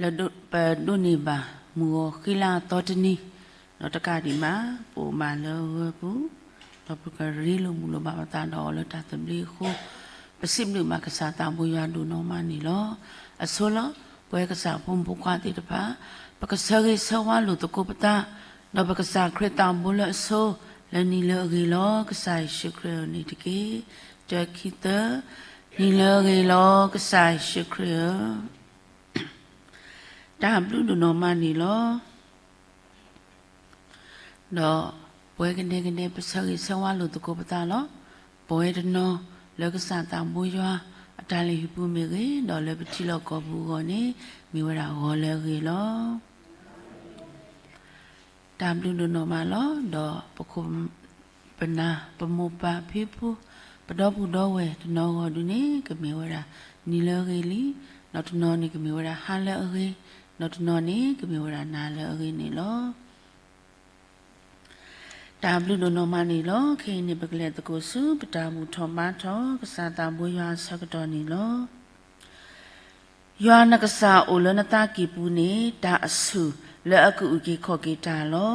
လၢပဒိးန့ၢ်ဘၣ်မုၢ်ဂီၤဃံလၤအသီတနံၤ, ဒီးတကးဒံးဘၣ် ပအိၣ်ဘၣ်လၢအဂၢၤပူၤ, ဒီးပကရ့လိာ်မုာ်လိာ်ဘၣ်ပသးဒီးအီၤလၢတၢ်သဘျ့အဃိ, ပစံးဘျုးဘၣ်ကစၢ်သးဘိယွၤဒိၣ်နီၢ်မးန့ၣ်လီၤ. အဆိလီၤ, ပဝဲကစၢ်ဖိမုၣ်ဖိခွါသ့ၣ်တဖၣ်, ပကဆၢဂ့ၤဆၢဝါလိာ်သကိးပသး, ဒီးပကစၢ်ခရံာ်သးဘိလၢအဆိ, လၢနံၤလၢအဂ့ၤလီၤ ကစၢ်ယ့ၣ်ၡူးခရံာ်ဧၢန့ၣ်တက့ၢ်. တၢ ခံ သၢ, နံၤလၢအဂ့ၤလီၤ ကစၢ်ယ့ၣ်ၡူးခရံာ်ဧၢ. တၢ်ဘျုးဒိၣ်နီၢ်မးန့ၣ်လီၤ. ဒီးပဝဲကဒဲကဒဲ ပဆၢဂ့ၤဆၢဝါလိာ်သကိးပသးလီၤ. ပဝဲတနီၤလၢကစၢ်သးဘိယွၤအတၢ်လုၢ်ဟံၣ်ပူၤမ့ၢ်ဂ့ၤ, ဒီးလၢပထံလီၢ်ကီၢ်ပူၤအဂီၢ်န့ၣ် မ့ၢ်ဝဲဒၣ်ဂီၤလၢအဂ့ၤလီၤ. တၢ်ဘျုးဒိၣ်နီၢ်မးလီၤ. ဒီးပခိၣ်ပနၢ် ပမိၢ်ပၢ်ဖံဖု ပဒီပုၢ်ဒီဝဲၢ်တနီၤဂီၢ်ဒုန့ၣ် ကမ့ၢ်ဝဲဒၣ်နံၤလၢအဂ့ၤလံ, ဒီးတနီၤန့ၣ် ကမ့ၢ်ဝဲဒၣ်ဟါလၢအဂ့ၤ, ဒီးတနီၤန့ၣ် ကမ့ၢ်ဝဲဒၣ်နၤလၢအဂ့ၤန့ၣ်လီၤ. တၢ်ဘျုးဒိၣ်နီၢ်မးန့ၣ်လီၤ. ခဲအံၤန့ၣ် ပကလဲၤသကိးဆူ ပတၢ်ဘူၣ်ထီၣ်ဘါထီၣ် ကစၢ်သးဘိယွၤအဆၢကတီၢ်န့ၣ်လီၤ. ယွၤနကစၢ်အိၣ်လၢနသးကံၢ်ပူၤန့ၣ် တၢ်အဆူၣ်လၢအကအုၣ်က့ၤခီၣ်က့ၤတၢ်လီၤ.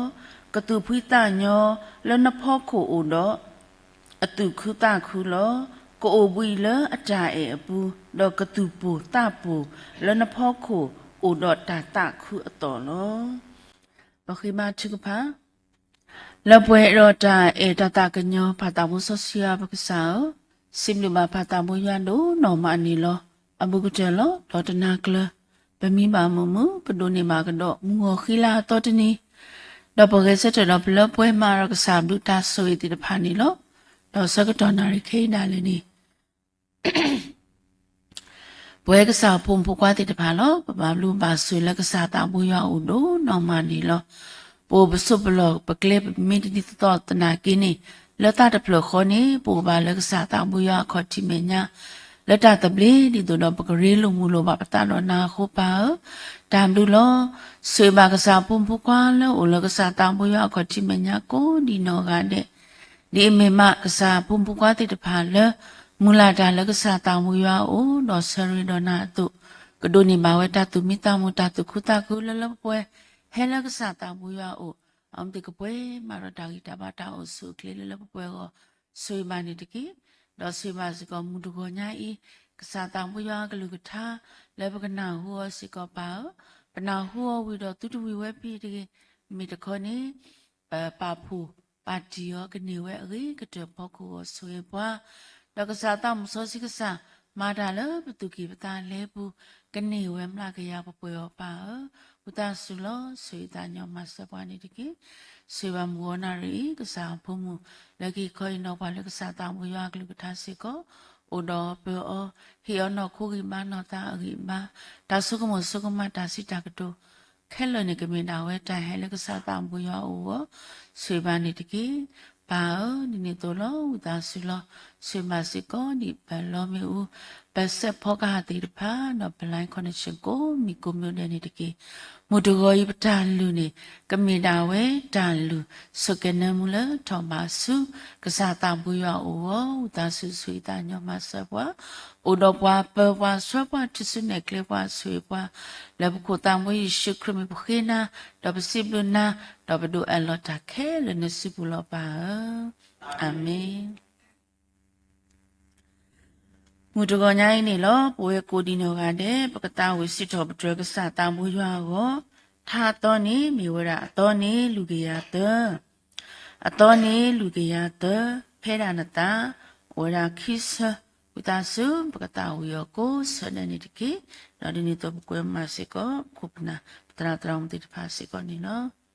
ကသူၣ်ဖှံသးညီလၢနဖီခိၣ်အိၣ်ဒီး အသူၣ်ခုသးခုလီၤ. ကအိၣ်ဘှံးလၢအတၢ်အဲၣ်အပူၤ, ဒီးကသူၣ်ပိၢ်သးပိၢ်လၢနဖီခိၣ်အိၣ်ဒီးတၢ်သးခုအသိးလီၤ. ပဃ့ဘါထုကဖၣ် လၢပှဲၤဒီးတၢ်အဲၣ်တၢ်သးကညီၤ ပၢ်သးဘိစီဆှံယွၤပကစၢ်ဧၢ, စံးဘျုးဘၣ်ပၢ်သးဘိယွၤဒိၣ်နီၢ်မးန့ၣ်လီၤ. အဘူးကတၢၢ်လီၤ. ဒီးတနၤကျၢၤ ပမံဘၣ်မုာ်မုာ်, ပဒိးန့ၢ်ဘၣ်ကဒီးမုၢ်ဂီၤဃံလၤအသီတနံၤ, ဒီးပဂဲၤဆၢထၢၣ်ဒီးပလၢပှဲၤမၤဒီးကစၢ်ဘျုးတၢ်ဆိၣ်ဂ့ၤသ့ၣ်တဖၣ်န့ၣ်လီၤ. ဒီးဆၢကတီၢ်နၣ်ရံၣ်ခဲအံၤဒၣ်လဲာ်န့ၣ် ပဝဲကစၢ်ဖိမုၣ်ဖိခွါသ့ၣ်တဖၣ်လီၤ. ပဘၣ်ဘျုးဘၣ်ဆိၣ်ဂ့ၤလၢကစၢ်သးဘိယွၤအအိၣ်ဒိၣ်နီၢ်မးန့ၣ်လီၤ. ပအိၣ်ပဆိးပလီၢ်ပကျဲပမ့ၢ်တဒ်သိးသိးသနာ်က့န့ၣ်, လၢသးတဖျၢၣ်ဃီန့ၣ် ပအိၣ်ဘၣ်လၢကစၢ်သးဘိယွၤအခီၣ်ထံးမဲာ်ညါ လၢတၢ်သဘျ့ဒ်သိးဒီးပကရ့လိာ်မုာ်လိာ်ဘၣ်ပသးဒီးနၤအဃိပၢ်ဧၢ, တၢ်ဘျုးလီၤ. ဆိၣ်ဂ့ၤဘၣ်ကစၢ်ဖိမုၣ်ဖိခွါလၢအိၣ်လၢကစၢ်သးဘိယွၤအခီၣ်ထံးမဲာ်ညါကိးဒံးနီၢ်ဂၤဒဲး ဒ်အမ့ၢ်မးကစၢ်ဖိမုၣ်ဖိခွါသ့ၣ်တဖၣ်လၢ မုၢ်လၢ်တၢ်လၢကစၢ်သးဘိယွၤအအိၣ် ဒီးဆၢရ့ဒီးနၤအသိး, ကဒိးန့ၢ်ဘၣ်ဝဲတၢ်သူၣ်မံသးမုာ် တၢ်သူၣ်ခုသးခုလၢလၢပှဲၤပှဲၤ ဟဲလၢကစၢ်သးဘိယွၤအအိၣ်, အဝဲသ့ၣ်ကပှဲၤမးဒီးတၢ်ဂံၢ်တၢ်ဘါတၢ်အိၣ်ဆူၣ်အိၣ်ချ့လၢလၢပှဲၤပှဲၤအဂီၢ် ဆိၣ်ဂ့ၤဘၣ်န့ၣ်တက့ၢ်. ဒီးဆိၣ်ဂ့ၤဘၣ်စ့ၢ်ကီးမုၢ်တဂီၤညါအံၤ ကစၢ်သးဘိယွၤအကလုၢ်ကထါ လၢပကနၢ်ဟူအီၤစ့ၢ်ကီးပၢ်ဧၢ, ပနၢ်ဟူအီၤဝံၤဒီးသုတဝံၤဝဲဖဲတဂ့ၤ, မ့ၢ်တခီန့ၣ် ပပာ်ဖှိၣ်ပာ်တံၢ်အီၤ ကန့ၢ်ဝဲအဂ့ၤကတၢၢ်ဖီခိၣ်အဂီၢ်ဆိၣ်ဂ့ၤပှၤ, ဒီးကစၢ်သးစီဆှံကစၢ် မၤတၢ်လၢပသူၣ်ကံၢ်ပသးလဲပူၤ ကန့ၢ်ဝဲမျးကယၤပှဲၤပှဲၤအီၤပၢ်ဧၢ, ဝံသးစူၤလီၤ ဆိၣ်ဂ့ၤသးညီမၤစၢၤပှၤန့ၣ်တက့ၢ်. ဆိၣ်ဂ့ၤဘၣ်မုၢ်ဂီၤနၣ်ရံၣ်အံၤ ကစၢ်ဖိမုၣ် လၢကဟ့ၣ်ခီဟ့ၣ်နီၤပှၤလၢကစၢ်သးဘိယွၤအကလုၢ်ကထါစ့ၢ်ကီး, အိၣ်ဒီးပၢၤအီၤ, ဟ့ၣ်အီၤနီၢ်ခိဂံၢ်ဘါနီၢ်သးအဂံၢ်ဘါ, တၢ်ဆိကမိၣ်ဆိကမးတၢ်စံးတၢ်ကတိၤ ခဲလၢာ်န့ၣ်ကမ့ၢ်ဒၣ်ဝဲတၢ်ဟဲလၢကစၢ်သးဘိယွၤအအိၣ်အဂီၢ်, ဆိၣ်ဂ့ၤဘၣ်န့ၣ်တက့ၢ်. ပၢ်ဧၢ, ဒ်န့ၣ်အသိးလီၤ ဝံသးစူၤလီၤ ဆိၣ်ဂ့ၤဘၣ်စ့ၢ်ကီးဒ်ပလီမ့ၣ်အူ, ပစဲးဖီကဟၣ်သ့ၣ်တဖၣ် ဒီးပ line connection ကိးမံၤကိးမံၤဒဲးန့ၣ်တက့ၢ်. မုၢ်တဂီၤအံၤပတၢ်လုၢ်န့ၣ် ကမ့ၢ်ဒၣ်ဝဲတၢ်လုၢ် ဆိၣ်ကဲၤနၢမူလၢထီၣ်ဘးဆူ ကစၢ်သးဘိယွၤအအိၣ်အဂီၢ်, ဝံသးစူၤဆိၣ်ဂ့ၤသးညီမၤစၢၤပှၤ အိၣ်ဒီးပှၤ ပၢၤပှၤ ဆှၢပှၤ ထုးစုနဲၣ်ကျဲပှၤ ဆိၣ်ဂ့ၤပှၤ, လၢပခိၣ်သးဘိယ့ၣ်ၡူးခရံာ်မံၤပဃ့နၤ, ဒီးပစံးဘျုးနၤ, ဒီးပဒိးအးလီၤတၢ်ခဲလၢာ်နစုပူၤလီၤပၢ်ဧၢ, အၤမ့ၣ်. မုၢ်တဂီၤညါအံၤန့ၣ်လီၤ ပဝဲကိးဒံးနီၢ်ဂၤဒဲး ပကသးဝံၣ်စံးထီၣ်ပတြၢၤကစၢ်သးဘိယွၤအဂီၢ်, ထါအသီန့ၣ် မ့ၢ်ဝဲဒၣ်အသီန့ၣ် လူၤကယၤသၢ အသီန့ၣ် လူၤကယၤသၢ, ဖဲဒၣ်နသး အိၣ်ဝဲဒၣ်ခံဆၢ, ဝံသးစူၤ ပကသးဝံၣ်အီၤကိးဆၢဒဲးန့ၣ်တက့ၢ်. ဒီးဒ်န့ၣ်အသိးပကွဲမၤစ့ၢ်ကီး ပခိၣ်ပနၢ် ပသရၣ်သရၣ်မုၣ်သ့ၣ်တဖၣ်စ့ၢ်ကီးန့ၣ်လီၤ.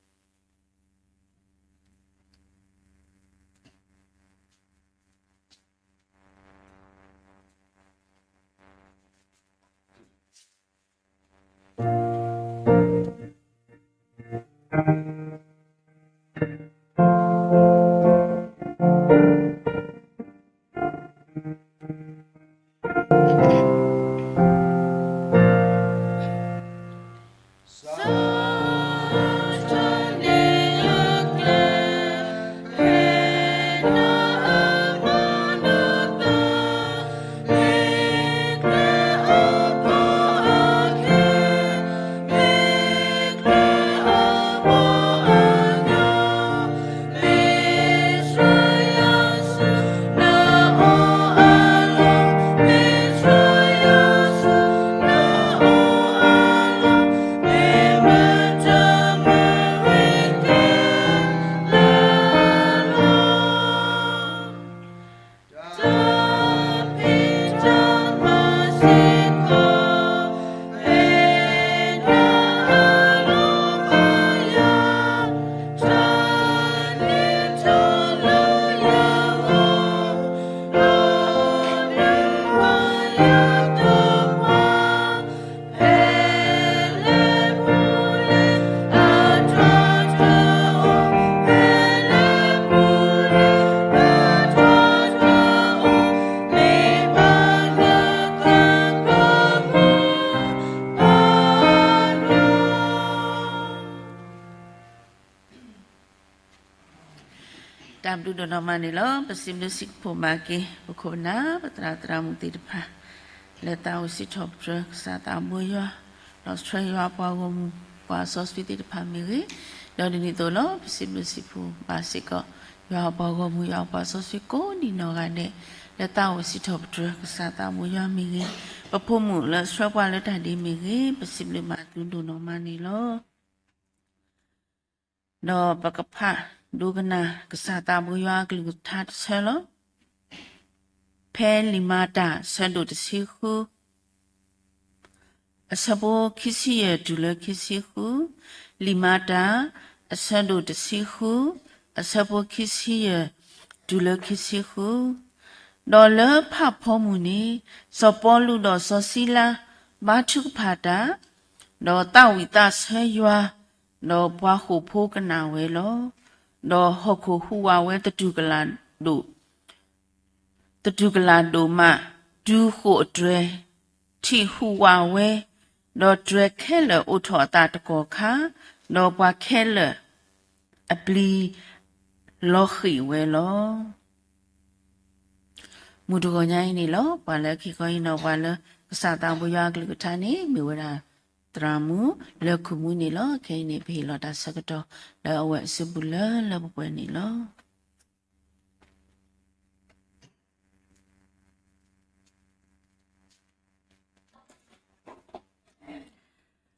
တၢ်ဘျုးဒိၣ်နီၢ်မးန့ၣ်လီၤ. ပစံးဘျုးစံးဖှိၣ်ဘၣ်က့ၤ ပခိၣ်ပနၢ် ပသရၣ်သရၣ်မုၣ်သ့ၣ်တဖၣ် လၢသးအိၣ်စံးထီၣ်ပတြၢၤကစၢ်သးဘိယွၤ, ဒီးဆှၢယွၤပှၤဂီၢ်မုၢ်ပှၤစီဆှံသ့ၣ်တဖၣ်မ့ၢ်ဂ့ၤ, ဒီးဒ်န့ၣ်အသိးလီၤ ပစံးဘျုးစံးဖှိၣ်ဘၣ်စ့ၢ်ကီး ယွၤပှၤဂီၢ်မုၢ်ယွၤပှၤစီဆှံကိးဒံးနီၢ်ဂၤဒဲး လၢသးအိၣ်စံးထီၣ်ပတြၢၤကစၢ်သးဘိယွၤမ့ၢ်ဂ့ၤ, ပဖိမုၣ်လၢဆှၢပှၤလၢတၢ်ဒ့မ့ၢ်ဂ့ၤ, ပစံးဘျုးဘၣ်သုဒိၣ်နီၢ်မးန့ၣ်လီၤ. ဒီးပကဖးဒိကနၣ်ကစၢ်သးဘိယွၤအကလုၢ်ကထါတဆၢလီၤ. ဖဲလံာ်မၤတၢ်အဆၢဒိၣ်တဆံဃု အဆၢဖိခံဆံယဲၢ်တုၤလၢခံဆံဃု, လံာ်မၤတၢ် အဆၢဒိၣ်တဆံဃု အဆၢဖိခံဆံယဲၢ်တုၤလၢခံဆံဃု, ဒီးလၢဖးဖီမုၢ်န့ၣ် စီၤပီလူးဒီးစီၤစံလါ ဘါထုကဖၣ်တၢ်, ဒီးသးဝံၣ်သးဆၢယွၤ, ဒီးပှၤဃိာ်ဖိကနၣ်ဝဲလီၤ. ဒီးဟီၣ်ခိၣ်ဟူးဝးဝဲသတူၢ်ကလာ်ဒိၣ် သတူၢ်ကလာ်ဒိၣ်မး, တုၤဃိာ်အတြဲၤ ထံၣ်ဟူးဝးဝဲ, ဒီးတြဲၤခဲလၢာ်အိၣ်ထီၣ်အသးတကီၢ်ခါ, ဒီးပှၤခဲလၢာ်အပျံၤလီၤဃံၣ်ဝဲလီၤ. မုၢ်တဂီၤညါအံၤန့ၣ်လီၤ. ပှၤလၢခံခီအံၤနီၤ ပှၤလၢကစၢ်သးဘိယွၤအကလုၢ်ကထါန့ၣ် မ့ၢ်ဝဲဒၣ် သရၣ်မုၣ်လၢၢ်ခိၣ်မူန့ၣ်လီၤ. ခဲအံၤန့ၣ် ပဟ့ၣ်လီၤတၢ်ဆၢကတီၢ်လၢအဝဲအစုပူၤလၢလၢပှဲၤပှဲၤန့ၣ်လီၤ.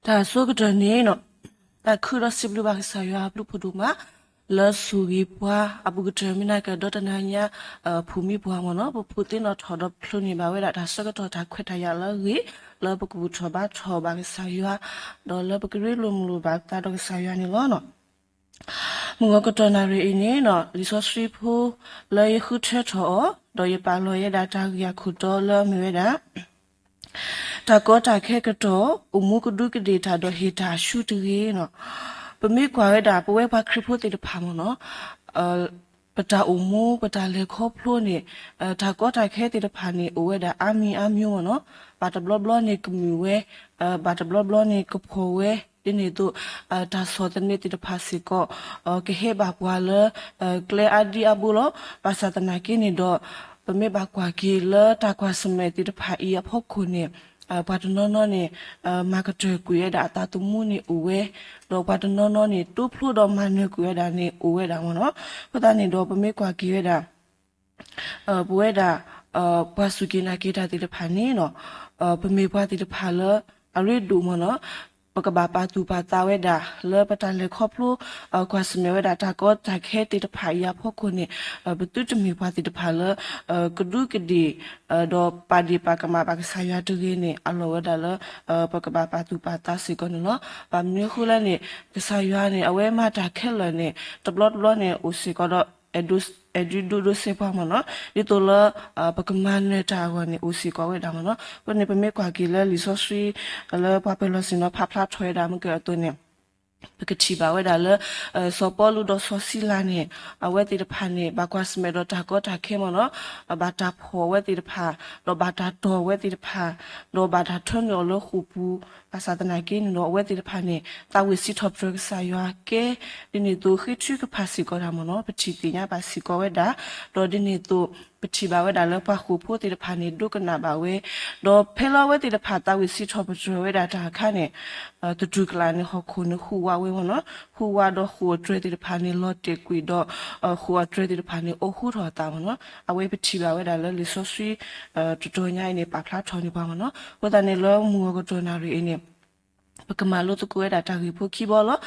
တၢ်ဆိကတၢၢ်န့ၣ် တၢ်ခုဒီးစံးဘျုးဘၣ်ကစၢ်ယွၤအဘျုးဖးဒိၣ်မး လၢဆိၣ်ဂ့ၤပှၤအပူၤကတၢၢ် မ့ၢ်နာ်ကဒီတနၤညါ ဖုၣ်မံပှၤမ့ၢ်နီၤ ပဖုးသ့ၣ်နီၣ်ထီၣ်ဒီးဖျိးန့ၢ်ဘၣ်ဝဲဒၣ်တၢ်ဆၢကတီၢ်တၢ်ခွဲးတၢ်ယာ်လၢအဂ့ၤ လၢပကဘူၣ်ထီၣ်ဘါထီၣ်ဘၣ်ကစၢ်ယွၤ ဒီးလၢပကရ့လိာ်မုာ်လိာ်ဘၣ်ပသးဒီးကစၢ်ယွၤန့ၣ်လီၤ. မုၢ်ဂီၤကတီၢ်နၣ်ရံၣ်အံၤန့ၣ် လံာ်စီဆှံဖိလၢယဃုထၢထီၣ်အီၤ ဒီးယပာ်လီၤယဲဒၣ်တၢ်ဂ့ၢ်အခိၣ်တီလၢအမ့ၢ်ဝဲဒၣ် တၢ်ကီတၢ်ခဲကတီၢ် အိၣ်မူကဒူးကဒ့ၣ်တၢ်ဒီးဟ့ၣ်တၢ်ဆူတဂ့ၤနီၤ. ပမ့ၢ်ကွၢ်ဝဲဒၣ်ပဝဲပှၤခရံာ်ဖိသ့ၣ်တဖၣ်မ့ၢ်နီၤ ပတၢ်အိၣ်မူ ပတၢ်လဲၤခီဖျိန့ၣ် တၢ်ကီတၢ်ခဲသ့ၣ်တဖၣ်န့ၣ် အိၣ်ဝဲဒၣ်အါမံၤအါမံၤမ့ၢ်နီၤ. ဘၣ်တဘျီဘျီန့ၣ်ကမုာ်ဝဲ, ဘၣ်တဘျီဘျီန့ၣ်ကဖှီၣ်ဝဲ, ဒ်န့ၣ်အသိး တၢ်ဆီၣ်သနံးသ့ၣ်တဖၣ်စ့ၢ်ကီး ကဟဲဘၣ်ပှၤလၢ ကျဲအါဒံအါဘိလီၤ. ဘၣ်ဆၣ်သနာ်က့န့ၣ်ဒီး ပမ့ၢ်ဘၣ်ကွၢ်က့ၤလၢတၢ်ကွၢ်ဆၢၣ်မဲာ်သ့ၣ်တဖၣ်အံၤအဖီခိၣ်န့ၣ် ပှၤတနီၤနီၤန့ၣ် မၤကတၢၢ်ကွံာ်ဝဲဒၣ်အသးသမူန့ၣ်အိၣ်ဝဲ, ဒီးပှၤတနီၤနီၤန့ၣ် တိဖျိဒီးမၤနၢၤကွံာ်ဝဲဒၣ်န့ၣ်အိၣ်ဝဲဒၣ်မ့ၢ်နီၤ. အဃိသတးန့ၣ်ဒီးပမ့ၢ်ကွၢ်က့ၤဝဲဒၣ် ပဝဲဒၣ် ပှၤစူၢ်က့ၤနာ်က့ၤတၢ်သ့ၣ်တဖၣ်န့ၣ်နီၤ ပမ့ၢ်ပှၤသ့ၣ်တဖၣ်လၢ အရ့ဒိၣ်မ့ၢ်နီၤ ပကဘၣ်ပာ်သူၣ်ပာ်သးဝဲဒၣ် လၢပတၢ်လဲၤခီဖျိ ကွၢ်ဆၢၣ်မဲာ်ဝဲဒၣ်တၢ်ကီတၢ်ခဲသ့ၣ်တဖၣ်အံၤအဖီခိၣ်န့ၣ် ပသုတမ့ၢ်ပှၤသ့ၣ်တဖၣ်လၢ ကဒူးကဒ့ၣ် ဒီးပာ်ဒ့ၣ်ပာ်ကမၣ်ဘၣ်ကစၢ်ယွၤတဂ့ၤန့ၣ် အလီၢ်ဝဲဒၣ်လၢ ပကဘၣ်ပာ်သူၣ်ပာ်သးစ့ၢ်ကီးန့ၣ်လီၤ. ဘၣ်မနုၤအဃိလဲၣ်န့ၣ် ကစၢ်ယွၤန့ၣ် အဝဲမၤတၢ်ခဲလၢာ်န့ၣ် တဘျီတဘျီန့ၣ် အိၣ်စ့ၢ်ကီးဒီး အဲၣ်ဒိးဒိးစဲးပှၤမ့ၢ်နီၤ ဒ်သိးလၢ ပကမၤနၢၤတၢ်အဂီၢ်န့ၣ် အိၣ်စ့ၢ်ကီးဝဲဒၣ်မ့ၢ်နီၤ. အဃိန့ၣ် ပမ့ၢ်ကွၢ်က့ၤလၢလံာ်စီဆှံ လၢပှၤပၢၤလီၢ်ဆ့ၣ်နီၤဖးဖျါထီၣ်ဝဲဒၣ်မ့ၢ်ကဲအသိးန့ၣ် ပကထံၣ်ဘၣ်ဝဲဒၣ်လၢ စီၤပီလူးဒီးစီၤစံလၤန့ၣ် အဝဲသ့ၣ်တဖၣ်န့ၣ် ဘၣ်ကွၢ်ဆၢၣ်မဲာ်ဒီးတၢ်ကီတၢ်ခဲမ့ၢ်နီၤ ဘၣ်တၢ်ဖှီၣ်အဝဲသ့ၣ်တဖၣ် ဒီးဘၣ်တၢ်တီၢ်အဝဲသ့ၣ်တဖၣ် ဒီးဘၣ်တၢ်ထၢနုာ်အီၤလၢဃိာ်ပူၤ ဘၣ်ဆၣ်သနာ်က့န့ၣ်ဒီး အဝဲသ့ၣ်တဖၣ်န့ၣ် သးဝံၣ်စံးထီၣ်ပတြၢၤကစၢ်ယွၤကဲ ဒ်န့ၣ်အသိးဃ့ထုကဖၣ်စ့ၢ်ကီးတၢ်မ့ၢ်နီၤ ပထံၣ်သ့ၣ်ညါဘၣ်စ့ၢ်ကီးဝဲဒၣ် ဒီးဒ်န့ၣ်အသိး ပထံၣ်ဘၣ်ဝဲဒၣ်လၢပှၤဃိာ်ဖိသ့ၣ်တဖၣ်န့ၣ် ဒိကနၣ်ဘၣ်ဝဲ ဒီးဖဲလၢအဝဲသ့ၣ်တဖၣ်သးဝံၣ်စံးထီၣ်ပတြၢၤဝဲဒၣ်တၢ်အခါန့ၣ် သတူၢ်ကလာ်န့ၣ် ဟီၣ်ခိၣ်န့ၣ်ဟူးဝးဝဲမ့ၢ်နီၤ ဟူးဝးဒီးဃိာ်အတြဲၤသ့ၣ်တဖၣ်န့ၣ် လီၤတဲာ်ကွံာ်ဒီး ဃိာ်အတြဲၤသ့ၣ်တဖၣ်န့ၣ် အိၣ်ဃူထီၣ်အသးမ့ၢ်နီၤ အဝဲပထံၣ်ဘၣ်ဝဲဒၣ်လၢလံာ်စီဆှံ တတီၤညါအံၤန့ၣ် ပာ်ဖျါထီၣ်န့ၢ်ပှၤမ့ၢ်နီၤ အဃိသတးန့ၣ်လၢမုၢ်ဂီၤကတီၢ်နၣ်ရံၣ်အံၤန့ၣ် ပကမၤလိသကိးဝဲဒၣ်တၢ်ဂ့ၢ်ဖိခံဘီလီၤ.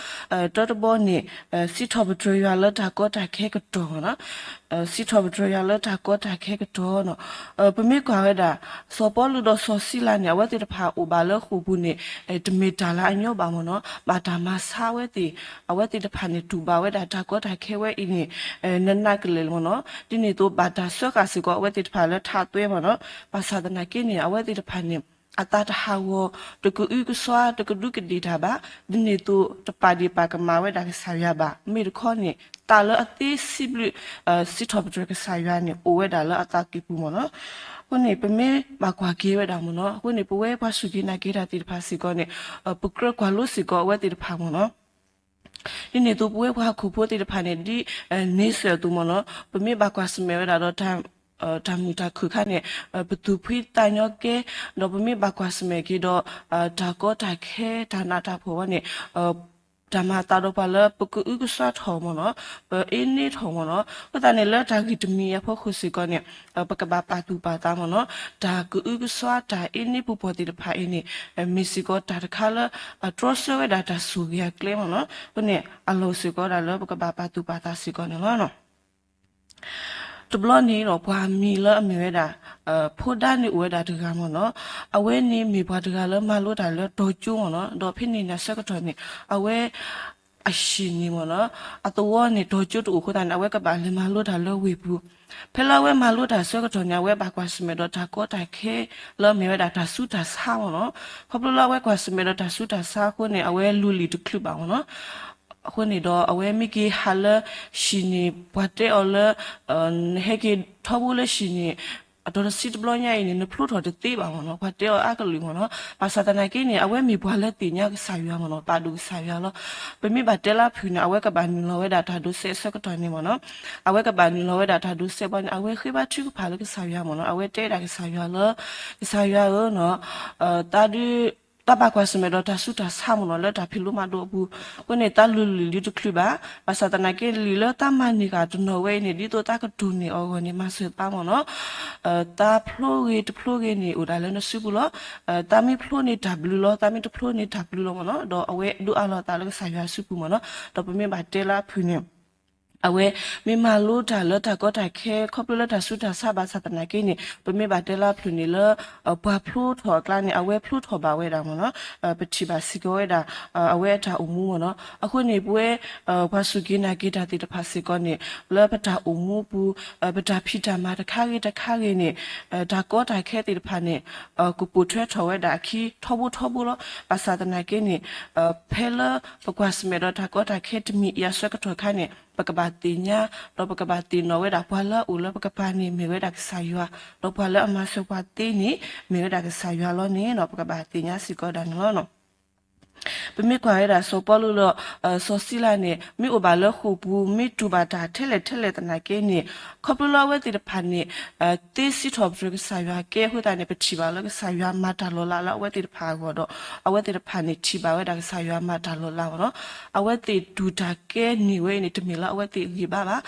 တၢတဘီန့ၣ် စံးထီၣ်ပတြၢၤယွၤလၢတၢ်ကီတၢ်ခဲကတီၢ်မ့ၢ်နီၤ စံးထီၣ်ပတြၢၤယွၤလၢတၢ်ကီတၢ်ခဲကတီၢ်နီၤ ပမ့ၢ်ကွၢ်ဝဲဒၣ် စီၤပီလူးဒီးစီၤစံလၤန့ၣ် အဝဲသ့ၣ်တဖၣ်အိၣ်ဘၣ်လၢဃိာ်ပူၤန့ၣ် တမ့ၢ်တၢ်လၢအညီဘၣ်မ့ၢ်နီၤ ဘၣ်တၢ်မၤဆါအဝဲသ့ၣ် အဝဲသ့ၣ်တဖၣ်န့ၣ် တူၢ်ဘၣ်ဝဲဒၣ်တၢ်ကီတၢ်ခဲဝဲအံၤန့ၣ် နးနးကလဲာ်မ့ၢ်နီၤ ဒ်န့ၣ်အသိးဘၣ်တၢ်စၢဃာ်စ့ၢ်ကီးအဝဲသ့ၣ်တဖၣ်လၢထးသွဲမ့ၢ်နီၤ ဘၣ်ဆၣ်သနာ်က့န့ၣ် အဝဲသ့ၣ်တဖၣ်န့ၣ် အသးတဟးဂီၤ တကအုကစွါ တကဒူးကဒ့ၣ်တၢ်ဘၣ် ဒ်န့ၣ်အသိးတပာ်ဒ့ၣ်ပာ်ကမၣ်ဝဲဒၣ်ကစၢ်ယွၤဘၣ် မ့ၢ်တခီန့ၣ် တၢ်လၢအသ့စံးဘျုး စံးထီၣ်ပတြၢၤကစၢ်ယွၤန့ၣ် အိၣ်ဝဲဒၣ်လၢအသးကံၢ်ပူၤမ့ၢ်နီၤ အဃိန့ၣ် ပမ့ၢ်ဘၣ်ကွၢ်က့ၤဝဲဒၣ်မ့ၢ်နီၤ အဃိန့ၣ် ပဝဲပှၤစူၢ်က့ၤနာ်က့ၤတၢ်သ့ၣ်တဖၣ်စ့ၢ်ကီးန့ၣ် ပကြၢးကွၢ်လိစ့ၢ်ကီးအဝဲသ့ၣ်တဖၣ်မ့ၢ်နီၤ ဒ်န့ၣ်အသိး ပဝဲပှၤဟီၣ်ခိၣ်ဖိသ့ၣ်တဖၣ်န့ၣ် ဒ်န့ဆၢၣ်အသိးမ့ၢ်နီၤ, ပမ့ၢ်ဘၣ်ကွၢ်ဆၢၣ်မဲာ်ဝဲဒၣ်ဒီး တၢ်မုာ်တၢ်ခုၣ်အခါန့ၣ် ပသူၣ်ဖှံသးညီကဲ, ဒီးပမ့ၢ်ဘၣ်ကွၢ်ဆၢၣ်မဲာ်က့ၤဒီး တၢ်ကီတၢ်ခဲ တၢ်နးတၢ်ဖှီၣ်ဝဲန့ၣ် တၢ်မၤအသးဒီးပှၤလၢပကအုကစွါထီၣ်မ့ၢ်နီၤ, ပအ့န့ထီၣ်မ့ၢ်နီၤ, အဃိသတးန့ၣ် လၢတၢ်ဂံၢ်တမံၤအဖီခိၣ်စ့ၢ်ကီးန့ၣ် ပကဘၣ်ပာ်သူၣ်ပာ်သးမ့ၢ်နီၤ, တၢ်ကအုကစွါ တၢ်အ့န့ပူၤပှီၢ်သ့ၣ်တဖၣ်အံၤန့ၣ် မ့ၢ်စ့ၢ်ကီးတၢ်တခါလၢ တြီဆၢဝဲဒၣ်တၢ်ဆိၣ်ဂ့ၤအကျဲမ့ၢ်နီၤ, အဃိန့ၣ် အလီၢ်စ့ၢ်ကီးဒၣ်လၢပကဘၣ်ပာ်သူၣ်ပာ်သးစ့ၢ်ကီးန့ၣ်လီၤ. တဘျီန့ၣ်ဒီး ပှၤမံၤလၢအမ့ၢ်ဝဲဒၣ် ဖိဒါန့ၣ်အိၣ်ဝဲဒၣ်တဂၤမ့ၢ်နီၤ, အဝဲန့ၣ်မ့ၢ်ပှၤတဂၤလၢမၤလိတၢ်လၢတီၤကၠိမ့ၢ်နီၤ, ဒီးဖဲန့ၣ်န့ၣ်အဆၢကတီၢ်န့ၣ် အဝဲ အဟံၣ်န့ၣ်မ့ၢ်နီၤ, အသဝီန့ၣ် တီၤကၠိတအိၣ်အဃိသတးန့ၣ် အဝဲကဘၣ်လဲၤမၤလိတၢ်လၢဝ့ၢ်ပူၤ, ဖဲလၢအဝဲမၤလိတၢ်အဆၢကတီၢ်န့ၣ် အဝဲဘၣ်ကွၢ်ဆၢၣ်မဲာ်ဒီးတၢ်ကီတၢ်ခဲလၢအမ့ၢ်ဝဲဒၣ်တၢ်ဆူးတၢ်ဆါမ့ၢ်နီၤ, ခီဖျိလၢအဝဲကွၢ်ဆၢၣ်မဲာ်ဒီးတၢ်ဆူးတၢ်ဆါအဃိန့ၣ် အဝဲလူၤလံာ်တချုးဘၣ်မ့ၢ်နီၤ, အဃိန့ၣ်ဒီးအဝဲမ့ၢ်က့ၤဟးလၢဟံၣ်န့ၣ် ပှၤတဲအီၤလၢ နဟဲက့ၤထီဘိလၢဟံၣ်န့ၣ် အတီၤတဆံတဘျီညါအံၤန့ၣ် နဖျိထီၣ်တသ့ဘၣ်မ့ၢ်နီၤ, ပှၤတဲအီၤအါကလုာ်မ့ၢ်နီၤ, ဘၣ်ဆၣ်သနာ်က့န့ၣ် အဝဲမ့ၢ်ပှၤလၢသ့ၣ်ညါကစၢ်ယွၤမ့ၢ်နီၤ, ပာ်ဒိၣ်ကစၢ်ယွၤလီၤ. ပမ့ၢ်ဘၣ်တဲလၢအဖုၣ်န့ၣ် အဝဲကဘၣ်နုာ်လီၤဝဲဒၣ်တၢ်ဒိးစဲးအဆၢကတီၢ်န့ၣ်မ့ၢ်နီၤ, အဝဲကဘၣ်နုာ်လီၤဝဲဒၣ်တၢ်ဒိးစဲးဘၣ်န့ၣ် အဝဲဃ့ဘါထုကဖၣ်လၢကစၢ်ယွၤမ့ၢ်နီၤ, အဝဲတဲဒၣ်ကစၢ်ယွၤလၢ ကစၢ်ယွၤဧၢနီၤ, တၢ်ဒုး တၢ်ဘၣ်ကွၢ်ဆၢၣ်မဲာ်ဒီးတၢ်ဆူးတၢ်ဆါမ့ၢ်နီၤ လၢတၢ်ဖံးလိမၤဒိးအပူၤ, အဃိန့ၣ် တၢ်လူၤလံာ်ဒုးတချုးဘၣ်, ဘၣ်ဆၣ်သနာ်က့လံာ်လၢတၢ်မၤန့ၢ်ဂ့ၤတနီၤဝဲအံၤန့ၣ် ဒ်သိးတၢ်ကတိၤန့ၢ်အီၤအဂီၢ်န့ၣ် မၤစၢၤသးမ့ၢ်နီၤ, တၢ်ဖျိဂ့ၤတဖျိဂ့ၤန့ၣ် အိၣ်ဒၣ်လၢနစုပူၤလီၤ. တၢ်မ့ၢ်ဖျိန့ၣ်တၢ်ဘျုးလီၤ, တၢ်မ့ၢ်တဖျိန့ၣ်တၢ်ဘျုးလီၤမ့ၢ်နီၤ, ဒီးအဝဲဒိးအးလီၤအသးလၢကစၢ်ယွၤစုပူၤမ့ၢ်နီၤ, ဒီးပမ့ၢ်ဘၣ်တဲလၢအဖုၣ်န့ၣ် အဝဲမ့ၢ်မၤလိတၢ်လၢတၢ်ကီတၢ်ခဲ ခီဖျိလၢတၢ်ဆူးတၢ်ဆါဘၣ်ဆၣ်သနာ်က့န့ၣ် ပမ့ၢ်ဘၣ်တဲလၢအဖုၣ်န့ၣ်လၢ ပှၤဖျိထီၣ်အကျါန့ၣ် အဝဲဖျိထီၣ်ဘၣ်ဝဲဒၣ်မ့ၢ်နီၤ, ပထံၣ်ဘၣ်စ့ၢ်ကီးဝဲဒၣ် အဝဲအတၢ်အိၣ်မူမ့ၢ်နီၤ, အဃိန့ၣ် ပဝဲ ပှၤစူၢ်က့ၤနာ်က့ၤတၢ်သ့ၣ်တဖၣ်စ့ၢ်ကီးန့ၣ် လၢပတၢ်အိၣ်မူပူၤ ပတၢ်ဖံးတၢ်မၤတခါဂ့ၤတခါဂ့ၤန့ၣ် တၢ်ကီတၢ်ခဲသ့ၣ်တဖၣ်န့ၣ် ကပိာ်ထွဲထီၣ်ဝဲဒၣ်အခံထီဘိထီဘိလီၤ. ဘၣ်ဆၣ်သနာ်က့န့ၣ် ဖဲလၢပကွၢ်ဆၢၣ်မဲာ်ဒီးတၢ်ကီတၢ်ခဲတမံၤအံၤအဆၢကတီၢ်ခါန့ၣ် ပကဘၣ်သ့ၣ်ညါ ဒီးပကဘၣ်သ့ၣ်နီၣ်ဝဲဒၣ်ပှၤလၢအအိၣ်လၢပကပၤန့ၣ်မ့ၢ်ဝဲဒၣ်ကစၢ်ယွၤ, ဒီးပှၤလၢအမၤစၢၤပှၤသ့န့ၣ် မ့ၢ်ဝဲဒၣ်ကစၢ်ယွၤလီၤန့ၣ် ပကဘၣ်သ့ၣ်ညါစ့ၢ်ကီးဒၣ်န့ၣ်လီၤ. ပမ့ၢ်ကွၢ်ဝဲဒၣ်စီၤပီလူးဒီး စီၤစံလၤန့ၣ် မ့ၢ်အိၣ်ဘၣ်လၢဃိာ်ပူၤ မ့ၢ်တူၢ်ဘၣ်တၢ်ထဲလဲၣ်ထဲလဲၣ်သနာ်က့န့ၣ် ခီဖျိလၢအဝဲသ့ၣ်တဖၣ်န့ၣ် သ့စံးထီၣ်ပတြၢၤကစၢ်ယွၤကဲအဃိသတးန့ၣ် ပထံၣ်ဘၣ်လၢကစၢ်ယွၤမၤတၢ်လီၤလးလၢအဝဲသ့ၣ်တဖၣ်အဂီၢ်ဒီး အဝဲသ့ၣ်တဖၣ်န့ၣ်ထံၣ်ဘၣ်ဝဲဒၣ်ကစၢ်ယွၤမၤတၢ်လီၤလးမ့ၢ်နီၤ, အဝဲသ့ၣ်တူၢ်တၢ်ကဲန့ၢ်ဝဲအံၤန့ၣ် တမ့ၢ်လၢအဝဲသ့ၣ်ဂံၢ်ဘါဘၣ်,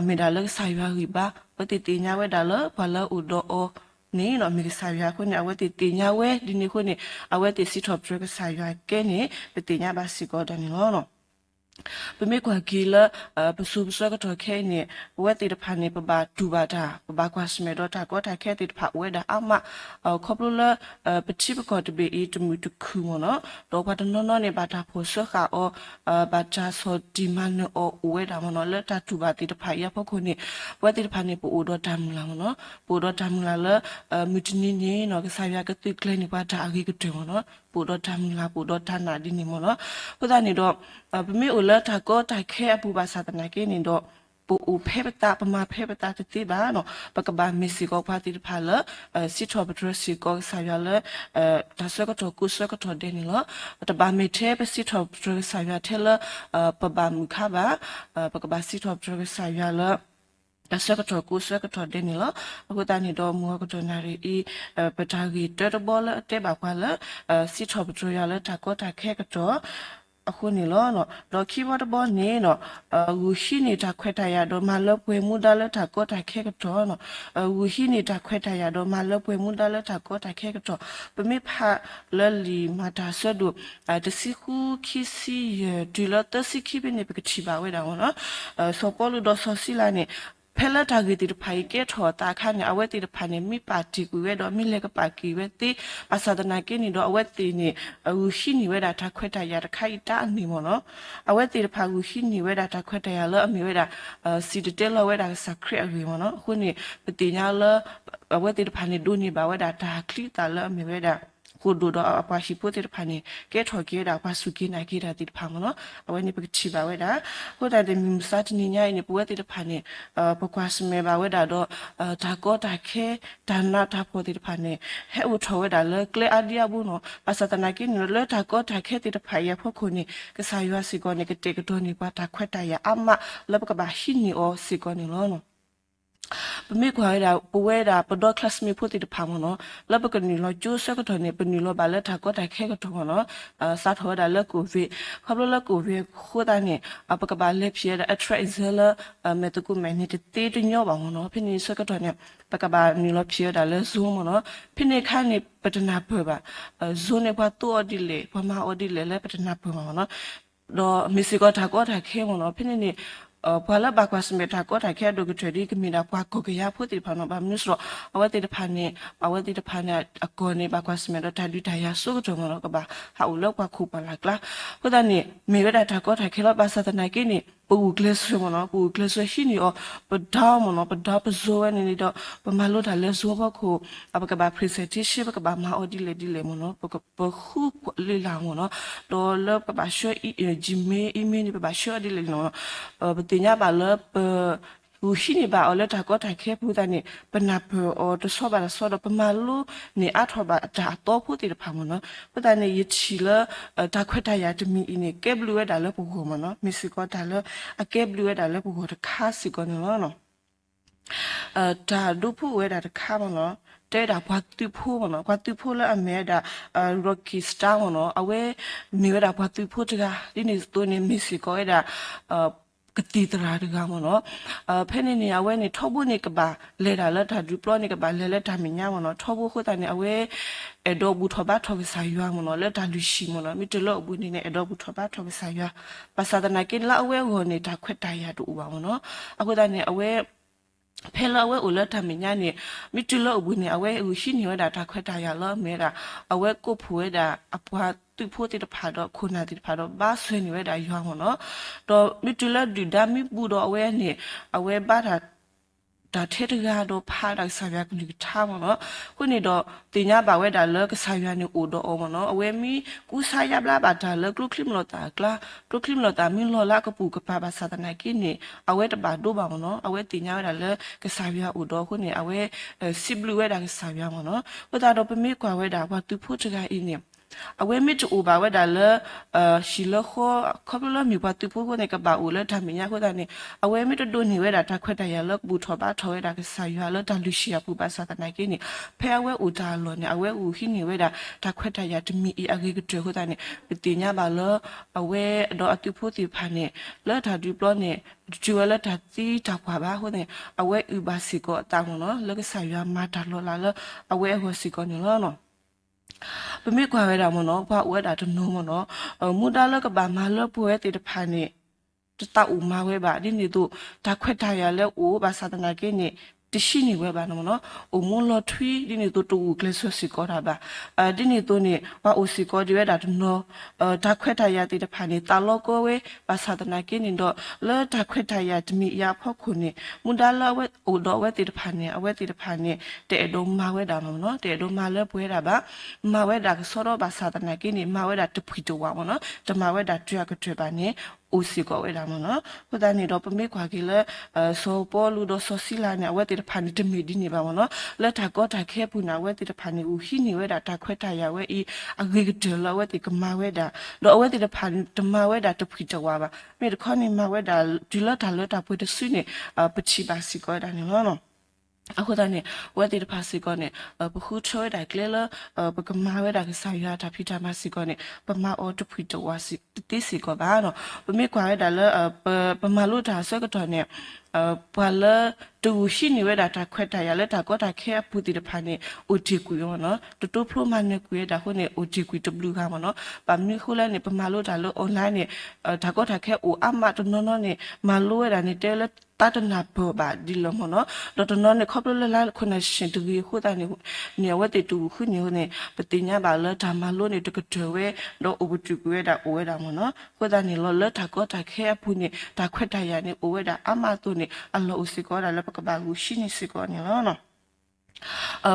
မ့ၢ်ဒၣ်လၢကစၢ်ယွၤဂံၢ်ဘါ, အဝဲသ့ၣ်သ့ၣ်ညါဝဲဒၣ်လၢပှၤလၢအအိၣ်ဒီးအီၤန့ၣ် မ့ၢ်ကစၢ်ယွၤအဃိန့ၣ် အဝဲသ့ၣ်သ့ၣ်ညါဝဲဒ်န့ၣ်အဃိန့ၣ် အဝဲသ့ၣ်စံးထီၣ်ပတြၢၤကစၢ်ယွၤကဲန့ၣ် ပသ့ၣ်ညါဘၣ်စ့ၢ်ကီးဒၣ်န့ၣ်လီၤ. ပမ့ၢ်ကွၢ်က့ၤလၢ ပစိၤပဆၢကတီၢ်ခဲအံၤန့ၣ် ပဝဲသ့ၣ်တဖၣ်န့ၣ် ပဘၣ်တူၢ်ဘၣ်တၢ် ပဘၣ်ကွၢ်ဆၢၣ်မဲာ်ဒီးတၢ်ကီတၢ်ခဲသ့ၣ်တဖၣ်အိၣ်ဝဲဒၣ်အါမး, ခီဖျိလၢ ပထံပကီၢ်တဘ့ၣ်အံၤ တမုာ်တခုၣ်မ့ၢ်နီၤ, ဒီးပှၤတနီၤနီၤန့ၣ် ဘၣ်တၢ်ဖီၣ်စၢဃာ်အီၤ ဘၣ်တၢ်ဆီၣ်တံၢ်မၤနၢၤအီၤအိၣ်ဝဲဒၣ်မ့ၢ်နီၤ, လၢတၢ်တူၢ်ဘၣ်သ့ၣ်တဖၣ်အံၤအဖီခိၣ်န့ၣ် ပဝဲသ့ၣ်တဖၣ်န့ၣ် ပအိၣ်ဒီးတၢ်မုၢ်လၢ်မ့ၢ်နီၤ, ပအိၣ်ဒီးတၢ်မုၢ်လၢ်လၢ မုၢ်တနံၤန့ၣ်နီၤ ကစၢ်ယွၤကသုးကျဲၤန့ၢ်ပှၤတၢ်အဂ့ၤကတၢၢ်မ့ၢ်နီၤ, ပအိၣ်ဒီးတၢ်မုၢ်လၢ် ပအိၣ်ဒီးတၢ်နာ်ဒ်န့ၣ်မ့ၢ်နီၤ, အဃိသတးန့ၣ်ဒီး ပမ့ၢ်အိၣ်လၢတၢ်ကီတၢ်ခဲအပူၤဘၣ်ဆၣ်သနာ်က့န့ၣ်ဒီး ပအိၣ်ဖဲပသး ပမၤဖဲပသးတသ့ဘၣ်နီၤ, ပကဘၣ်မ့ၢ်စ့ၢ်ကီးပှၤသ့ၣ်တဖၣ်လၢ စံးထီၣ်ပတြၢၤစ့ၢ်ကီးကစၢ်ယွၤလၢ တၢ်ဆၢကတီၢ်ကိးဆၢကတီၢ်ဒဲးန့ၣ်လီၤ. တဘၣ်မ့ၢ်ထဲပစံးထီၣ်ပတြၢၤကစၢ်ယွၤထဲလၢ ပဘၣ်မုာ်ခါဘၣ်, ပကဘၣ်စံးထီၣ်ပတြၢၤကစၢ်ယွၤလၢ တၢ်ဆၢကတီၢ်ကိးဆၢကတီၢ်ဒဲးန့ၣ်လီၤ. အဃိသတးန့ၣ်ဒီး မုၢ်ဂီၤကတီၢ်နၣ်ရံၣ်အံၤ ပတၢ်ဂ့ၢ်တၢတဘီလၢအတဲဘၣ်ပှၤလၢ စံးထီၣ်ပတြၢၤယွၤလၢတၢ်ကီတၢ်ခဲကတီၢ် အဃိန့ၣ်လီၤ. ဒီးခံဘီတဘီန့ၣ်နီၤ ဂုာ်ဟံးန့ၢ်တၢ်ခွဲးတၢ်ယာ်ဒီးမၤလၢပှဲၤမူဒါလၢတၢ်ကီတၢ်ခဲကတီၢ်နီၤ, ဂုာ်ဟံးန့ၢ်တၢ်ခွဲးတၢ်ယာ်ဒီးမၤလၢပှဲၤမူဒါလၢတၢ်ကီတၢ်ခဲကတီၢ်, ပမ့ၢ်ဖးလၢလံာ်မၤတၢ်ဆၢဒိၣ် တဆံဃု ခံဆံယဲၢ် တုၤလၢသၢဆံခံဖဲန့ၣ် ပကထံၣ်ဘၣ်ဝဲဒၣ်မ့ၢ်နီၤ, စီၤပီလူးဒီးစီၤစံလၤန့ၣ် ဖဲလၢတၢ်ဂ့ၢ်သ့ၣ်တဖၣ်အံၤကဲထီၣ်အသးအခါန့ၣ် အဝဲသ့ၣ်တဖၣ်န့ၣ် မ့ၢ်ပာ်တ့ၢ်ကွံာ်ဝဲဒီး မ့ၢ်လဲၤကပာ်က့ၤဝဲသ့, ဘၣ်ဆၣ်သနာ်က့န့ၣ်ဒီး အဝဲသ့ၣ်န့ၣ် ဂုာ်ဟံးန့ၢ်ဝဲဒၣ်တၢ်ခွဲးတၢ်ယာ်တခါအံၤတၢ်အန့ၣ်မ့ၢ်နီၤ, အဝဲသ့ၣ်တဖၣ်ဂုာ်ဟံးန့ၢ်ဝဲဒၣ်တၢ်ခွဲးတၢ်ယာ်လၢအမ့ၢ်ဝဲဒၣ် စံၣ်တဲၤတဲလီၤဝဲဒၣ်ကစၢ်ခရံာ်အဂ့ၢ်မ့ၢ်နီၤ, အဃိန့ၣ် ပသ့ၣ်ညါလၢ အဝဲသ့ၣ်တဖၣ်န့ၣ် ဒိးန့ၢ်ဘၣ်ဝဲဒၣ်တၢ်ချံအသၣ်လၢအမ့ၢ်ဝဲဒၣ် ကိၣ်ဒိၣ်ဒီးအပှၤဟံၣ်ဖိသ့ၣ်တဖၣ်န့ၣ် ကဲထီၣ်က့ၤဝဲဒၣ်ပှၤစူၢ်က့ၤနာ်က့ၤတၢ်သ့ၣ်တဖၣ်မ့ၢ်နီၤ, အဝဲန့ၣ်ပကထံၣ်ဘၣ်ဝဲဒၣ်. အဃိသတးန့ၣ် မုၢ်မဆါတနံၤညါအံၤန့ၣ် ပဝဲသ့ၣ်တဖၣ်န့ၣ် ပကွၢ်ဆၢၣ်မဲာ်ဘၣ်ဝဲဒၣ်ဒီး တၢ်ကီတၢ်ခဲ တၢ်နးတၢ်ဖှီၣ်သ့ၣ်တဖၣ်န့ၣ် ဟဲအိၣ်ထီၣ်ဝဲဒၣ်လၢကျဲအါဒံအါဘိနီၤ. ဘၣ်ဆၣ်သနာ်က့န့ၣ် လၢတၢ်ကီတၢ်ခဲသ့ၣ်တဖၣ်အံၤအဖီခိၣ်န့ၣ် ကစၢ်ယွၤစ့ၢ်ကီးန့ၣ် ကတဲာ်ကတီၤန့ၢ်ပှၤတၢ်ခွဲးတၢ်ယာ်အါမး လၢပကဘၣ်ဟံးန့ၢ်အီၤစ့ၢ်ကီးန့ၣ်လီၤ. ပမ့ၢ်ကွၢ်ဝဲဒၣ် ပဝဲဒၣ်ပဒီ classmate ဖိသ့ၣ်တဖၣ်မ့ၢ်နီၤ, လၢပကနုာ်လီၤကၠိဆၢကတီၢ်န့ၣ် ပနုာ်လီၤဘၣ်လၢတၢ်ကီတၢ်ခဲကတီၢ်မ့ၢ်နီၤ, စးထီၣ်ဝဲဒၣ်လၢ COVID, ခီဖျိလၢ COVID အဃိသတးန့ၣ် ပကဘၣ်လဲၤဖံးဝဲဒၣ် အ track exam လၢ မဲာ်သကိးမဲာ်န့ၣ် တသ့တညီဘၣ်မ့ၢ်နီၤ. ဖဲန့ၣ်ဆၢကတီၢ်န့ၣ် ပကဘၣ်နုာ်လီၤဖံးဝဲဒၣ်လၢ Zoom မ့ၢ်နီၤ. ဖဲန့ၣ်အခါန့ၣ် ပတနၢ်ပၢၢ်ဘၣ် Zoom န့ၣ် ပှၤသိအီၤဒ်လဲၣ် ပှၤမၤအီၤဒ်လဲၣ်လၢပတနၢ်ပၢၢ်ဘၣ်မ့ၢ်နီၤ. ဒီးမ့ၢ်စ့ၢ်ကီးတၢ်ကီတၢ်ခဲမ့ၢ်နီၤ, ဖဲန့ၣ်န့ၣ် ပှၤလၢဘၣ်ကွၢ်ဆၢၣ်မဲာ်တၢ်ကီတၢ်ခဲအဒိၣ်ကတၢၢ်ဒ် ကမ့ၢ်ဒၣ်ပှၤကီၢ်ကယၤဖိသ့ၣ်တဖၣ်နီၤ. ဘၣ်မနုၤအဃိ အဝဲသ့ၣ်တဖၣ်န့ၣ် အဝဲသ့ၣ်တဖၣ်န့ၣ် အကီၢ်န့ၣ် ဘၣ်ကွၢ်ဆၢၣ်မဲာ်ဒီးတၢ်ဒုးတၢ်ယၤအဆိကတၢၢ်မ့ၢ်နီၤ, ကဘၣ်ဟးအိၣ်လၢပှၤခိၣ်ပှၤလၢ်ကျါ. အဃိသတးန့ၣ် မ့ၢ်ဝဲဒၣ်တၢ်ကီတၢ်ခဲလီၤ. ဘၣ်ဆၣ်သနာ်က့န့ၣ် ပဂုာ်ကျဲးစၢးမ့ၢ်နီၤ, ပဂုာ်ကျဲးစၢးဟံးန့ၢ်အီၤ, ပဒီမ့ၢ်နီၤ, ပဒီပ Zoom ဝဲန့ၣ်န့ၣ်ဒီး ပမၤလိတၢ်လၢ Zoom ဖီခိၣ် ပကဘၣ် presentation ပကဘၣ်မၤအီၤဒ်လဲၣ်ဒ်လဲၣ်မ့ၢ်နီၤ, ပဃုလ့လၢ်မ့ၢ်နီၤ, ဒီးလၢပကဘၣ်ဆှၢ Gmail, email န့ၣ် ပဘၣ်ဆှၢအီၤဒ်လဲၣ်န့ၣ်မ့ၢ်နီၤ, ပသ့ၣ်ညါဘၣ်လၢပ ဂုာ်ဟံးန့ၢ်ဘၣ်အီၤလၢတၢ်ကီတၢ်ခဲအပူၤသတးန့ၣ် ပနၢ်ပၢၢ်အီၤတဆီဘၣ်တဆီဒီး ပမၤလိန့ၢ်အါထီၣ်ဘၣ်တၢ်အသီဖိသ့ၣ်တဖၣ်မ့ၢ်နီၤ. အဃိသတးန့ၣ် ယထံၣ်လၢ တၢ်ခွဲးတၢ်ယာ်တမံၤအံၤန့ၣ် ကဲဘျုးဝဲဒၣ်လၢပဂီၢ်မ့ၢ်နီၤ, မ့ၢ်စ့ၢ်ကီးတၢ်လၢအကဲဘျုးဝဲဒၣ်လၢပဂီၢ်တခါစ့ၢ်ကီးန့ၣ်လီၤ. တၢ်ဒိဖိဝဲဒၣ်တခါမ့ၢ်နီၤ, တဲဝဲဒၣ်ပှၤသုးဖိမ့ၢ်နီၤ, ပှၤသုးဖိလၢအမ့ၢ်ဝဲဒၣ် Rocky Star မ့ၢ်နီၤ, အဝဲမ့ၢ်ဝဲဒၣ်ပှၤသုးဖိတဂၤ ဒ်န့ၣ်အသိးန့ၣ် မ့ၢ်စ့ၢ်ကီးဝဲဒၣ် ကသံၣ်သရၣ်တဂၤမ့ၢ်နီၤ. ဖဲန့ၣ်န့ၣ် အဝဲန့ၣ် ထီဘိန့ၣ် ကဘၣ်လဲၤဒၣ်လၢတၢ်ဒုးပျီန့ၣ် ကဘၣ်လဲၤလၢတၢ်မဲာ်ညါမ့ၢ်နီၤ. ထီဘိအဃိသတးန့ၣ် အဝဲအဲၣ်ဒိးဘူၣ်ထီၣ်ဘါထီၣ်ကစၢ်ယွၤမ့ၢ်နီၤ, လၢတၢ်လုၢ်ဟံၣ်မ့ၢ်နီၤ, မ့ၢ်တုၤလၢအအိၣ်ဘှံးနံၤန့ၣ် အဲၣ်ဒိးဘူၣ်ထီၣ်ဘါထီၣ်ကစၢ်ယွၤ. ဘၣ်ဆၣ်သနာ်က့န့ၣ် လၢအဝဲအဂီၢ်န့ၣ် တၢ်ခွဲးတၢ်ယာ်တအိၣ်ဘၣ်မ့ၢ်နီၤ. အဃိသတးန့ၣ် အဝဲ ဖဲလၢအဝဲအိၣ်လၢတၢ်မဲာ်ညါန့ၣ် မ့ၢ်တုၤလၢအအိၣ်ဘှံးနံၤန့ၣ် အဝဲဂုာ်ဟံးန့ၢ်ဝဲဒၣ်တၢ်ခွဲးတၢ်ယာ်လၢအမ့ၢ်ဝဲဒၣ် အဝဲကိးဖှိၣ်ဝဲဒၣ်အပှၤသုးဖိသ့ၣ်တဖၣ်ဒီးခိၣ်နၢ်သ့ၣ်တဖၣ်ဒီး ဘါဆှဲန့ၢ်ဝဲဒၣ်ယွၤမ့ၢ်နီၤ. ဒီးမ့ၢ်တုၤလၢဒုၣ်ဒါမ့ၢ်ဘူးဒီးအဝဲန့ၣ် အဝဲဘါတၢ် တၢ်ထဲတဂၤဒီးဖးဒၣ်ကစၢ်ယွၤကလုၢ်ကထါမ့ၢ်နီၤ. အဃိန့ၣ်ဒီး သ့ၣ်ညါဘၣ်ဝဲဒၣ်လၢကစၢ်ယွၤန့ၣ်အိၣ်ဒီးအီၤမ့ၢ်နီၤ. အဝဲမ့ၢ်ကူစါယါဘျါဘၣ်တၢ်လၢကျိချံမျိာ်သၣ်အကျါ, ကျိချံမျိာ်သၣ်မ့ၢ်လီၤလၢအကပိာ်ကပၤဘၣ်ဆၣ်သနာ်က့န့ၣ် အဝဲတဘၣ်ဒိဘၣ်မ့ၢ်နီၤ. အဝဲသ့ၣ်ညါဝဲဒၣ်လၢကစၢ်ယွၤအိၣ်ဒီးအဃိန့ၣ် အဝဲ စံးဘျုးဝဲဒၣ်ကစၢ်ယွၤမ့ၢ်နီၤ. အဃိသတးဒီးပမ့ၢ်ကွၢ်ဝဲဒၣ်ပှၤသုးဖိတဂၤအံၤန့ၣ် အဝဲမ့ၢ်တအိၣ်ဘၣ်ဝဲဒၣ်လၢ ဟံၣ်လၢဃီ ခီဖျိလၢမ့ၢ်ပှၤသုးဖိအဃိန့ၣ် ကဘၣ်အိၣ်လၢတၢ်မဲာ်ညါအဃိသတးန့ၣ် အဝဲမ့ၢ်တဒိးန့ၢ်ဝဲဒၣ်တၢ်ခွဲးတၢ်ယာ်လၢကဘူၣ်ထီၣ်ဘါထီၣ်ဝဲဒၣ်ကစၢ်ယွၤလၢတၢ်လုၢ်ဟံၣ်အပူၤဘၣ်ဆၣ်သနာ်က့န့ၣ် ဖဲအဝဲအိၣ်တၢ်အလီၢ်န့ၣ် အဝဲအိၣ်ဟံးန့ၢ်ဝဲဒၣ်တၢ်ခွဲးတၢ်ယာ်တမံၤအံၤအဂ့ၤကတၢၢ်အဃိသတးန့ၣ် ပသ့ၣ်ညါဘၣ်လၢ အဝဲဒီးအသုးဖိသ့ၣ်တဖၣ်န့ၣ် လၢတၢ်ဒုးပျီန့ၣ် တတုၤဝဲလၢတၢ်သံတၢ်ပှၢ်ဘၣ်အဃိန့ၣ် အဝဲအုၣ်ဘၣ်စ့ၢ်ကီးအသးမ့ၢ်နီၤ လၢကစၢ်ယွၤမၤတၢ်လီၤလးလၢအဝဲအဂီၢ်စ့ၢ်ကီးန့ၣ်လီၤ. ပမ့ၢ်ကွၢ်ဝဲဒၣ်မ့ၢ်နီၤ ပှၤအိၣ်ဝဲဒၣ်တနီၤမ့ၢ်နီၤ မူဒါလၢကဘၣ်မၤလၢပှဲၤဝဲသ့ၣ်တဖၣ်န့ၣ် တသးအိၣ်မၤဝဲဘၣ် ဒ်န့ၣ်အသိး တၢ်ခွဲးတၢ်ယာ်လၢအိၣ်ဘၣ်ဆၣ်သနာ်က့န့ၣ် တဟံးန့ၢ်ဝဲဘၣ်နီၤမ့ၢ်နီၤ အိၣ်မူလီၤထွံ ဒ်န့ၣ်အသိးတဂုာ်ကျဲးစၢးစ့ၢ်ကီးတၢ်ဘၣ် ဒ်န့ၣ်အသိးန့ၣ် ပှၤအိၣ်စ့ၢ်ကီးဒံးဝဲဒၣ်တနီၤ တၢ်ခွဲးတၢ်ယာ်သ့ၣ်တဖၣ်န့ၣ် သးလီကီဝဲ ဘၣ်ဆၣ်သနာ်က့န့ၣ်ဒီး လၢတၢ်ခွဲးတၢ်ယာ်တမံၤအံၤအဖီခိၣ်န့ၣ် မူဒါလၢအဝဲအိၣ်ဒီးအဝဲသ့ၣ်တဖၣ်န့ၣ် အဝဲသ့ၣ်တဖၣ်န့ၣ် တအဲၣ်ဒိးမၤဝဲဒၣ်မ့ၢ်နီၤ တအဲၣ်ဒိးမၤလၢပှဲၤဒၣ်ဘၣ် မၤဝဲဒၣ်ကစီဒီဘၣ်ဆၣ်သနာ်က့န့ၣ် မၤဝဲဒၣ်တဖှံၣ်တဝးမ့ၢ်နီၤ တမၤဝဲဒၣ်တၢ်အကတၢၢ်ဘၣ်န့ၣ် အိၣ်စ့ၢ်ကီးဝဲဒၣ်မ့ၢ်နီၤ အဃိသတးန့ၣ်ဒီးပမ့ၢ်ကွၢ်က့ၤလၢ စီၤပီလူးဒီးစီၤစံလၤန့ၣ် အဝဲသ့ၣ်တဖၣ်န့ၣ် တမ့ၢ်ဒ်န့ၣ်ဘၣ်မ့ၢ်နီၤ လၢတၢ်ကီတၢ်ခဲအပူၤန့ၣ် အဝဲသ့ၣ်တဖၣ်န့ၣ် ဂုာ်ဟံးန့ၢ်ဝဲဒၣ်တၢ်ခွဲးတၢ်ယာ်ဝဲအံၤ အဂ့ၤကတၢၢ်လၢအဝဲသ့ၣ်ကမၤဝဲဒၣ် ဒီးအဝဲသ့ၣ်တဖၣ်န့ၣ် တမၤဝဲဒၣ်တဖှံၣ်တဝးဘၣ် မ့ၢ်တခီန့ၣ် မၤဝဲဒၣ်တုၤလၢတၢ်လၢတၢ်ပှဲၤတစုန့ၣ် ပထံၣ်ဘၣ်စ့ၢ်ကီးဝဲဒၣ်န့ၣ်လီၤ. အဃိသတးန့ၣ် အဝဲသ့ၣ်တဖၣ်စ့ၢ်ကီးန့ၣ် ပဃုထၢဝဲဒၣ်ကျဲလၢ ပကမၤဝဲဒၣ်ကစၢ်ယွၤတၢ်ဖံးတၢ်မၤစ့ၢ်ကီးန့ၣ် ပမၤအီၤတဖှံၣ်တဝးတသ့စ့ၢ်ကီးဘၣ်နီၤ ပမ့ၢ်ကွၢ်ဝဲဒၣ်လၢ ပမၤလိတၢ်အဆၢကတီၢ်န့ၣ် ပှၤလၢတဂုာ်ဟံးန့ၢ်ဝဲဒၣ်တၢ်ခွဲးတၢ်ယာ်လၢတၢ်ကီတၢ်ခဲအပူၤသ့ၣ်တဖၣ်န့ၣ် အိၣ်တ့ၢ်ကွံာ်အီၤနီၤ တတိဖျိမၤနၢၤကွံာ်ဝဲဒၣ်အဃိန့ၣ် အိၣ်တ့ၢ်ကွံာ်တဘျုးဂၤမ့ၢ်နီၤ ဘၣ်မနုၤအဃိလဲၣ်န့ၣ် ပမၤလိတၢ်လၢ online န့ၣ် တၢ်ကီတၢ်ခဲအိၣ်အါမးတနီၤနီၤန့ၣ် မၤလိဝဲဒၣ်န့ၣ် တဲလၢတၢ်တနၢ်ပၢၢ်ဘၣ်ဒ်လဲၣ်မ့ၢ်နီၤ ဒီးတနီၤန့ၣ် ခီဖျိလၢ လၢ connection တဂ့ၤအဃိသတးန့ၣ် န့ၣ်အဝဲသ့ၣ်တဂုာ်ဃုန့ၣ်အဃိန့ၣ် ပသ့ၣ်ညါဘၣ်လၢတၢ်မၤလိန့ၣ် တကတၢၢ်ဝဲ ဒီးအိၣ်ပတုာ်ကွံာ်ဝဲဒၣ်အိၣ်ဝဲဒၣ်မ့ၢ်နီၤ အဃိသတးန့ၣ်လီၤ လၢတၢ်ကီတၢ်ခဲအပူၤန့ၣ် တၢ်ခွဲးတၢ်ယာ်န့ၣ် အိၣ်ဝဲဒၣ်အါမးအသိးန့ၣ် အလီၢ်အိၣ်စ့ၢ်ကီးဝဲဒၣ်လၢပကဘၣ်ဂုာ်ဟံးန့ၢ်စ့ၢ်ကီးန့ၣ်လီၤ.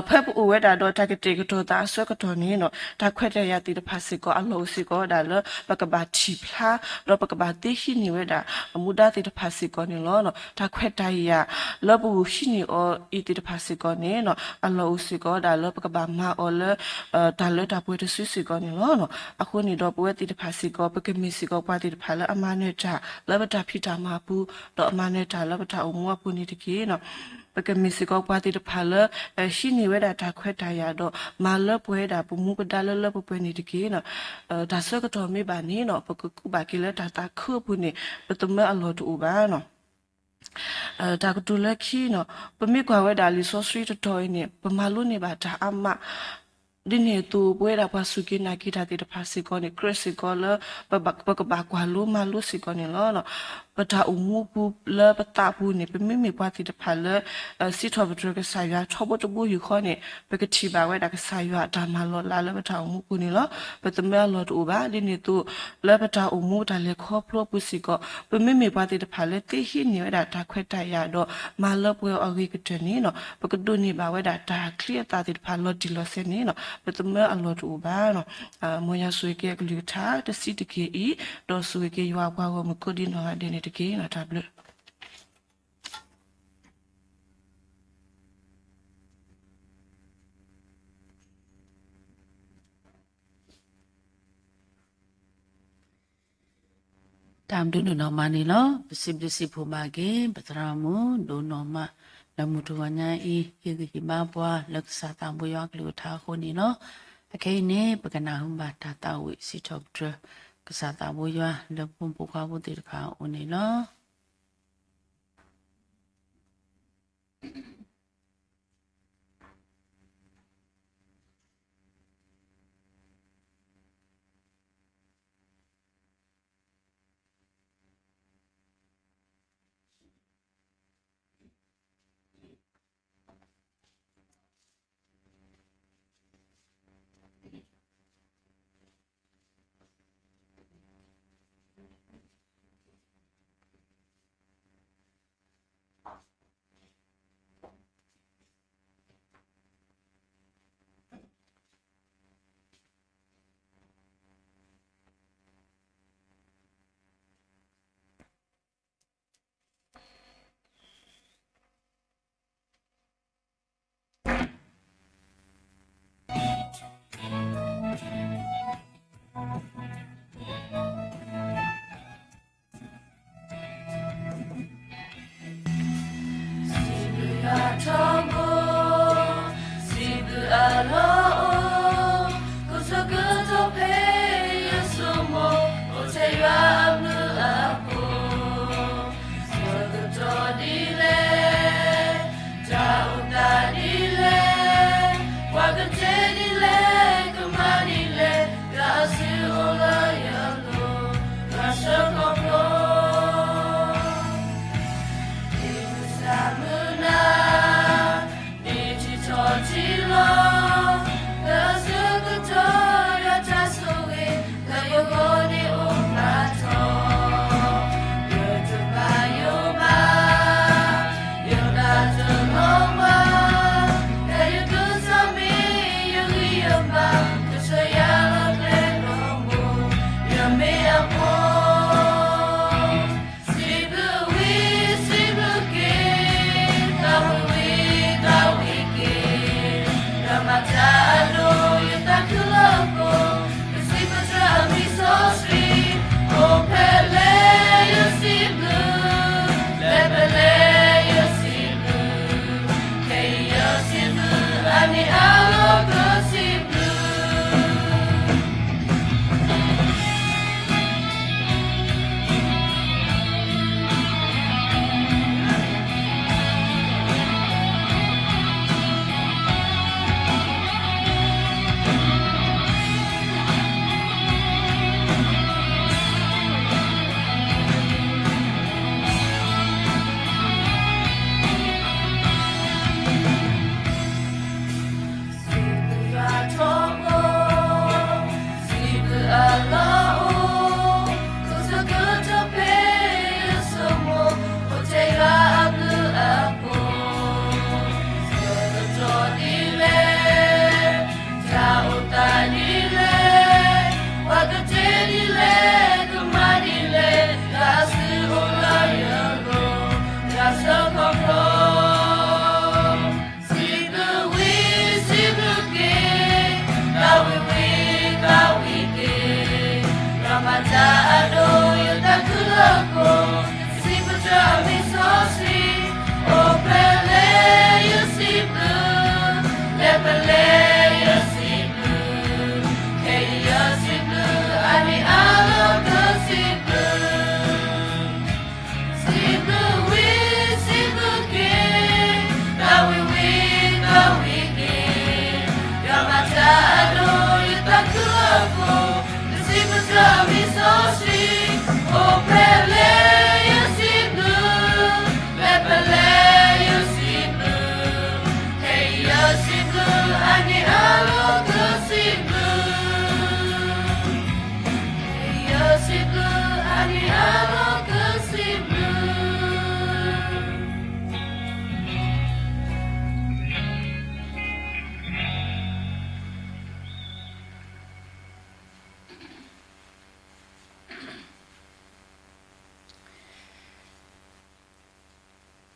ဖဲပအိၣ်ဝဲဒၣ်ဒီးတၢ်ကတဲာ်ကတီၤသးအဆၢကတီၢ်န့ၣ်နီၤ တၢ်ခွဲးတၢ်ယာ်သ့ၣ်တဖၣ်စ့ၢ်ကီး အလီၢ်အိၣ်စ့ၢ်ကီးဝဲဒၣ်လၢ ပကဘၣ်ထံၣ်ဖျါ ဒီးပကဘၣ်သ့ဟံးန့ၢ်ဝဲဒၣ် မူဒါသ့ၣ်တဖၣ်စ့ၢ်ကီးန့ၣ်လီၤ. တၢ်ခွဲးတၢ်ယာ်လၢပဂုာ်ဟံးန့ၢ်အီၤအံၤသ့ၣ်တဖၣ်စ့ၢ်ကီးန့ၣ်နီၤ အလီၢ်အိၣ်စ့ၢ်ကီးဝဲဒၣ်လၢပကဘၣ်မၤအီၤလၢ တၢ်လၢတၢ်ပှဲၤတစုစ့ၢ်ကီးန့ၣ်လီၤ. အဃိန့ၣ်ဒီးပဝဲသ့ၣ်တဖၣ်စ့ၢ်ကီး ပကမ့ၢ်စ့ၢ်ကီးပှၤသ့ၣ်တဖၣ်လၢအမၤနၢၤတၢ်လၢပတၢ်ဖံးတၢ်မၤအပူၤ ဒီးအမၤနၢၤတၢ်လၢပတၢ်အိၣ်မူအပူၤန့ၣ်တက့ၢ်နီၤ ပကမ့ၢ်စ့ၢ်ကီးပှၤသ့ၣ်တဖၣ်လၢ ဟံးန့ၢ်ဝဲဒၣ်တၢ်ခွဲးတၢ်ယာ်ဒီး မၤလၢပှဲၤဝဲဒၣ်ပမူပဒါလၢလၢပှဲၤပှဲၤန့ၣ်တက့ၢ်နီၤ တၢ်ဆၢကတီၢ်မ့ၢ်ဘၣ်န့ၣ်နီၤ ပကကူးဘၣ်က့ၤလၢတၢ်သးခုအပူၤန့ၣ် ပသမၢအလီၢ်တအိၣ်ဘၣ်နီၤ တၢ်ကတိၤလၢခံနီၤ ပမ့ၢ်ကွၢ်ဝဲဒၣ်လံာ်စီဆှံတတီၤအံၤန့ၣ် ပမၤလိန့ၢ်ဘၣ်တၢ်အါမး ဒ်န့ၣ်အသိး ပဝဲဒၣ်ပှၤစူၢ်က့ၤနာ်က့ၤတၢ်သ့ၣ်တဖၣ်စ့ၢ်ကီးန့ၣ် ကြၢးစ့ၢ်ကီးလၢ ပကဘၣ်ကွၢ်လိမၤလိစ့ၢ်ကီးန့ၣ်လီၤ. ပတၢ်အိၣ်မူပူၤလၢပသးပူၤန့ၣ် ပမ့မ့ၢ်ပှၤသ့ၣ်တဖၣ်လၢ စံးထီၣ်ပတြၢၤကစၢ်ယွၤထီဘိတဘိယူၢ်ဃီန့ၣ် ပကထံၣ်ဘၣ်ဝဲဒၣ်ကစၢ်ယွၤအတၢ်မၤလီၤလးလၢပတၢ်အိၣ်မူပူၤန့ၣ်လီၤ. ပသမၢအလီၢ်တအိၣ်ဘၣ် ဒ်န့ၣ်အသိး လၢပတၢ်အိၣ်မူတၢ်လဲၤခီဖျိအပူၤစ့ၢ်ကီး ပမ့မ့ၢ်ပှၤသ့ၣ်တဖၣ်လၢသ့ဟံးန့ၢ်ဝဲဒၣ်တၢ်ခွဲးတၢ်ယာ်ဒီး မၤလၢပှဲၤအီၤအဂ့ၤကတၢၢ်န့ၣ်နီၤ ပကဒိးန့ၢ်ဘၣ်ဝဲဒၣ်တၢ်ချံအသၣ်သ့ၣ်တဖၣ်လီၤတံၢ်လီၤဆဲးန့ၣ်နီၤ ပသမၢအလီၢ်တအိၣ်ဘၣ်နီၤ မ်ယွၤဆိၣ်ဂ့ၤက့ၤအကလုၢ်ကထါတဆံးတက့ၢ်အံၤ ဒီးဆိၣ်ဂ့ၤက့ၤယွၤအပှၤဂီၢ်မုၢ်ကိးဒံးနီၢ်ဂၤဒဲးန့ၣ်တက့ၢ်နီၤ တၢ်ဘျုး တၢ်ဘျုးဒိၣ်နီၢ်မးန့ၣ်လီၤ. ပစံးဘျုးစံးဖှိၣ်ဘၣ်က့ၤ ပသရၣ်မုၣ်ဒိၣ်နီၢ်မး လၢမုၢ်တဂီၤညါအံၤ ဟ့ၣ်ဂံၢ်ဟ့ၣ်ဘါပှၤလၢကစၢ်သးဘိယွၤအကလုၢ်ကထါအဃိန့ၣ်လီၤ. အခဲအံၤန့ၣ် ပကနၢ်ဟူဘၣ်တၢ်သးဝံၣ်စံးထီၣ်ပတြၢၤ ကစၢ်သးဘိယွၤလၢပဖိမုၣ်ဖိခွါဖိသ့ၣ်တဖၣ်အအိၣ်န့ၣ်လီၤ. Sibü a tabo, sibü a lo, kuso kuto pe, yasumo, otewa abu abu. Sokuto dile, jauta dile, wakate dile, kumani le, gasu ola yalo, gasu kopo. Ibusamuna, ititotilo, gasu kuto, yatasoe, gayogone omato. Yotuba yoba, yoba tonoma, gayokusami, yogiyoba, kusoyalo lelomo, yame apo. Sibu wi, sibu ke, kawi wi, kawi ke. Ramata alo, yata kuloko, sibu tra ami sosri. O pele, yo sibu, le pele, yo sibu. Ke yo sibu, ani alo ko sibu. အဒိ ယတၢ်ခုၣ်လၢခိၣ်, စံးပတြၢၤအမံၤစီဆှံ, အိၣ်ဖျဲၣ်လၢယစံးဘျုး, လဲၤဖဲလဲၣ်ယစံးဘျုး, ခဲအံၤယစံးဘျုး, အါနံၣ်အါလီၤကစံးဘျုး. စံးဘျုးဝံၤ စံးဘျုးက့ၤ, တၢ်ဝံၤဝံၤ တၢ်ဝံၤက့ၤ, ယွၤမၤတၢ်အဒိ ယတၢ်ခုၣ်အခိၣ်, ကစံးပတြၢၤမံၤစီဆှံ, အိၣ်ဖျဲၣ်လၢယစံးဘျုး, လဲၤဖဲလဲၣ်ယစံးဘျုး, ခဲအံၤယစံးဘျုး, အါနံၣ်အါလီၤကစံးဘျုး. ယစံးဘျုး, အါနံၣ်အါလီၤကစံးဘျုး.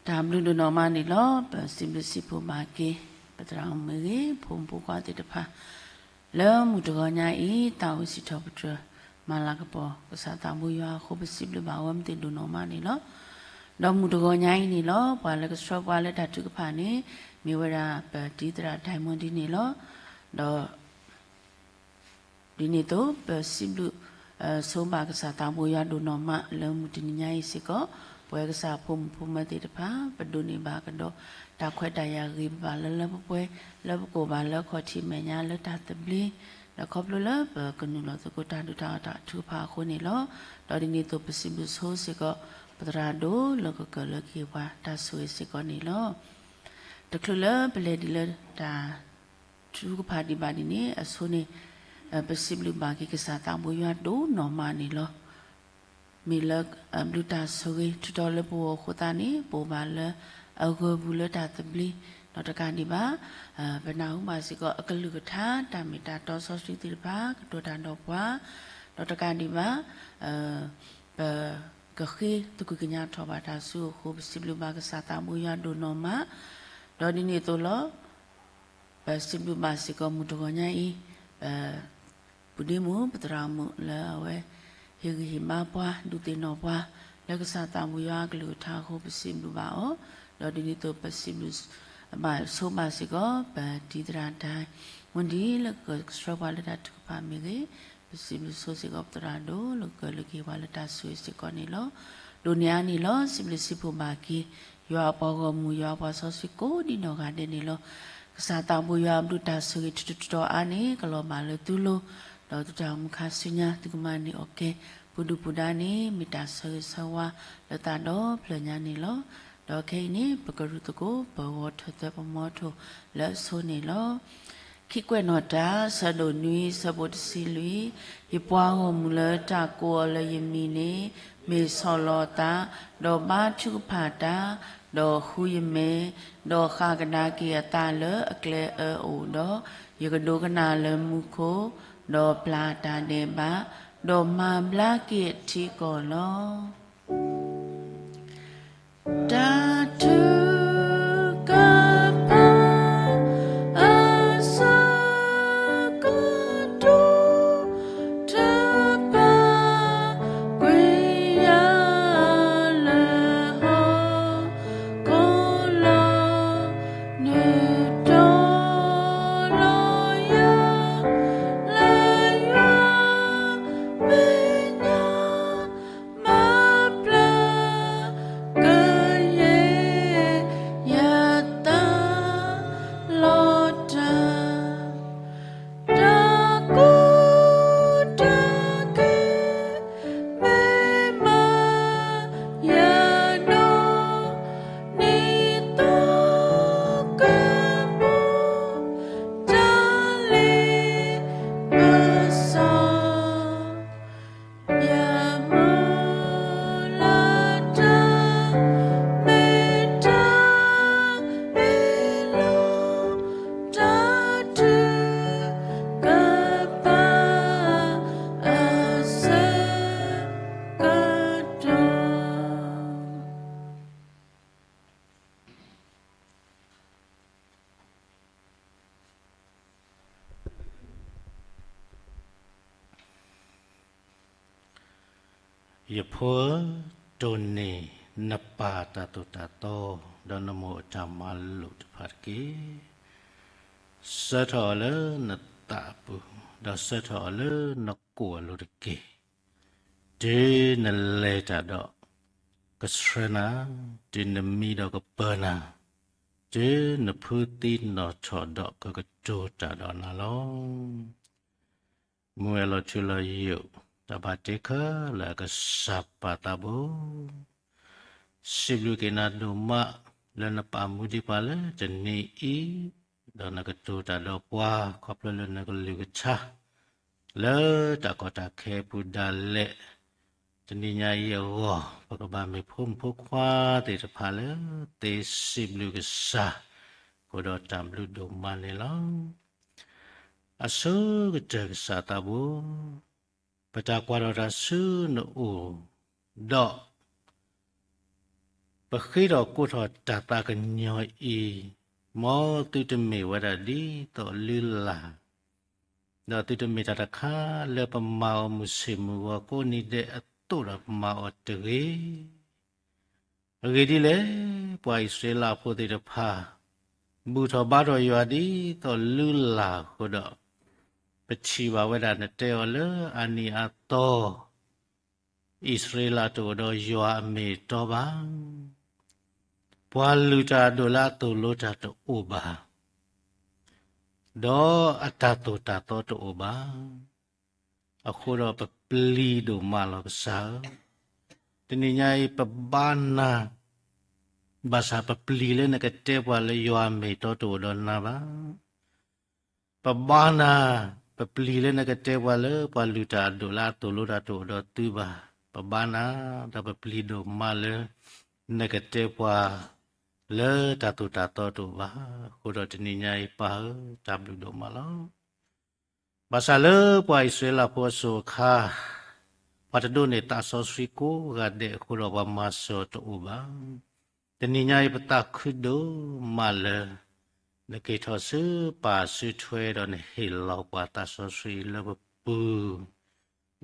တၢ်ဘျုးဒိၣ်နီၢ်မးန့ၣ်လီၤ. ပစံးဘျုးစံးဖှိၣ်ဘၣ်က့ၤ ပသရၣ်မုၣ်မ့ၢ်ဂ့ၤ, ဖိမုၣ်ဖိခွါသ့ၣ်တဖၣ် လၢမုၢ်တဂီၤညါအံၤ သးဝံၣ်စံးထီၣ်ပတြၢၤ မၤလၤကပီၤ ကစၢ်သးဘိယွၤအဃိ ပစံးဘျုးဘၣ်ဝဲမ့ၢ်သ့ၣ်ဒိၣ်နီၢ်မးန့ၣ်လီၤ. ဒီးမုၢ်တဂီၤညါအံၤန့ၣ်လီၤ, ပှၤလၢကဆှၢပှၤလၢတၢ်ထုကဖၣ်န့ၣ် မ့ၢ်ဝဲဒၣ်ပတံၤသရၣ်ဒၢမၢဒံန့ၣ်လီၤ. ဒီး ဒ်န့ၣ်အသိး ပစံးဘျုး ဆိဘၣ်ကစၢ်သးဘိယွၤဒိၣ်နီၢ်မး လၢမုၢ်တနံၤညါအံၤစ့ၢ်ကီး, ပဝဲကစၢ်ဖိမုၣ်ဖိမၢၤသ့ၣ်တဖၣ် ပဒိးန့ၢ်ဘၣ်ကဒီး တၢ်ခွဲးတၢ်ယာ်ဂ့ၤဘၣ်လၢလၢပှဲၤပှဲၤ, လၢပကိးဘၣ်လၢအခီၣ်ထံးမဲာ်ညါလၢတၢ်သဘျ့, ဒီးခီဖျိလၢပကနုာ်လီၤသကိးတၢ်ဒုးတၢ်အီၣ်တၢ်ထုကဖၣ်အဃိန့ၣ်လီၤ. ဒီးဒ်န့ၣ်အသိး ပစံးဘျုးဆိစ့ၢ်ကီး ပသရၣ်ဒိၣ်လၢကကၢၢ်လၢက့ၤပှၤတၢ်ဆိၣ်ဂ့ၤစ့ၢ်ကီးန့ၣ်လီၤ. တချုးလၢပလဲၤဒ်လၢတၢ် ထုကဖၣ်ဒံးဘၣ်ဒ်န့ၣ် အဆိန့ၣ် ပစံးဘျုးဘၣ်က့ၤကစၢ်သးဘိယွၤဒိၣ်နီၢ်မးန့ၣ်လီၤ. မ့ၢ်လၢအဘျုးတၢ်ဆိၣ်ဂ့ၤ ထုးထီၣ်လၢပဂီၢ်အဃိသတးန့ၣ် ပအိၣ်ဘၣ်လၢအဂၢၤပူၤလၢတၢ်သဘျ့, ဒီးတကးဒံးဘၣ် ပနၢ်ဟူဘၣ်စ့ၢ်ကီး အကလုၢ်ကထါ တၢ်မ့ၢ်တၢ်တီစီဆှံသ့ၣ်တဖၣ် ကတိၤတၢ်ဒီးပှၤ, ဒီးတကးဒံးဘၣ် ပ ကဃ့သကွံၢ်ကညးထီၣ်ဘၣ်တၢ်ဆူအဃိ ပစံးဘျုးဘၣ်ကစၢ်သးဘိယွၤဒိၣ်နီၢ်မး, ဒီးဒ်န့ၣ်အသိးလီၤ. ပစံးဘျုးဘၣ်စ့ၢ်ကီးမုၢ်တဂီၤညါအံၤ ပပုၢ်ဒ့မုၣ် ပသရၣ်မုၣ်လၢအဝဲ ဟ့ၣ်ဂံၢ်ဟ့ၣ်ဘါပှၤ ဒုးသ့ၣ်နီၣ်ပှၤ လၢကစၢ်သးဘိယွၤအကလုၢ်ကထါအဃိ ပစံးဘျုးဘၣ်အီၤ, ဒီးဒ်န့ၣ်အသိးပစံးဘျုး ဘၣ်ဆိဘၣ်စ့ၢ်ကီး ပတံၤသရၣ်ဒၢ မူဒံးလၢကဆှၢပှၤလၢတၢ်ထုကဖၣ်မ့ၢ်ဂ့ၤ, ပစံးဘျုးဆိစ့ၢ်ကီးပသရၣ်ဒိၣ်လၢကၢၢ်လၢက့ၤပှၤလၢတၢ်ဆိၣ်ဂ့ၤစ့ၢ်ကီးန့ၣ်လီၤ. ဒိၣ်န့ၢ်အါန့ၣ်လီၤ စံးဘျုးစံးဖှိၣ်ဘၣ်က့ၤ ယွၤအပှၤဂီၢ်မုၢ် ယွၤအပှၤစီဆှံကိးဒံနီၢ်ဂၤဒဲးန့ၣ်လီၤ. ကစၢ်သးဘိယွၤအဘျုးတၢ်ဆိၣ်ဂ့ၤထူးထူးတီၤတီၤအါန့ၣ် ကလီၤဘၣ်လၢသုလိၤ, ဒီးသုတၢ်အိၣ်မူခါဆူညါ သုကမၤန့ၢ်အီၣ်ကဲ ပူၤဒုၣ်ပူၤဒါန့ၣ် မ့ၢ်တၢ်ဆၢဂ့ၤဆၢဝါလၢသးဒီဖျၢၣ်ညါန့ၣ်လီၤ. ဒီးခဲအံၤန့ၣ် ပကရူၢ်သကိး ပဂီၤထၢၣ်သၢပမီထိၣ်လၢအဆိန့ၣ်လီၤ. ခံကွဲးနီၣ်တၢ ဆၢဒိၣ်နွံ ဆၢဖိတဆံလွံၢ်, ယပှၤဂီၢ်မုၢ်လၢတၢ်ကိးအီၤလၢယမံၤန့ၣ် မ့ၢ်ဆီၣ်လီၤအသး, ဒီးဘါထုကဖၣ်တၢ်, ဒီးဃုယမဲာ်, ဒီးဃၣ်ကဒါက့ၤအသးလၢအကျဲအၢအအိၣ်ဒီး, ယကဒိကနၣ်လၢမူခိၣ်, ဒီးပျၢ်တၢ်ဒဲးဘး, ဒီးမၤဘျါက့ၤအထံအကီၢ်လီၤ. တၢ်ထုကဖၣ် အဆၢကတီၢ် တၢ်ပာ်ကွံာ်ယၤလၢဟီၣ် ကီၢ်လီၤ နုာ်တီၤလီၤယၤ လၢယွၤမဲာ်ညါ မၤ ယဖိဧၢ, တိၢ်န့ၢ်နပၢ်တၢ်သိၣ်တၢ်သီ ဒီးနမိၢ်အတၢ်မၤလိာ်တဖၣ်တက့ၢ်. ဆှၢထီၣ်အီၤလၢနသးအပူၤ, ဒီးဆှၢထီၣ်အီၤလၢနကိာ်အလိၤတက့ၢ်. တုၤနလဲၤတၢ်ဒီး ကဆှၢနၤ, တုၤနမံဒီးကပၢနၤ, တုၤနဖုသံနီၣ်ထီၣ်ဒီးကကတိၤတၢ်ဒီးနၤလီၤ. မူဝဲလီၤထူလီၤယိာ် တၢ်ဘၣ်တ့ခဲလၢာ်အကစၢ်ပၢ်သးဘိ, စံးဘျုးက့ၤနၤဒိၣ်မး လၢနပာ်မူဒံးပှၤလၢတနံၤအံၤ, ဒီးနကတိၤတၢ်ဒီးပှၤ ခီဖျိလၢနကလုၢ်ကထါ လၢတၢ်ကီတၢ်ခဲအပူၤဒၣ်လဲာ်, တနံၤညါအံၤအဂီၢ် ပကဘၣ်မ့ၢ်ဖိမုၣ်ဖိခွါသ့ၣ်တဖၣ်လၢ သ့စံးဘျုးကစၢ်, ဃိဒီးတၢ်ဘျုးဒိၣ်မးန့ၣ်လီၤ. အဆိကတၢၢ်ကစၢ်သးဘိ, ပတၢ်ကွၢ်ထီၣ်တၢ်ဆူနအိၣ်, ဒီး ပဃ့ထီၣ်ကိးထီၣ်တၢ်သးကညီၤအံၤ, မ်သုတမ့ၢ်ဝဲဒၣ်ဒ်သိးလုၢ်လၢ်, ဒီးသုတမ့ၢ်တၢ်တခါလၢပမၤအီၤမုၢ်ဆ့ၣ်မုၢ်ဂီၤကိးနံၤဒဲးအသိးဒီးပမၤအီၤတဂ့ၤ. အဂ့ၢ်ဒ်လဲၣ်, ပှၤအံၣ်စရ့လးဖိသ့ၣ်တဖၣ် ဘူၣ်ထီၣ်ဘါထီၣ်ယွၤဒ်သိးလုၢ်လၢ်အဃိဒီး, ပထံၣ်ဘၣ်ဝဲဒၣ်နတဲအီၤလၢအနံၤအသီ အံၣ်စရ့လးတအိၣ်ဒီးယွၤအမ့ၢ်အတီဘၣ်. ပှၤလုၢ်တၢ်အဒိၣ်လၢအသိၣ်လိတၢ်တအိၣ်ဘၣ်, ဒီးအတၢ်သိၣ်တၢ်သီတအိၣ်ဘၣ်. အဃိဒီးပပျံၤဒိၣ်မးလီၤကစၢ်ဧၢ, တနံၤညါအံၤပဘါနၤ, ဘၣ်ဆၣ်ပပျံၤလၢနကတဲပှၤလၢယွၤအမ့ၢ်အတီတအိၣ်ဒီးနၤဘၣ်. ပဘါနၤ, ပပျံၤလၢနကတဲပှၤလၢပှၤလုၢ်တၢ်အဒိၣ်လၢအသိၣ်လိတၢ်တအိၣ်ဒီးသုဘၣ်. ပဘါနၤ, ဒီးပပျံၤဒိၣ်မးလၢ နကတဲပှၤ လၢတၢ်သိၣ်တၢ်သီတအိၣ်ဘၣ်. အဃိဒီးတနံၤညါအံၤပၢ်ဧၢ, တၢ်ဘျုးဒိၣ်မးလီၤ. ဘၣ်ဆၣ်လၢပှၤအံၣ်စရ့လးဖိအစိၤအခါ, ပှၤတဒိးန့ၢ်သးစီဆှံကိးဂၤဒဲးအဃိဒီးပှၤမၤစၢၤအီၤတအိၣ်ဘၣ်. တနံၤညါအံၤပသးခုဒိၣ်မးလၢ နက့ၤထီၣ်ဆူပၢ်စုထွဲဒီးနဟ့ၣ်လီၤပှၤသးစီဆှံလၢပပူၤ,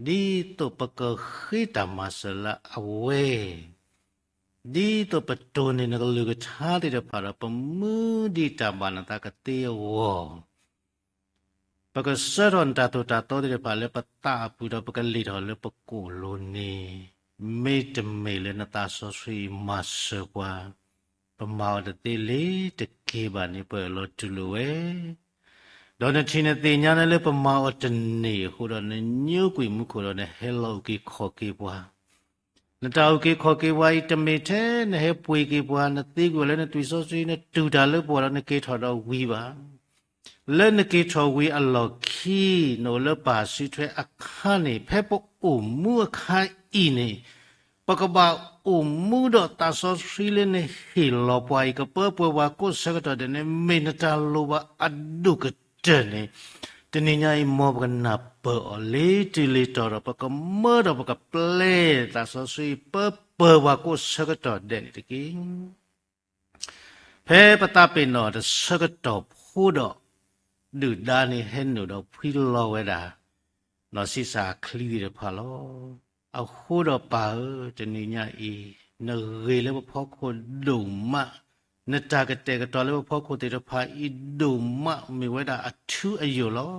ဒ်သိးပကဃ့တၢ်မၤစၢၤလၢအဝဲ, ဒ်သိးပတိၢ်န့ၢ်နကလုၢ်ကထါသ့ၣ်တဖၣ်ဒီး ပမူဒံးတၢ်ဘၣ်နသးကသ့အဂီၢ်, ပကဆှၢထီၣ်နတၢ်သိၣ်တၢ်သီသ့ၣ်တဖၣ်လၢပသးအပူၤဒီး ပကလ့ၢ်ထီၣ်လၢပကိာ်လိၤန့ၣ်, မ့တမ့ၢ်လၢနသးစီဆှံအံၤမၤစၢၤပှၤ, ပမၤအီၤတသ့လၢၤတက့ၢ်ဘၣ်န့ၣ် ပအၢၣ်လီၤတူၢ်လိာ်ဝဲ ဒီးနထံၣ်နသ့ၣ်ညါနၤလၢပမၤအီၤတန့ၢ်အဃိဒီး နညိကွံာ်မူခိၣ်ဒီးနဟဲလီၤအုၣ်က့ၤခီၣ်က့ၤပှၤ, နတၢ်အုၣ်က့ၤခီၣ်က့ၤပှၤအံၤ တမ့ၢ်ထဲနဟဲပှ့ၤက့ၤပှၤ, နသ့ကွံာ်လၢနသွံၣ်စီဆှံ နတူၢ်တၢ်လၢပှၤဒီးနက့ၤထီၣ်ဒီးဝံၤဘၣ်. လၢနက့ၤထီၣ်ဝံၤအလီၢ်ခံ နအိၣ်လၢပၢ်စုထွဲအခါန့ၣ် ဖဲပအိၣ်မူအခါအံၤန့ၣ် ပကဘၣ်အိၣ်မူဒီးသးစီဆှံလၢနဟ့ၣ်လီၤပှၤအံၤ ကပၢပှဲၤပှၤကိးဆၢကတီၢ်ဒဲးန့ၣ် မ့ၢ်နတၢ်လိၣ်ဘၣ်အဒိၣ်ကတၢၢ်န့ၣ်, တနံၤညါအံၤမ်ပကနၢ်ပၢၢ်အီၤလၢတုၤလၢတီၤဒီး ပကမၢဒီးပကပျဲသးစီဆှံပၢပှဲၤပှၤကိးဆၢကတီၢ်ဒဲးန့ၣ်တက့ၢ်. ဖဲပသးပ့ၤနီၣ်တဆၢကတီၢ်ဖိဒီး ဒုၣ်ဒါန့ၣ်ဟဲနုာ်ဒီးဖှံလီၤဝဲဒၣ် နီၢ်ဆံးစၢ်အချံသ့ၣ်တဖၣ်လီၤ. အဃိဒီးပၢ်ဧၢ, တနံၤညါအံၤ နဂ့ၤလၢပဖီခိၣ်ဒိၣ်မး, နတၢ်ကတဲာ်ကတီၤလၢပဖီခိၣ်သ့ၣ်တဖၣ်အံၤဒိၣ်မး မ့ၢ်ဝဲဒၣ်အထူအယိာ်လီၤ.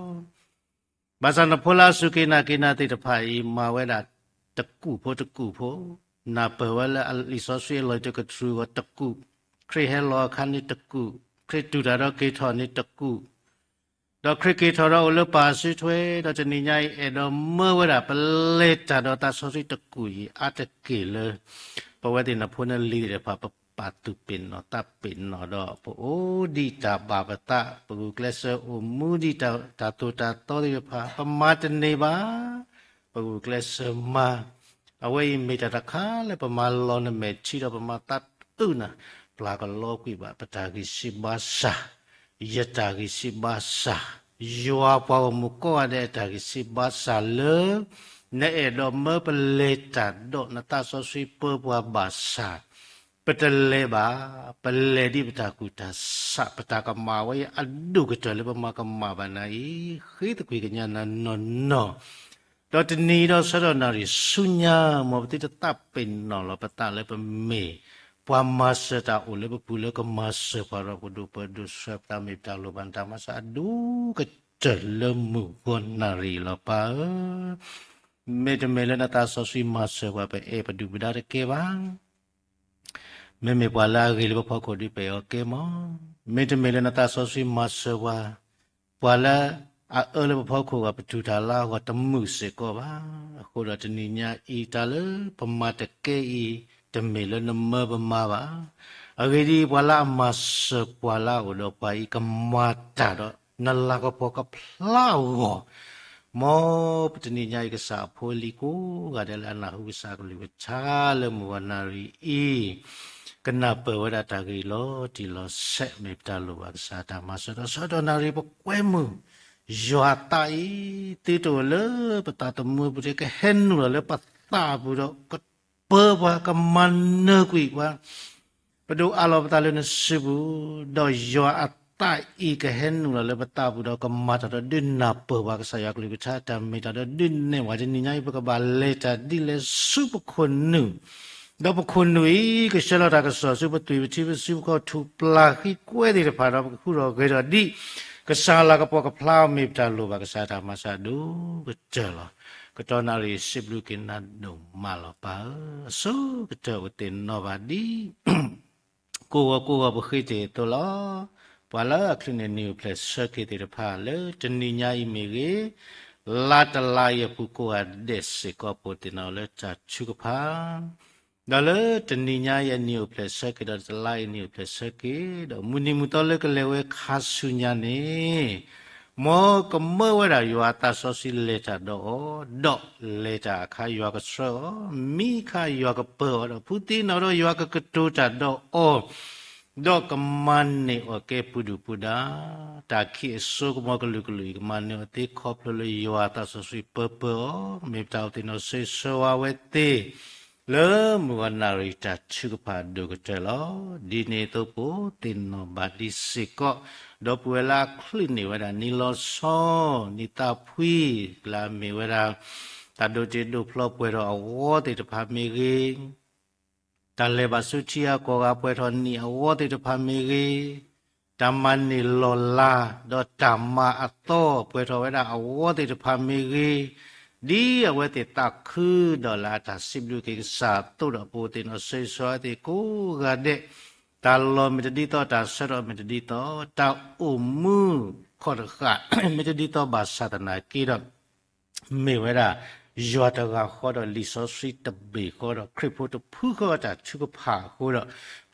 ဘၣ်ဆၣ်နဖိလၢအစူၢ်က့ၤနာ်က့ၤနၤသ့ၣ်တဖၣ်အံၤ မၤဝဲဒၣ်တကူၣ်ဖိတကူၣ်ဖိ, နၢ်ပၢၢ်ဝဲလၢအလံာ်စီဆှံအလီၢ်တကတြူၢ်အဂီၢ်တကူၣ်, ခရံာ်ဟဲလီၤအခါန့ၣ်တကူၣ်, ခရံာ်တူၢ်တၢ်ဒီးက့ၤထီၣ်န့ၣ်တကူၣ်, ဒီးခရံာ်က့ၤထီၣ်ဒီးအိၣ်လၢပၢ်စုထွဲ, ဒီးတနံၤညါအံၤအဲၣ်ဒိးမၢဝဲဒၣ် ပလဲၤတၢ်ဒီးသးစီဆှံတကူၣ်အံၤ အါတက့ၢ်လၢ ပဝဲသ့ၣ်နဖိနလံၤသ့ၣ်တဖၣ် ပပာ်သူၣ်ပ့ၤနီၣ်သးပ့ၤနီၣ်ဒီး ပအိၣ်ဒံးတၢ်ဘၣ်ပသး, ပဂုာ်ကျဲးစၢးအိၣ်မူဒံးတၢ်သိၣ်တၢ်သီသ့ၣ်တဖၣ်, ပမၤတန့ၢ်ဘၣ်, ပဂုာ်ကျဲးစၢးမၤ, အဝဲအံၤမ့ၢ်တၢ်တခါလၢပမၤလီၤနမဲာ်ထံဒီးပမၤသးအုးနၤ, ပျၢ်ကလီကွံာ်ဘၣ် ပတၢ်ဂံၢ်စၢ်ဘါစၢ်, ယတၢ်ဂံၢ်စၢ်ဘါစၢ်, ယွၤပှၤဂီၢ်မုၢ်ကိးဂၤဒဲးအတၢ်ဂံၢ်စၢ်ဘါစၢ်လၢ နအဲၣ်ဒိးမၢပလဲၤတၢ်ဒီးနသးစီဆှံပၢပှၤဘၣ်ဆၣ်, ပတလဲၤဘၣ်, ပလဲၤဒ်ပတၢ်ကူၣ်တၢ်ဆး ပတၢ်ကမၣ်ဝဲအံၤအဒိၣ်ကတၢၢ်လၢပမၤကမၣ်ဘၣ်နၤအံၤ, ဃ့သကွံၢ်ကညးနၤနီၢ်နီၢ်, ဒီးတနံၤဒီးဆၢကတီၢ်နၣ်ရံၣ်ဆူညါ မ်ပသုတသးပ့ၤနီၣ်လီၤပသးလၢပမ့ၢ် ပှၤမၤစၢၤတၢ်အိၣ်လၢပပူၤလၢကမၤစၢၤပှၤဒီး ပဒိၣ်ပဒိၣ်ဆှၢပသးမ့ၢ်ပတၢ်လိၣ်ဘၣ်နတၢ်မၤစၢၤအဒိၣ်ကတၢၢ်လၢမုၢ်ဂီၤနၣ်ရံၣ်လီၤပၢ်ဧၢ. မ့တမ့ၢ်လၢနသးစီဆှံမၤစၢၤပှၤ ပအဲၣ်ပဒုၣ်ပဒါတကဲဘၣ်. မ့မ့ၢ်ပှၤလၢအဂ့ၤလၢပဖီခိၣ်ဒုးပအဲၣ်အီၤကဲမး, မ့တမ့ၢ်လၢနသးစီဆှံမၤစၢၤပှၤ, ပှၤလၢအအၢလၢပဖီခိၣ်ဂီၢ် ပတူၢ်တၢ်လၢအဂီၢ်တမုာ်စ့ၢ်ကီးဘၣ်. အဃိဒီးတနံၤညါအံၤ တၢ်လၢပမၤတကဲအံၤ တမ့ၢ်လၢနမၢပမၤဘၣ်. အဂ့ၢ်ဒ်အံၤ, ပှၤလၢအမၤစၢၤပှၤလၢအအိၣ်ဒီးပှၤအံၤ ကမၤတၢ်ဒီးနလၤကပီၤကဖျါအဂီၢ် မ်ပတနံၤညါအံၤ ကစၢ်အဖိအလံၤကိးဂၤဒဲးလၢအနၢ်ဟူကစၢ်အကလုၢ်ကထါလၢမုၢ်ဂီၤနၣ်ရံၣ်အံၤ ကနၢ်ပၢၢ်ဝဲဒၣ်တၢ်ဂ့ၢ်လီၤတံၢ်လီၤဆဲး မ့ၢ်ပတၢ်လိၣ်ဘၣ်ကစၢ်တၢ်မၤစၢၤဒီး ဆၢကတီၢ်နၣ်ရံၣ်ပကွဲမုာ် ယွၤအသးအံၤ သုတအိၣ်လၢပသးသမူအပူၤ ကဟဲနုာ်လီၤလၢပသးအပူၤဒီး ကပၢပှၤ ကမၤနၢၤကွံာ်ပှၤ ပဒိၣ်အးလီၤပသးလၢနစုပူၤ, ဒီးယွၤအသးအံၤကဟဲနုာ်လီၤလၢပသးပူၤဒီး ကမၤတၢ်ဒီးဒုးနၢ်ပၢၢ်ပှၤ ကစၢ်ယွၤကလုၢ်ကထါတၢ်မ့ၢ်တၢ်ဒီးဒုးနဲၣ်ပှၤ တနံၤညါအံၤ ပကဘၣ်လဲၤတၢ်ဒ်လဲၣ်ဆူပခိၣ်နူာ်, ဒီးပခိၣ်နူာ်အံၤ ကဆှၢလီၤတၢ်ကစီၣ်ဆူပသွံၣ်ပထံပစုပူၤ ပခီၣ်ထူၣ်ပျၢ်ဃံကွဲသ့ၣ်တဖၣ်ဒီး ပကဃုထီၣ်ဂဲၤထီၣ်ဒ် ကစၢ်လၤကပီၤကဖျါအီၤ မ့ၢ်ပတၢ်လိၣ်ဘၣ်ကစၢ်တၢ်မၤစၢၤအဒိၣ်ကတၢၢ်လီၤ. ကတီၢ်နၣ်ရံၣ်စံးဘျုးက့ၤနၤဒိၣ်မးလီၤပၢ်ဧၢ, အဆိကတၢၢ်အိၣ်သ့ၣ်နီၣ်ဘၣ်ဒ် ကိးဂီၤကိးဂီၤပဃ့တ့ၢ်အသိးလီၤ. ပှၤလၢအချုးန့ၢ်နံၣ်အိၣ်ဖျဲၣ်ဆၢက့ၤသ့ၣ်တဖၣ် လၢတနံၤညါအံၤမ့ၢ်ဂ့ၤ, လါတလါအံၤအပူၤကိးဂၤဒဲးစ့ၢ်ကီး ပအိၣ်သ့ၣ်နီၣ်လၢတၢ်ထုကဖၣ်, ဒီးလၢတနံၤညါအံၤအနံၣ်အိၣ်ဖျဲၣ်ဆၢက့ၤ ဒီးတလါအံၤနံၣ်အိၣ်ဖျဲၣ်ဆၢက့ၤ ဒီးမုၢ်နံၤမုၢ်သီလၢကလဲၤဝဲခါဆူညါန့ၣ် မ်ကမၢဝဲဒၣ်ယွၤအသးစီဆှံလဲၤတၢ်ဒီးအီၤ, ဒီးလဲၤတၢ်အခါယွၤကဆှၢအီၤ, မံခါယွၤကပၢအီၤ, ဒီးဖုသံနီၣ်ဒီးယွၤကကတိၤတၢ်ဒီးအီၤ, ဒီးကမၤန့ၢ်အီၤကဲပှၤဒုၣ်ပှၤဒါ, တၢ်ခံးအစိကမီၤကလုာ်ကလုာ်အံၤ ကမၤန့ၢ်အီၤသ့ခီဖျိလၢယွၤအသးစီဆှံပၢပၢအီၤ, မ့ၢ်ပတၢ်အိၣ်သ့ၣ်နီၣ်ဆၢဂ့ၤဆၢဝါဝဲသ့ၣ် လၢမုၢ်ဂီၤနၣ်ရံၣ်တၢ်ထုကဖၣ်အဒိၣ်ကတၢၢ်လီၤ. ဒ်န့ၣ်အသိးပအိၣ်သ့ၣ်နီၣ်ဘၣ်ဒ်စ့ၢ်ကီး, ဒီပုၢ်ဝဲၢ်လၢအချုးန့ၢ်ဝဲဒၣ်နံၣ်လီၤဆီ, နံၣ်သးဖှံ, လၢအမ့ၢ်ဝဲဒၣ် တၢ်ဒိးတ့ဒိးဖျီပှဲၤထီၣ်အဝီသ့ၣ်တဖၣ်မ့ၢ်ဂ့ၤ, တၢ်လဲၤဘၣ်ဆူထံအကီၢ်ဂၤပှဲၤထီၣ်နံၣ်အဝီသ့ၣ်တဖၣ်မ့ၢ်ဂ့ၤ, တၢ်မၤန့ၢ်လီၤလး ဒီးတၢ်မၤအသီပှဲၤထီၣ်ဝဲဒၣ်အဝီသ့ၣ်တဖၣ်မ့ၢ်ဂ့ၤ, ဒ်အဝဲသ့ၣ်သးခုဒီးလၢအတၢ်စံးဘျုးက့ၤကစၢ်အသိးဒီး ပအိၣ်သ့ၣ်နီၣ်ဆၢဂ့ၤဆၢဝါသ့ၣ်ကိးဂၤဒဲး, တၢ်လီၢ်မ့ၢ်တဒ်သိး တၢ်ဆၢကတီၢ်မ့ၢ်တဒ်သိး တၢ်အိၣ်မူခီၣ်တဃာ် မ့ၢ်တဒ်သိးဘၣ်ဆၣ်သနာ်က့ဒီး မ့ၢ်ဝဲဒၣ် ယွၤတဂၤဃီဒီးလံာ်စီဆှံတဘ့ၣ်ဃီဒီး ခရံာ်ဖိတဖုဃီအတၢ်ထုကဖၣ်အဃိဒီး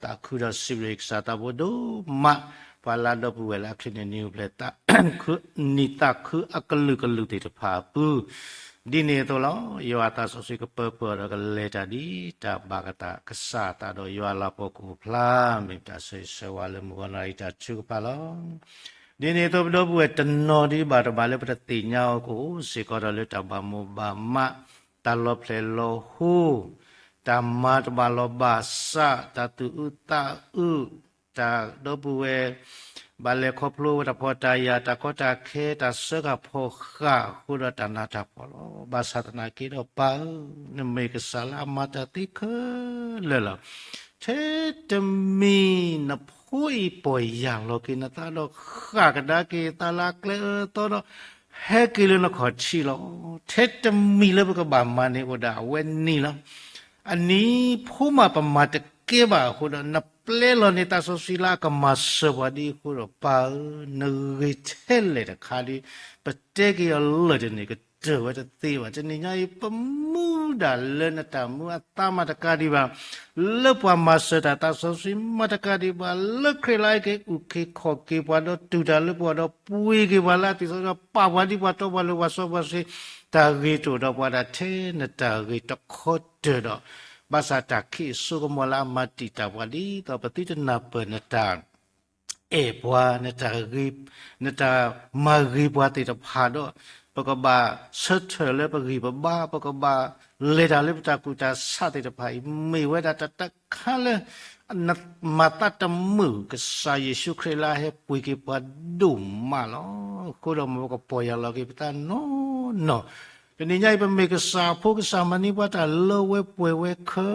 သးခုဒီးစံးဘျုးကစၢ်သးဘိဒိၣ်မး, ပှၤလၢအဒီပုၢ်ဝဲၢ်လၢအချုးန့ၢ်နံၣ်အိၣ်ဖျဲၣ် နံၣ်သးခုအကလုာ်ကလုာ်သ့ၣ်တဖၣ်အပူၤ, ဒ်န့ၣ်အသိးလီၤ. ယွၤအသးစီဆှံကပၢပၢအီၤဒီးကလဲၤတၢ်ဒ် တၢ်ဘၣ်ကသးကစၢ်အသးဒီးယွၤအလၤကပီၤကအိၣ်ဖျါ, မ့ၢ်ပတၢ်ဆၢဂ့ၤဆၢဝါလၢမုၢ်ဂီၤနၣ်ရံၣ်တၢ်ထုကဖၣ်လီၤ. ဒ်န့ၣ်အသိးပဒီပုၢ်ဝဲၢ်တနီၤဒ်ဘၣ်တဘၣ်လၢပတသ့ၣ်ညါအီၤ ကအိၣ်စ့ၢ်ကီးဒီးလၢတၢ်ဘၣ်မိၣ်ဘၣ်မး, တၢ်လီၤဖျဲၣ်လီၤဟိ, တၢ်မၤတဘၣ်လီၤဘၣ်စး, တၢ်သူၣ်အုးသးအုး, တၢ်ဒီပုၢ်ဝဲၢ် ဘၣ်လဲၤခီဖျိဝဲတၢ်ဖှီၣ်တၢ်ယာ် တၢ်ကီတၢ်ခဲ တၢ်စၢဃာ်ဖီၣ်ဃာ်အဃိဒီးတၢ်နးတၢ်ဖှီၣ်လီၤ. ဘၣ်ဆၣ်သနာ်က့ဒီးပၢ်ဧၢ, နမ့ၢ်ကစၢ်လၢအမၤတၢ်သ့ခဲလၢာ်လီၤ. ထဲတမံၤနဖိအံၤပီၢ်ယၢ်လီၤက့ၤနသးဒီးဃၣ်ကဒါက့ၤသးလၢအကျဲအၢသီဒီး ဟဲက့ၤလၢနခီၣ်ထံးလီၤ. ထဲတမံၤလၢပကဘၣ်မၤန့ၣ်အိၣ်ဒၣ်အဝဲန့ၣ်လီၤ. အနံၤဖိမးပမၤတကဲဘၣ်အဃိဒီး နပျဲလီၤန့ၢ်သးစီဆှံလၢအကမၤစၢၤပှၤဒ်အဃိဒီး ပၢ်ဧၢ, နဂ့ၤထဲလဲၣ်တခါဒီး ပတဲက့ၤအီၤလၢာ်တန့ၢ်ကတၢၢ်ဝဲတသ့ဘၣ်. တနံၤညါအံၤ ပမူဒၣ်လၢနတၢ်မူအသါမးတကးဒံးဘၣ်, လၢပှၤမၤစၢၤတၢ်သးစီဆှံမးတကးဒံးဘၣ်, လၢခရံာ်လၢအက့ၤအုၣ်က့ၤခီၣ်က့ၤပှၤဒီးတူၢ်တၢ်လၢပဂီၢ်ဒီးပှ့ၤက့ၤပှၤလၢအသွံၣ်စီဆှံ ပာ်ပှၤဒ်ပှၤတီပှၤလိၤပှၤစီပှၤဆှံ တၢ်ဂ့ၤတအိၣ်ဒီးပှၤဒၣ်ထဲနတၢ်ဂ့ၤတခီတၢၢ်ဒီး ဘၣ်ဆၣ်တၢ်ခံးအစိကမီၤလၢအမၤတံာ်တာ်ပှၤဒ်သိးပသုတနၢ်ပၢၢ်နတၢ် အဲၣ်ပှၤ နတၢ်ဂ့ၤ နတၢ်မၤဂ့ၤပှၤသ့ၣ်တဖၣ်ဒီး ပကဘၣ်ဆၢထၢၣ်လၢပဂံၢ်ပဘါ ပကဘၣ်လဲၤတၢ်လၢပတၢ်ကူၣ်တၢ်ဆးသ့ၣ်တဖၣ်အံၤ မ့ၢ်ဝဲဒၣ်တၢ်တခါလၢ မၤသးတမုာ်ကစၢ်ယ့ၣ်ၡူးခရံာ်လၢအဟဲပှ့ၤက့ၤပှၤဒိၣ်မးလီၤ. အဃိဒီးမ်ပကပီၢ်ယၢ်လီၤက့ၤပသးနီၢ်နီၢ် တနံၤညါအံၤ ပမ့ၢ်ကစၢ်အဖိ ကစၢ်မၤန့ၢ်ပှၤတၢ်လၢဝဲပှဲၤဝဲခဲ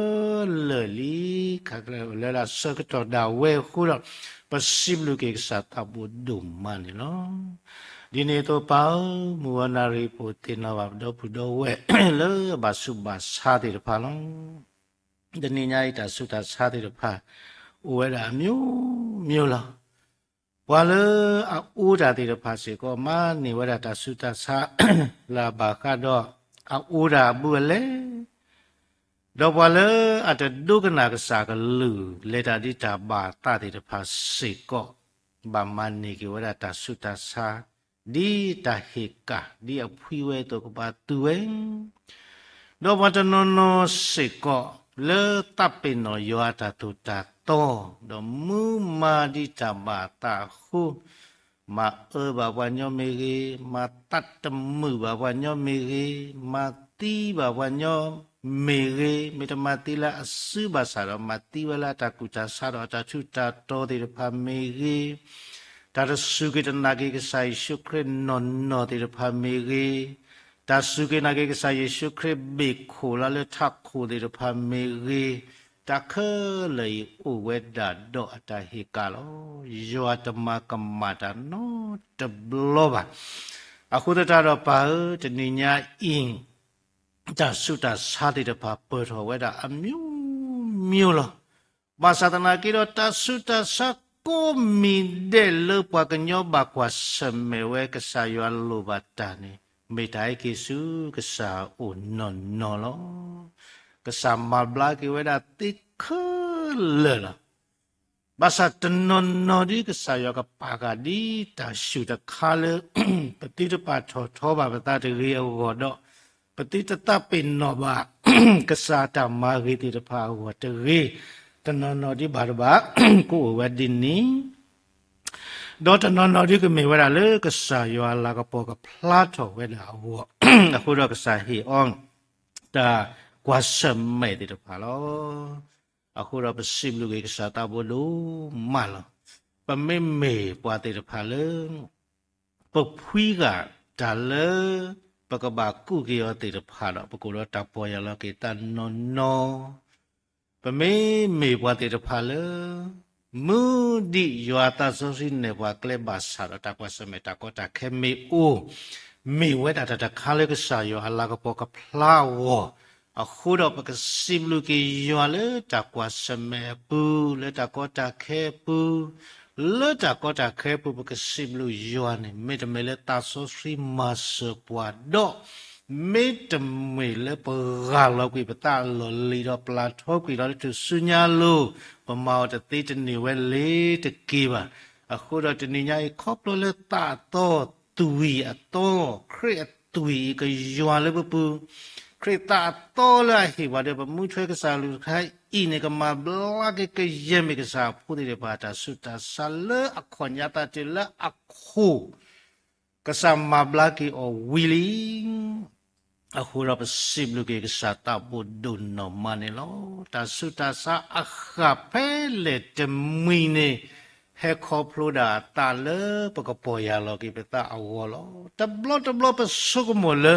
လၢာ်လံ. ခါကျဲလၢဒၣ်ဆၢကတီၢ်ဒၣ်ဝဲအဃိဒီး ပစံးဘျုးက့ၤကစၢ်သးဘိဒိၣ်မးန့ၣ်လီၤ. ဒ်န့ၣ်အသိးပၢ်ဧၢ, မုၢ်ဂီၤနၣ်ရံၣ်ပူၤသ့ၣ်နီၣ်ဘၣ်ပဒီပုၢ်ဒီဝဲၢ် လၢအဘၣ်ဆူးဘၣ်ဆါသ့ၣ်တဖၣ်လီၤ. တနံၤညါအံၤ တၢ်ဆူးတၢ်ဆါသ့ၣ်တဖၣ် အိၣ်ဝဲဒၣ်အမျိုးမျိုးလီၤ. ပှၤလၢအအိၣ်တၢ်သ့ၣ်တဖၣ်စ့ၢ်ကီး မၤန့ၢ်ဝဲဒၣ်တၢ်ဆူးတၢ်ဆါ လၢအဘၣ်ဃးဒီး အအိၣ်တၢ်အဘူးအလဲ, ဒီးပှၤလၢအတဒိကနၣ်ကစၢ်ကလုၢ် လဲၤတၢ်ဒ်တၢ်ဘၣ်အသးသ့ၣ်တဖၣ်စ့ၢ်ကီး ဘၣ်မၤန့ၢ်က့ၤဝဲဒၣ်တၢ်ဆူးတၢ်ဆါ ဒ်တၢ်ဟ့ၣ်ကၣ် ဒ်အဖှံဝဲအသိး ကဘၣ်သူဝဲ ဒီးပှၤတနီၤနီၤစ့ၢ်ကီး လၢသးပ့ၤနီၣ်ယွၤအတၢ်သိၣ်တၢ်သီ, ဒီးမူမၤဒ်တၢ်ဘၣ်အသးအဃိ, မၤအၢဘၣ်ပှၤညီမ့ၢ်ဂ့ၤ, မၤသးတမုာ်ဘၣ်ပှၤညီမ့ၢ်ဂ့ၤ, မၤသံဘၣ်ပှၤညီမ့ၢ်ဂ့ၤ, မ့ၢ်တမၤသံလၢအစုဘၣ်ဆၣ်ဒီး မၤသံဝဲလၢအတၢ်ကူၣ်တၢ်ဆးဒီးအတၢ်ထူးတၢ်တီၤသ့ၣ်တဖၣ်မ့ၢ်ဂ့ၤ, တၢ်တစူၢ်က့ၤတနာ်က့ၤကစၢ်ယ့ၣ်ၡူးခရံာ်နီၢ်နီၢ်သ့ၣ်တဖၣ်မ့ၢ်ဂ့ၤ, တၢ်စူၢ်က့ၤနာ်က့ၤကစၢ်ယ့ၣ်ၡူးခရံာ်ဘ့ၣ်ခိၣ်လၢလၢထးခိၣ်သ့ၣ်တဖၣ်မ့ၢ်ဂ့ၤ, တၢ်ခဲလၢာ်အံၤအိၣ်ဝဲဒၣ်ဒီးအတၢ်ဟ့ၣ်ကၣ်လီၤ. ယွၤတမၤကမၣ်တၢ်နီတဘျီဘၣ်. အဃိသတးဒီးပၢ်ဧၢ, တနံၤညါအံၤ တၢ်ဆူးတၢ်ဆါသ့ၣ်တဖၣ်ပၢၢ်ထီၣ်ဝဲဒၣ်အမျိုးမျိုးလီၤ. ဘၣ်ဆၣ်သနာ်က့ဒီး တၢ်ဆူးတၢ်ဆါကိးမံၤဒဲးလၢပှၤကညီဘၣ်ကွၢ်ဆၢၣ်မဲာ်ဝဲကစၢ်ယွၤလိၣ်ဘၣ်တၢ်န့ၣ် မ့ၢ်တၢ်အံးက့ၤဆူကစၢ်အအိၣ်နီၢ်နီၢ်လီၤ. ကစၢ်မၤဘျါက့ၤဝဲဒၣ်သ့ခဲလၢာ်လီၤ. ဘၣ်ဆၣ်တနီၤနီၤဒ်ကစၢ်ယွၤကပာ်ဃာ်ဒ်တၢ်ဆူၣ်တခါလၢ ပသုတပာ်ထီၣ်ထီဘၣ်ပသးတဂ့ၤအဂီၢ်ဒီး ပသုတသးပ့ၤနီၣ်ဘၣ် ကစၢ်အတၢ်မၤဂ့ၤသ့ၣ်တဖၣ်အဂီၢ်တဂ့ၤ, တနီၤနီၤဒ်ဘၣ်တဘၣ် ကအိၣ်ဝဲဒ်န့ၣ် ဒီးတနီၤနီၤဒ်ကမ့ၢ်ဝဲဒၣ်လၢကစၢ်ယွၤအလၤကပီၤကဖျါထီၣ်ဝဲဒၣ်အဂီၢ်, အဃိဒီးကစၢ်ဟ့ၣ်အီၤ တၢ်ကွၢ်ဆၢၣ်မဲာ်သ့ၣ်တဖၣ်လီၤ. အဃိဒီးပစံးဘျုးက့ၤကစၢ်သးဘိဒိၣ်မးလီၤ. ပမ့မ့ၢ်ပှၤသ့ၣ်တဖၣ်လၢ ပဖှံဂာ်တၢ်လၢ ပကဘၣ်ကူးက့ၤအီၤသ့ၣ်တဖၣ်ဒီး ပကအိၣ်ဒီးတၢ်ပီၢ်ယၢ်လီၤက့ၤသးနီၢ်နီၢ်, ပမ့မ့ၢ်ပှၤသ့ၣ်တဖၣ်လၢ မူဒံးယွၤအသးစီဆှံနဲၣ်ပှၤကျဲဘၣ်ဆၣ်ဒီး တၢ်ကွၢ်ဆၢၣ်မဲာ်တၢ်ကီတၢ်ခဲမ့ၢ်အိၣ်, မ့ၢ်ဝဲဒၣ်တၢ်တခါလၢကစၢ်ယွၤအလၤကပီၤကဖျါအဂီၢ်, အဃိဒီးပကစံးဘျုးက့ၤယွၤလၢတၢ်ကွၢ်ဆၢၣ်မဲာ်အပူၤ, လၢတၢ်ကီတၢ်ခဲအပူၤ, လၢတၢ်ကီတၢ်ခဲအပူၤ ပကစံးဘျုးယွၤန့ၣ် မ့တမ့ၢ်လၢသးစီဆှံမၤစၢၤပှၤဒီး မ့တမ့ၢ်လၢပဂၢ်လီၤကွံာ်ပသးအလီၢ်လံၤဒီးပျၢ်ထီကွံာ်လီၤလၢထူၣ်စုညါအလိၤ, ပမၤအီၤတသ့တန့ၢ်ဝဲလၢၤတက့ၢ်ဘၣ်. အဃိဒီးတနံၤညါအံၤ ခီဖျိလၢသးအသီသွံၣ်အသီ, ခရံာ်အသွံၣ်အံၤကယွၤလၢပပူၤ, ခရံာ်သးအသီလၢအဟ့ၣ်ပှၤဒီး ပမူထွဲကစၢ်အကလုၢ်တခါအံၤန့ၣ် ကမၤဘျါက့ၤကယဲၢ်မ့ၢ်ကစၢ်အဖိသ့ၣ်တဖၣ် တၢ်ဆူးတၢ်ဆါလၢအခီၣ်ညါသးတ့ၢ်လၢအခိၣ် ကစၢ်မၤဘျါက့ၤအီၤဝံၤလံ. အဃိဒီးပစံးဘျုးက့ၤကစၢ်သးဘိဒိၣ်နီၢ်မးန့ၣ်လီၤ. တၢ်ဆူးတၢ်ဆါအဃၣ်ဖဲလဲၣ်တမှံၤန့ၣ် ဟဲခီဖျိဒၣ်အသးလၢပကပီၢ်ယၢ်လီၤက့ၤပသးအဂီၢ်လီၤ. တဘျီတဘျီပဆိကမိၣ်လၢ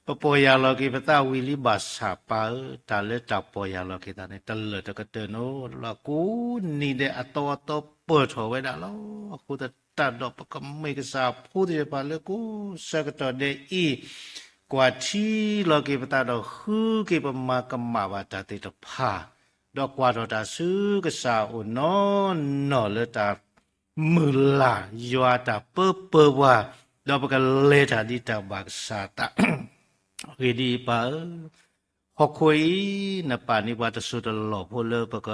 ပပီၢ်ယၢ်လီၤက့ၤပသးဝံၤလံဘၣ်ဆၣ်ပၢ်ဧၢ, တၢ်လၢတၢ်ပီၢ်ယၢ်လီၤက့ၤသးန့ၣ် တလၢာ်တကတၢၢ်နီတဘျီ, ကိးနံၤဒဲးအသီအသီပၢၢ်ထီၣ်ဝဲဒၣ်လီၤ. အဃိသတးဒီးပကမ့ၢ်ကစၢ်အဖိသ့ၣ်တဖၣ်လၢကိးဆၢကတီၢ်ဒဲးအံၤ ကွၢ်ထံလီၤက့ၤပသးဒီးဃုက့ၤပမၤကမၣ်ဘၣ်တၢ်သ့ၣ်တဖၣ်, ဒီးကွၢ်ထီၣ်တၢ်ဆူကစၢ်အအိၣ်နီၢ်နီၢ်လၢတၢ် မုၢ်လၢ်ယွၤတၢ်ပၢပၢပှၤ, ဒီးပကလဲၤတၢ်ဒ်တၢ်ဘၣ်ကစၢ်သး, အဂ့ၢ်ဒ်အံၤပၢ်ဧၢ, ဟီၣ်ခိၣ်အံၤ နပာ်န့ၢ်ပှၤတစိၢ်တလီၢ်ဖိလၢပက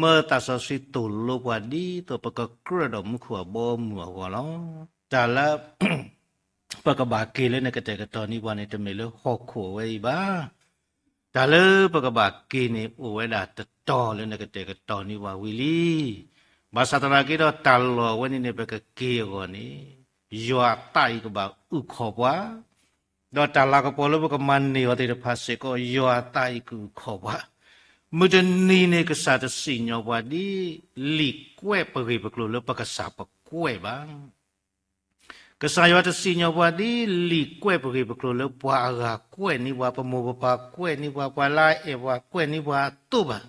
မၢသးစီဆှံသိၣ်လိပှၤဒ်သိးပကကြၢးဒီးမူခိၣ်အဘီအမုၢ်အဂီၢ်လီၤ. တၢ်လၢ ပကဘၣ်က့ၤလၢနကတဲာ်ကတီၤန့ၢ်ပှၤန့ၣ် တမ့ၢ်လၢဟီၣ်ခိၣ်အဝဲအံၤဘၣ်. တၢ်လၢပကဘၣ်က့ၤန့ၣ် အိၣ်ဝဲဒၣ်တတီၤလၢနကတဲာ်ကတီၤန့ၢ်ပှၤဝံၤလံ. ဘၣ်ဆၣ်သနာ်က့ဒီးတၢ်လီၢ်အဝဲန့ၣ်န့ၣ် ပကက့ၤအဂီၢ်န့ၣ် ယွၤအသးအံၤကဘၣ်အုၣ်ခီၣ်ပှၤ, ဒီးတၢ်လၤကပီၤလၢပကမၤန့ၢ်အီၤသ့ၣ်တဖၣ်စ့ၢ်ကီး ယွၤအသးအံၤကအုၣ်ခီၣ်ပှၤ, မုၢ်တနံၤန့ၣ် ကစၢ်တစံၣ်ညီၣ်ပှၤဒ်လံာ်ကွဲးပဂ့ၢ်ပကျိၤလၢပကစၢ်ပကွဲးဘၣ်. ကစၢ်ယွၤတစံၣ်ညီၣ်ပှၤဒ်လံာ်ကွဲးပဂ့ၢ်ပကျိၤလၢပှၤအဂၤကွဲးန့ၢ်ပှၤ, ပမိၢ်ပပၢ်ကွဲးန့ၢ်ပှၤ, ပှၤလၢအအဲၣ်ပှၤကွဲးန့ၢ်ပှၤအသိးဘၣ်.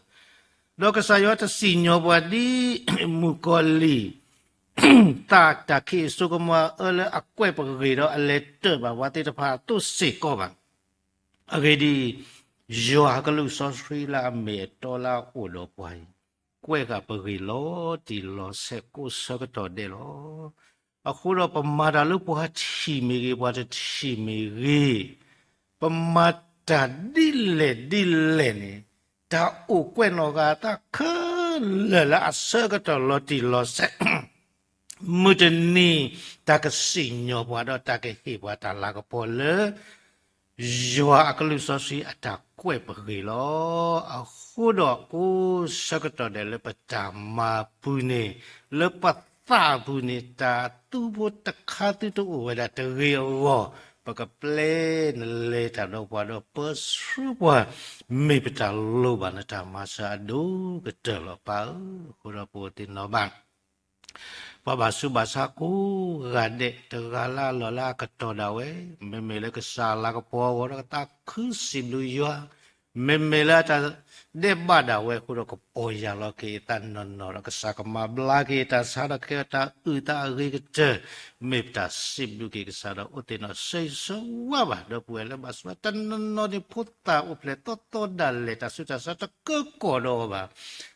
ဒီးကစၢ်ယွၤတစံၣ်ညီၣ်ပှၤဒ်မုၣ်ကီၤလံၢ် တၢ်, တၢ်ခံးအစိကမီၤအအၢလၢအကွဲးပဂ့ၢ်ဒီးအလဲၤတၢၢ်ဘၣ်ပှၤသ့ၣ်တဖၣ်အသိးစ့ၢ်ကီးဘၣ်. အဂ့ၢ်ဒ်အံၤ, ယွၤအကလူးစီဆှံလၢအမ့ၢ်အတီလၢအအိၣ်ဒီးပှၤအံၤ, ကွဲးဃာ်ပဂ့ၢ်လီၤတံၢ်လီၤဆဲးကိးဆၢကတီၢ်ဒဲးလီၤ. အဃိဒီးပမၤတၢ်လၢပှၤထံၣ်မ့ၢ်ဂ့ၤ, ပှၤတထံၣ်မ့ၢ်ဂ့ၤ, ပမၤတၢ်ဒ်လဲၣ်ဒ်လဲၣ်န့ၣ်, တၢ်အိၣ်ကွဲးနီၢ်ဂၤအသးခဲလၢာ်လၢအဆၢကတီၢ်လီၤတံၢ်လီၤဆဲး မုၢ်တနံၤ တၢ်ကစံၣ်ညီၣ်ပှၤဒီးတၢ်ကဟ့ၣ်ပှၤတၢ်လၤကပီၤလၢ ယွၤအကလူးစီဆှံအတၢ်ကွဲးပဂ့ၢ်လီၤ. အဃိဒီးကိးဆၢကတီၢ်ဒဲးလၢပတၢ်မၤပူၤန့ၣ်, လၢပသးပူၤန့ၣ်, တၢ်သူဖိတခါသုတအိၣ်ဝဲဒၣ်တဂ့ၤအဂီၢ်, ပကပျဲနလဲၤတၢ်ဒီးပှၤဒီးပၢဆှၢပှၤ, မ့ၢ်ပတၢ်လိၣ်ဘၣ်နတၢ်မၤစၢၤအဒိၣ်ကတၢၢ်လီၤ ပၢ်ဧၢ. အဃိဒီးပအိၣ်သ့ၣ်နီၣ်ဘၣ် ပှၤဘၣ်ဆူးဘၣ်ဆါကိးဂၤဒဲး, တဂၤလၢအလီၢ်လၢအကတီၢ်ဒၣ်ဝဲ, မ့မ့ၢ်လၢကစၢ်လၤကပီၤအဂီၢ်ဒီးကသးခုစံးဘျုးယွၤ, မ့မ့ၢ်လၢအတၢ်ဒဲးဘးဒၣ်ဝဲအဃိဒီးကပီၢ်ယၢ်လီၤက့ၤအသးနီၢ်နီၢ်ဒီး ကစၢ်ကမၤဘျါက့ၤတၢ်ဆါဒီးခဲအံၤတၢ်အုၣ်သးအဂ့ၤကတၢၢ်, မ့ၢ်ပတၢ်စံးဘျုးက့ၤကစၢ်ဒီးအိၣ်သ့ၣ်နီၣ်ဆၢဂ့ၤဆၢဝါဘၣ်. ဒီပုၢ်ဝဲၢ်လၢဘၣ်ဆူးဘၣ်ဆါ တနီၤနီၤန့ၣ်ဖိသၣ်အိၣ်ဖျဲၣ်သီသီဒၣ်လဲာ် တၢ်ဆူးတၢ်ဆါတကၢကီၢ်ဒီးအီၤဘၣ်,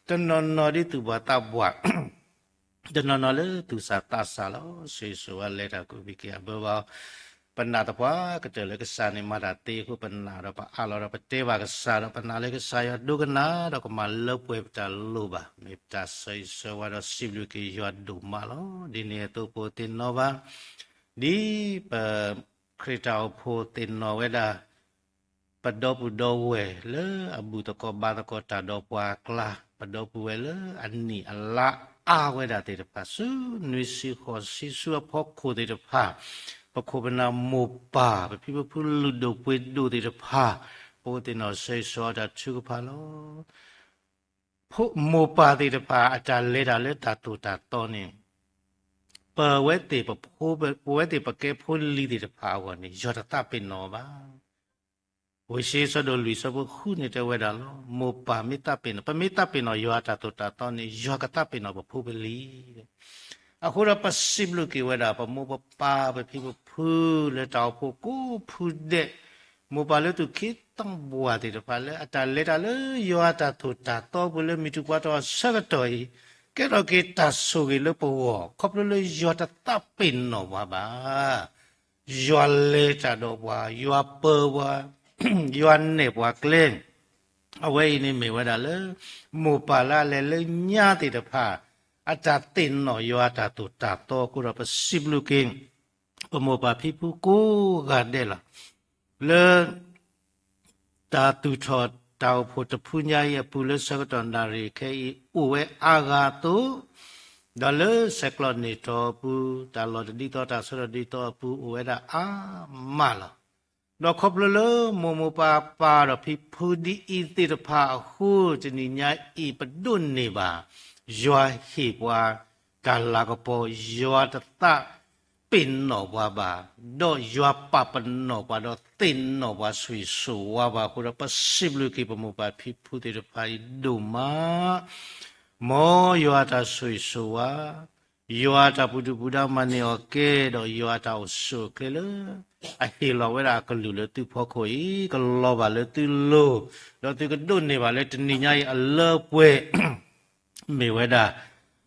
တနီၤနီၤဒ်သူၣ်ဘှီၣ်သးဘှီၣ် တနီၤနီၤလၢသူၣ်ဆးသးဆးလီၤ. ဆၢဂ့ၤဆၢဝါလဲၤတၢ်ကူၣ်ဘံၣ်က့ၤအဘၢဘၣ်အီၤ, ပနာ်သပှၢ်ကတၢၢ်လၢကစၢ်န့ၣ်မၤတၢ်သ့အဃိ ပနာ်ဒီးပအးလီၤဒီးပတဲဘၣ်ကစၢ်ဒီး ပနာ်လၢကစၢ်ယွၤဒိကနၣ်ဒီးကမၤလၢပှဲၤပတၢ်လိၣ်ဘၣ်, မ့ၢ်ပတၢ်ဆၢဂ့ၤဆၢဝါဒီးစံးဘျုးက့ၤယွၤဒိၣ်မးလီၤ. ဒ်န့ၣ်အသိးပအိၣ်သ့ၣ်နီၣ်ဘၣ် ဒ်ပ ခရံာ်တၢ်အိၣ်ဖှိၣ်သ့ၣ်နီၣ်ဝဲဒၣ် ပဒီပုၢ်ဒီဝဲၢ်လၢအဘူၣ်သကိးဘါသကိးတၢ်ဒီးပှၤအကျါ, ပဒီပုၢ်ဝဲၢ်လၢအနံၣ်အလါအါဝဲဒၣ်သ့ၣ်တဖၣ်, ဆူနွံဆံဃိးဆံဆူအဖီခိၣ်သ့ၣ်တဖၣ်, ပခိၣ်ပနၢ်မိၢ်ပၢ် ပဖံပဖုလုၢ်ဒိၣ်ပှ့ၤဒိၣ်သ့ၣ်တဖၣ်, ပအိၣ်သ့ၣ်နီၣ်ဆၢဂ့ၤဆၢဝါတၢ်ထုကဖၣ်လီၤ. မိၢ်ပၢ်သ့ၣ်တဖၣ်အတၢ်လဲၤတၢ်လၢတၢ်သိၣ်တၢ်သီန့ၣ်, ပဝဲသ့ၣ်ပဖိ, ပဝဲသ့ၣ်ပကဲဖိလံၤသ့ၣ်တဖၣ်အဂီၢ်န့ၣ် ယွၤတသးပ့ၤနီၣ်ဘၣ်. ဝံၡ့အဆၢဒိၣ်လွံၢ်အဆၢဖိဃုန့ၣ်တဲဝဲဒၣ်လီၤ. မိၢ်ပၢ်မ့ၢ်သးပ့ၤနီၣ်, ပမ့ၢ်သးပ့ၤနီၣ်ယွၤအတၢ်သိၣ်တၢ်သီန့ၣ် ယွၤကသးပ့ၤနီၣ်ပဖိပလံၤ အဃိဒီးပစံးဘျုးက့ၤဝဲဒၣ် ပမိၢ်ပပၢ်ပဖံပဖုလၢတၢ်အိၣ်ဖှိၣ်ကိးဖုဒဲး, မိၢ်ပၢ်လၢသူၣ်က့သးပှၢ်သ့ၣ်တဖၣ်လၢအတၢ်လဲၤတၢ်လၢယွၤအတၢ်သိၣ်တၢ်သီပူၤလၢမုၢ်တနံၤအဆၢကတီၢ်အံၤ, ကဲထီၣ်က့ၤတၢ်ဆိၣ်ဂ့ၤလၢပဂီၢ် ခီဖျိလၢယွၤတသးပ့ၤနီၣ်ပှၤဘၣ်. ယွၤလဲၤတၢ်ဒီးပှၤ, ယွၤပၢပှၤ, ယွၤနဲၣ်ပှၤကျဲ အဝဲအံၤန့ၣ်မ့ၢ်ဝဲဒၣ်လၢ မိၢ်ပၢ်လၢအလဲၤလၢညါသ့ၣ်တဖၣ် အတၢ်သ့ၣ်နီၣ်ယွၤအတၢ်သိၣ်တၢ်သီအဃိဒီး ပစံးဘျုးက့ၤ ပမိၢ်ပၢ်ဖံဖုကိးဂၤဒဲးလီၤ. လၢ တၢ်သူၣ်ထီၣ်တၢ်အိၣ်ဖှိၣ်တဖုညါအံၤအပူၤ လၢဆၢကတီၢ်နၣ်ရံၣ်ခဲအံၤ အိၣ်ဝဲအါဂၤအသိး, ဒီးလၢဆဲးကျိးန့ၢ်တီအပူၤ တၢ်လီၢ်တဒ်သိးတၢ်ဆၢကတီၢ်ဒ်သိးအပူၤ အိၣ်ဝဲဒၣ်အါမးလီၤ. ဒီးခီဖျိလၢမိၢ်မိၢ်ပၢ်ပၢ်ဒီးဖံဖုဒ်အံၤသ့ၣ်တဖၣ်အဃိ တနံၤညါအံၤပဒိးန့ၢ်ဘၣ် ယွၤဟ့ၣ်ပှၤတၢ်လၤကပီၤ, ယွၤတသးပ့ၤနီၣ်ပှၤဘၣ်, ဒီးယွၤပာ်ပနီၣ်ပှၤဒီးသ့ၣ်နီၣ်ပှၤဆိၣ်ဂ့ၤဆိၣ်ဝါပှၤအဃိဒီး ပစံးဘျုးက့ၤပမိၢ်ပၢ်ဖံဖုသ့ၣ်တဖၣ်အံၤဒိၣ်မး မ်ယွၤအတၢ်ဆိၣ်ဂ့ၤဆိၣ်ဝါ, ယွၤအတၢ်ပူၤဒုၣ်ပူၤဒါမၤန့ၢ်အီၤကဲ, ဒီးယွၤအတၢ်အိၣ်ဆူၣ်အိၣ်ချ့လၢ အဟ့ၣ်လီၤဝဲဒၣ်အကလုၢ်လၢသုဖီခိၣ်အံၤ ကလီၤဘၣ်လၢသုလိၤ, ဒီးသုကဒိးန့ၢ်ဘၣ်လၢတနံၤညါအံၤအလၢပှဲၤ မ့ၢ်ဝဲဒၣ်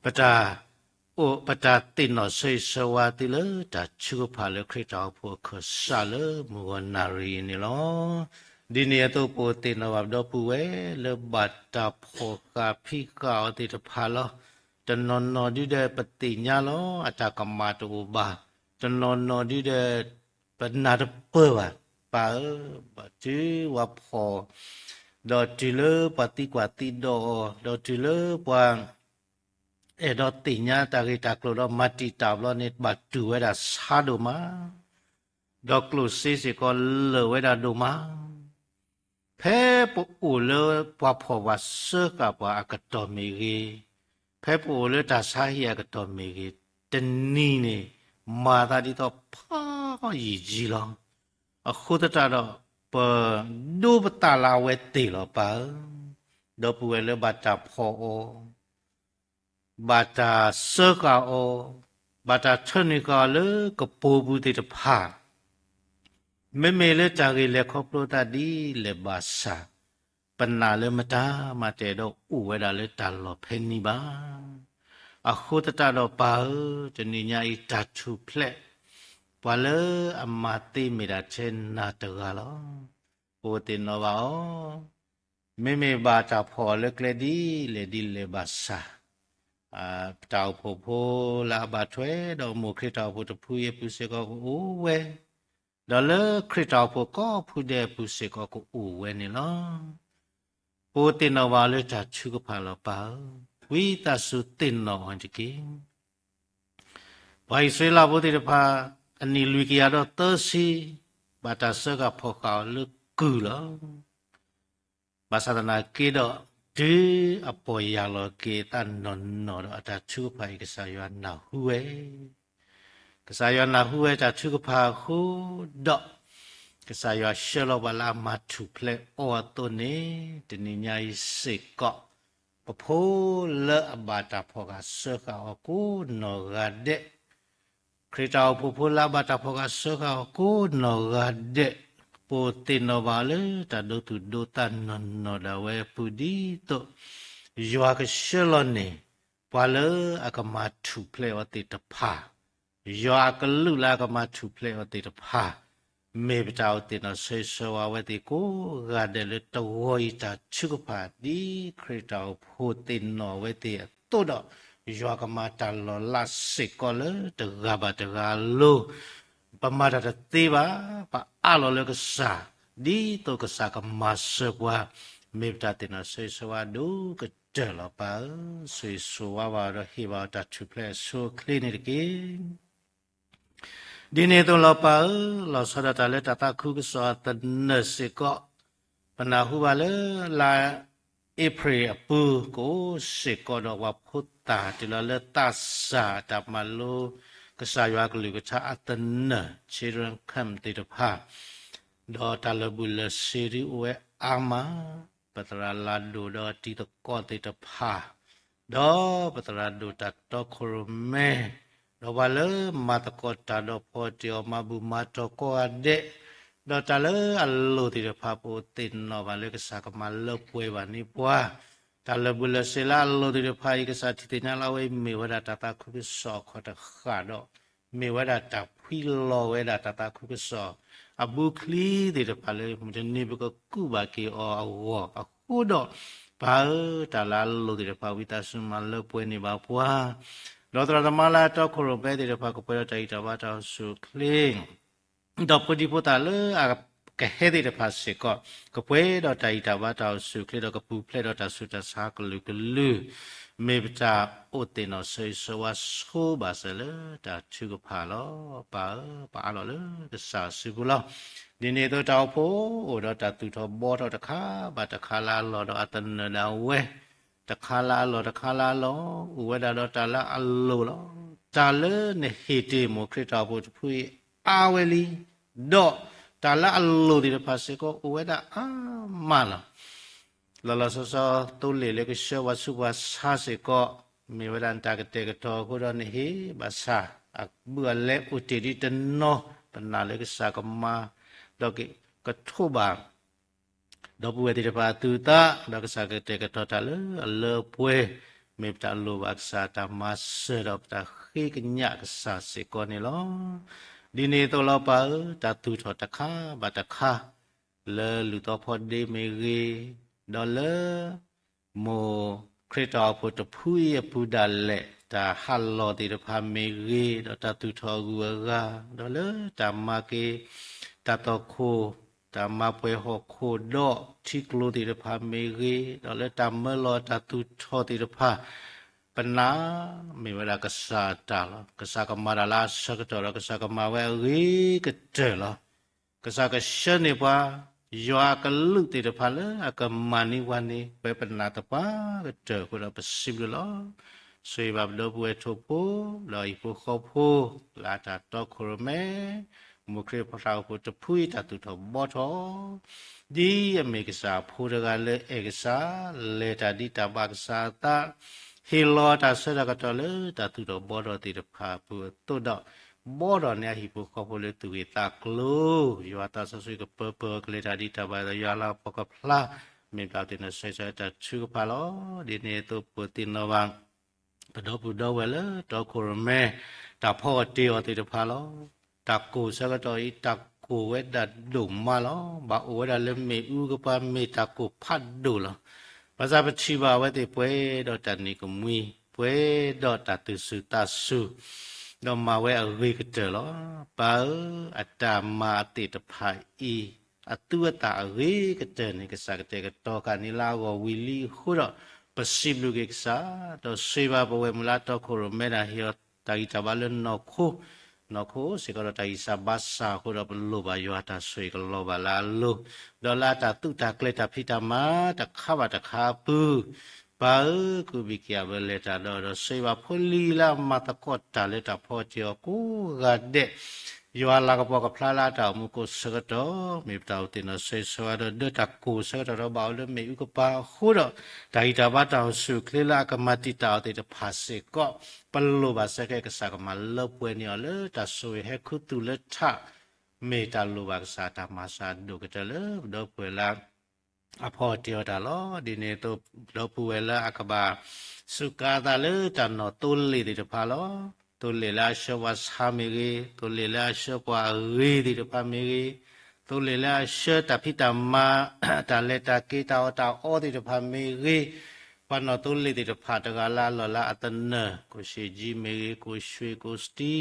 ပတၢ်အိၣ် ပတၢ်သ့ၣ်နီၣ်ဆၢဂ့ၤဆၢဝါသုလၢတၢ်ထုကဖၣ်လၢခရံာ်တၢ်အိၣ်ဖှိၣ်အခၢၣ်စးလၢမုၢ်ဂီၤနၣ်ရံၣ်အံၤန့ၣ်လီၤ. ဒ်န့ၣ်အသိးပအိၣ်သ့ၣ်နီၣ်ဘၣ်ပဒီပုၢ်ဝဲၢ်လၢဘၣ်တၢ်ဖီၣ်ဃာ်ဖံးဃာ်အီၤသ့ၣ်တဖၣ်လီၤ. တနီၤနီၤဒုဒီးပသ့ၣ်ညါလီၤ အတၢ်ကမၣ်တအိၣ်ဘၣ်, တနီၤနီၤဒုဒီး ပနၢ်တပၢၢ်ဘၣ်, ပၢ်ဧၢ, ဘၣ်တုၤဝဲဖီၣ် ဒီးတုၤလၢပှၤသံကွၢ်သံဒိးအီၤ, ဒီးတုၤလၢပှၤ အဲၣ်ဒိးသ့ၣ်ညါတၢ်ဂ့ၢ်တၢ်ကျိၤဒီးမၤတံာ်တာ်ဘျီန့ၣ် ဘၣ်တူၢ်ဝဲဒၣ်ဆါဒိၣ်မး, ဒီးကျိၣ်စ့စ့ၢ်ကီးလၢာ်ဝဲဒၣ်ဒိၣ်မး. ဖဲပအိၣ်လၢပှၤဖီၣ်ပှၤစၢဃာ်ပှၤအကတီၢ်မ့ၢ်ဂ့ၤ, ဖဲပအိၣ်လၢတၢ်ဆါဟံၣ်အကတီၢ်မ့ၢ်ဂ့ၤ, တနံၤန့ၣ် မၤသးဒ်သိးဖးယံာ်ယံာ်လီၤ. အဃိသတးဒီး ပဒိပသးလၢအဝဲသ့ၣ်လီၤပၢ်ဧၢ, ဒီပုၢ်ဝဲၢ်လၢဘၣ်တၢ်ဖီၣ်အီၤ ဘၣ်တၢ်စၢဃာ်အီၤ, ဘၣ်တၢ်ထၢနုာ်ဃာ်အီၤလၢကပိာ်ပူၤသ့ၣ်တဖၣ်, မ့မ့ၢ်လၢတၢ်ဂ့ၢ်လဲၤခီဖျိသးဒ်လဲၣ်ဘၣ်ဆၣ်, ပနာ်လၢမတၤမၤတအဲၣ်ဒိးအိၣ်ဝဲဒၣ်လၢတၢ်လီၢ်ဖဲန့ၣ်ဘၣ်. အဃိသတးဒီးပၢ်ဧၢ, တနံၤညါအံၤတၢ်ထူၣ်ဖျဲး ပှၤလၢအမၤသ့မ့ၢ်ဒၣ်ထဲနၤတဂၤလီၤ. ပအိၣ်သ့ၣ်နီၣ်ဘၣ်အီၤ, မ့မ့ၢ်ဘၣ်တၢ်ဖီၣ်အီၤလၢကျဲဒ်လဲၣ်ဒ်လဲၣ်ဘၣ်ဆၣ်, တၢ်အိၣ်ဖှိၣ်ဖိလၢအဘၣ်ထွဲဒီးမိၢ်ခရံာ်တၢ်အိၣ်ဖှိၣ်တဖုအံၤအပူၤစ့ၢ်ကီးကအိၣ်ဝဲ, ဒီးလၢခရံာ်တၢ်အိၣ်ဖှိၣ်ကိးဖုဒဲးအပူၤစ့ၢ်ကီးကအိၣ်ဝဲန့ၣ်လီၤ. ပအိၣ်သ့ၣ်နီၣ်ဘၣ်အီၤလၢတၢ်ထုကဖၣ်လီၤပၢ်ဧၢ, ဝံသးစူၤသ့ၣ်နီၣ်အီၤတက့ၢ်. ပှၤအံၣ်စရ့လးဖိသ့ၣ်တဖၣ် အနံၣ်လွံၢ်ကယၤဒီးသၢဆံ, ဘၣ်တၢ်စၢဃာ်ဖီၣ်ဃာ်အီၤလၢကုၢ်လီၤ. ဘၣ်ဆၣ်သနာ်က့ဒီး တုၤအပီၢ်ယၢ်လီၤက့ၤအသးနီၢ်နီၢ်ဒီးအတၢ်ထုကဖၣ်အံၤ ကစၢ်ယွၤနၢ်ဟူဝဲ ကစၢ်ယွၤနၢ်ဟူဝဲတၢ်ထုကဖၣ်အဃိဒီး ကစၢ်ယွၤဆှၢလီၤပှၤလၢအမၤထူၣ်ဖျဲးအီၤအသိးန့ၣ် တနံၤညါအံၤစ့ၢ်ကီး ပဖိလၢအဘၣ်တၢ်ဖီၣ်ဃာ်စၢဃာ်အီၤကိးနီၢ်ဂၤဒဲး, ခရံာ်တၢ်အိၣ်ဖှိၣ်ဖိလၢအဘၣ်တၢ်ဖီၣ်ဃာ်စၢဃာ်အီၤကိးနီၢ်ဂၤဒဲး, ပအိၣ်သ့ၣ်နီၣ်ဘၣ်အီၤလၢတၢ်ဒိသူၣ်ဒိသးနီၢ်နီၢ်ဒၣ်ဝဲအပူၤဒ်သိး ယွၤကဆှၢလီၤန့ၢ် ပှၤလၢအကမၤထူၣ်ဖျဲးအီၤသ့ၣ်တဖၣ်, ယွၤအကလူးလၢအကမၤထူၣ်ဖျဲးအီၤသ့ၣ်တဖၣ်, မ့ၢ်ပတၢ်အိၣ်သ့ၣ်နီၣ်ဆၢဂ့ၤဆၢဝါဝဲသ့ၣ်ကိးဂၤဒဲးလၢတဂီၤအံၤတၢ်ထုကဖၣ် ဒ်ခရံာ်တၢ်အိၣ်ဖှိၣ်သ့ၣ်နီၣ်ဝဲသ့ၣ်အသိးဒီး ယွၤကမၤတၢ်လီၤလးစ့ၢ်ကီးလၢတဂၤဘၣ်တဂၤအလိၤ, ပမၤတၢ်တသ့ဘၣ်, ပအးလီၤလၢကစၢ်, ဒ်သိးကစၢ်ကမၤစၢၤပှၤ, မ့ၢ်ပတၢ်သ့ၣ်နီၣ်ဆၢဂ့ၤဆၢဝါဒိၣ်ကတၢၢ်လီၤပၢ်ဧၢ, ဆိၣ်ဂ့ၤဆိၣ်ဝါဘၣ်ဒီးဟ့ၣ်ဘၣ်အီၤတၢ်ထူၣ်ဖျဲးအဆိအချ့န့ၣ်တက့ၢ်. ဒ်န့ၣ်အသိးလီၤပၢ်ဧၢ, လီၤဆီဒၣ်တၢ်လၢတၢ်သးခုကစီၣ်အသနၢၣ်စ့ၢ်ကီး, ပနၢ်ဟူဘၣ်လၢလါအ့ဖြ့ၣ်အပူၤ ကအိၣ်စ့ၢ်ကီးဒီးပှၤဖိသၣ်တုၤလီၤလၢသးစၢ်အတၢ်မၤလိ ကစၢ်ယွၤအကလုၢ်ကထါအသနၢၣ် Children Camp သ့ၣ်တဖၣ်, ဒီးတၢ်လၢာ်ဘူၣ်လၢာ်စ့ဒ်အိၣ်ဝဲအါမး, ပသရၣ်လၤဒိၣ်ဒီးတံၤသကိးသ့ၣ်တဖၣ် ဒီးပသရၣ်ဒိၣ်တၢ်တီခိၣ်ရိၣ်မဲ, ဒီးပှၤလၢမၤသကိးတၢ်ဒီးဖီတ့ၢ်အီၤမၤဘူၣ်မၤတီၤကိးဂၤဒဲး, ဒီးတၢ်လၢအလိၤသ့ၣ်တဖၣ် ပအိၣ်သ့ၣ်နီၣ်ဘၣ်လၢကစၢ်ကမၤလၢပှဲၤဘၣ်န့ၢ်ပှၤ, တၢ်လၢာ်ဘူၣ်လၢာ်စ့လၢအလိၤသ့ၣ်တဖၣ်အံၤ ကစၢ်ထံၣ်သ့ၣ်ညါလၢအဝဲအံၤမ့ၢ်ဝဲဒၣ်တၢ်သးခုကစီၣ်အခီၣ်တဃၣ်ဒီး မ့ၢ်ဝဲဒၣ်တၢ်ဖှံလီၤဝဲဒၣ်တၢ်သးခုကစီၣ် အဘုချံသ့ၣ်တဖၣ်လၢမုၢ်တနံၤပကကူးဘၣ်က့ၤအီၤအဂီၢ်အဃိဒီး, ပၢ်ဧၢ, တၢ်လၢအလိၤသ့ၣ်တဖၣ် ဝံသးစူၤမၤလၢပှဲၤန့ၢ်ဘၣ်ပှၤ, ဒီးသရၣ်သမါလၢအတီခိၣ်ရိၣ်မဲသ့ၣ်တဖၣ် ကပှဲၤဒီးတၢ်ဂံၢ်တၢ်ဘါတၢ်အိၣ်ဆူၣ်အိၣ်ချ့ ဒီးဖိဒံဖိသၣ်လၢအကဟဲသ့ၣ်တဖၣ်စ့ၢ်ကီး, ကပှဲၤဒီးတၢ်ဂံၢ်တၢ်ဘါတၢ်အိၣ်ဆူၣ်အိၣ်ချ့ဒီးကပူၤဖျဲးဒီးတၢ်ဆူးတၢ်ဆါကလုာ်ကလုာ်, မ့ၢ်ပတၢ်အိၣ်သ့ၣ်နီၣ်ဆၢဂ့ၤဆၢဝါဆိဘၣ်စၢၤလၢတၢ်ထုကဖၣ်လီၤ. ပၢ်ဧၢ, ပအးလီၤလၢကစၢ်စုပူၤလီၤ. ဒ်န့ၣ်အသိးတၢ်အိၣ်ဖှိၣ်အိၣ်ဒီးတၢ်သူၣ်ထီၣ်ဘှီထီၣ်တခါဘၣ်တခါလၢအလီၢ်ဒီးအသနၢၣ်ဒၣ်ဝဲ တခါလၢအလီၢ်တခါလၢအလီၢ်, အိၣ်ဝဲဒၣ်ဒီးတၢ်လၢအလိၤလီၤ. တၢ်လၢနဟ့ၣ်တ့ၢ်မိၢ်ခရံာ်တၢ်အိၣ်ဖှိၣ်တဖုအံၤအါဝဲလံ, ဒီးတၢ်လၢအလိၤသ့ၣ်တဖၣ်စ့ၢ်ကီးအိၣ်ဝဲဒၣ်အါမးလီၤ. လီၤလီၤဆီဆီသိလ့ၣ်လၢကဆှၢပှၤဆူးပှၤဆါစ့ၢ်ကီး, မ့ၢ်ဝဲဒၣ်နတၢ်ကတဲာ်ကတီၤအဃိဒီးနဟ့ၣ်ဘၣ်ဆၣ်, အဘုၣ်အလဲအိၣ်တ့ၢ်ဒ်တနီၤ, ပနာ်လၢကစၢ်ကမၤ, ဒီးကထိးဘၣ် ဒီပုၢ်ဝဲၢ်သ့ၣ်တဖၣ်အသူၣ်အသး, ဒီးကစၢ်ကတဲာ်ကတီၤတၢ်လၢအလၢအပှဲၤ, မ့ၢ်ပတၢ်လိၣ်ဘၣ်ကစၢ်တၢ်မၤစၢၤဒီးပတၢ်ဃ့ကညးကစၢ်စ့ၢ်ကီးန့ၣ်လီၤ. ဒ်န့ၣ်အသိးလီၤပၢ်ဧၢ, တၢ်သူၣ်ထီၣ်တခါဘၣ်တခါ, လၢလုၢ်သီဖီဒ့မ့ၢ်ဂ့ၤ, ဒီးလၢ မိၢ်ခရံာ်တၢ်အိၣ်ဖှိၣ်တဖုအံၤအပူၤဒၣ်လဲာ်, တၢ်ဟးလီၤသ့ၣ်တဖၣ်မ့ၢ်ဂ့ၤ, ဒီးတၢ်သူၣ်ထီၣ်အဂုၤအဂၤ, ဒီးလၢတၢ်မၤက့ၤ တၢ်တီၢ်ခိၣ်, တၢ်မၤပှဲၤဟီၣ်ခိၣ်ဒီးထံကျိသ့ၣ်တဖၣ်မ့ၢ်ဂ့ၤ, ဒီးလၢတၢ်မၢလီၤတၢ်သူၣ်ထီၣ်သ့ၣ်တဖၣ်, ပနာ်မ့ၢ်ဝဲဒၣ်ကစၢ်အတၢ်လီၤ. ကစၢ်ကမၤတၢ်လၢအဆၢကတီၢ်ဒီး ကစၢ်ကမၤဝဲအဂ့ၤကတၢၢ်လီၤ. ကစၢ်ကဆှၢန့ၢ်ပှၤ, ယွၤအကလူးသ့ၣ်တဖၣ်လၢအကမၤန့ၢ်ပှၤန့ၣ် ပဝဲပနာ်သပှၢ်ကတၢၢ်အဃိဒီးပစံးဘျုးလီၤ. ဆိၣ်ဂ့ၤဘၣ်ပဒီပုၢ်ဝဲၢ်ထိၣ်ဖိ ဒီးဟံၣ်ဖိဃီဖိ လၢအတၢ်တီခိၣ်ရိၣ်မဲ မိၢ်ခရံာ်ဖိတၢ်အိၣ်ဖှိၣ်တဖုအံၤတၢ်သူၣ်ထီၣ်ဘှီထီၣ် ဒ်အမ့ၢ်ကစၢ်အဖိတဂၤလၢအဲၣ်ကစၢ် လဲၤတၢ်ဒ်တၢ်ဘၣ်ကစၢ်အသး ဟ့ၣ်လီၤတၢ်ဆၢတၢ်ကတီၢ်လၢတၢ်သူၣ်ထီၣ်ဘှီထီၣ်သ့ၣ်တဖၣ်အပူၤအသိးဒီး ဘှီထီၣ်န့ၢ်အဟံၣ်ဖိဃီဖိလၢသူၣ်ဂ့ၤသးကျိၤ ယွၤသးစီဆှံကပၢၤပၢၤကလဲၤတၢ်ဒ်တၢ်ဘၣ်ဒီး ယွၤလၤကပီၤကဖျါ မ့ၢ်ပတၢ်သ့ၣ်နီၣ်ဆၢဂ့ၤဆၢဝါတၢ်ထုကဖၣ်လီၤ. ဒ်န့ၣ်အသိးပသ့ၣ်နီၣ်ဘၣ် ပဒီပုၢ်ဒီဝဲၢ်လၢတီခိၣ်ရိၣ်မဲ တၢ်ဖီအီၣ်တ့ၢ်အီၤသ့ၣ်တဖၣ်လီၤ. တၢ်ကိၢ်ဆၢကတီၢ်အံၤ တၢ်ကိၢ်ဝဲဒၣ်ဒိၣ်မးလီၤ. ဘၣ်အိၣ်ဝဲဒၣ်လၢမ့ၣ်အူကပၤ မ့ၢ်တၢ်ကိၢ်ဖးဒိၣ်လီၤ. ဘၣ်ဆၣ်ပထံၣ်ဘၣ်အဝဲသ့ၣ်ပှဲၤဒီးတၢ်နံၤကမှံ ပှဲၤဒီးတၢ်သူၣ်စူၤသးစူၤ ဒီးမၤဝဲအဂ့ၤကတၢၢ်လီၤ. ပၢ်ဧၢ, အတၢ်မၤအသ့ၣ်တဖၣ်အံၤ အသူအသၣ်အဂ့ၤကတၢၢ်န့ၣ် ကစၢ်ကတဲာ်ကတီၤဃာ်န့ၢ်လၢအဂီၢ်ဝံၤလံအဃိဒီး ပစံးဘျုးက့ၤကစၢ်, ဒီးဆိၣ်ဂ့ၤဘၣ်ပဝဲၢ်မုၢ်လၢတီခိၣ်ရိၣ်မဲဒၣ် ဟ့ၣ်အီၤတၢ်ဂံၢ်တၢ်ဘါလၢနီၢ်ခိ, နီၢ်ခိစ့ၢ်ကီးဒီးတၢ်ဂံၢ်စၢ်ဘါစၢ်အဃိဒီး ပလိၣ်ဘၣ်ယွၤတၢ်ဆိၣ်ဂ့ၤကလီၤဘၣ်လၢအလိၤ, ဒီးလၢအတၢ်သူၣ်တၢ်ကျဲၤတၢ်ဖံးတၢ်မၤတခါဘၣ်တခါအပူၤ ပၢ်ဧၢ, ကုၢ်ဘံၣ်က့ၤအဝဲလဲၤတၢ်ဒီး ဒီးဆိၣ်ဂ့ၤဘၣ်ဖိလံၤလၢအမၤသကိးတၢ်လၢတၢ်ဖီအီၣ်တ့ၢ်အီၤကိးဂၤဒဲး, ယွၤလၤကပီၤကဖျါလၢအတၢ်အိၣ်မူကိးဆၢကတီၢ် မ့ၢ်ပတၢ်အိၣ်သ့ၣ်နီၣ်ဆၢဂ့ၤဆၢဝါဒီး ဒၢတၢ်ကိၢ်ဆၢကတီၢ်ဒီးဘၣ်အိၣ်လၢမ့ၣ်အူကပၤအဃိဒီး တၢ်ဂံၢ်တၢ်ဘါတၢ်အိၣ်ဆူၣ်အိၣ်ချ့လၢအကမၤတံာ်တာ်အီၤသ့ၣ်တဖၣ်စ့ၢ်ကီး ပလိၣ်ဘၣ်စ့ၢ်ကီးကစၢ်ကမၤလၢပှဲၤန့ၢ်အီၤလၢတၢ်ဆိၣ်ဂ့ၤဟဲခူသူၣ်လၢထး မ့ၢ်တၢ်လိၣ်ဘၣ်ကစၢ်တၢ်မၤစၢၤအဒိၣ်ကတၢၢ်လၢပဒီပုၢ်ဝဲၢ်လၢ အဖီအီၣ်တ့ၢ်အီၤတၢ်လီၤ. ဒ်န့ၣ်အသိး ဒီပုၢ်ဝဲၢ်လၢအကဘၣ်စူးကါသးလၢတၢ်နီၣ်သိလ့ၣ်သ့ၣ်တဖၣ်လီၤ. သိလ့ၣ်လၢအဆှၢပှၤဆါမ့ၢ်ဂ့ၤ, သိလ့ၣ်လၢအဆှၢပှၤအဂ့ၤသ့ၣ်တဖၣ်မ့ၢ်ဂ့ၤ, သိလ့ၣ်လၢအဆှၢတၢ်ဖံးတၢ်မၤ တၢ်လဲၤတၢ်က့ၤတၢ်အီၣ်တၢ်အီသ့ၣ်တဖၣ်မ့ၢ်ဂ့ၤ, ပှၤနီၣ်သိလ့ၣ်သ့ၣ်တဖၣ်တဂၤလၢအလီၢ်လၢအသနၢၣ် ကိၣ်ၡ့ၣ်ကၠံမ့ၢ်ဂ့ၤ, ကိၣ်ၡ့ၣ်ကိၣ်စတံ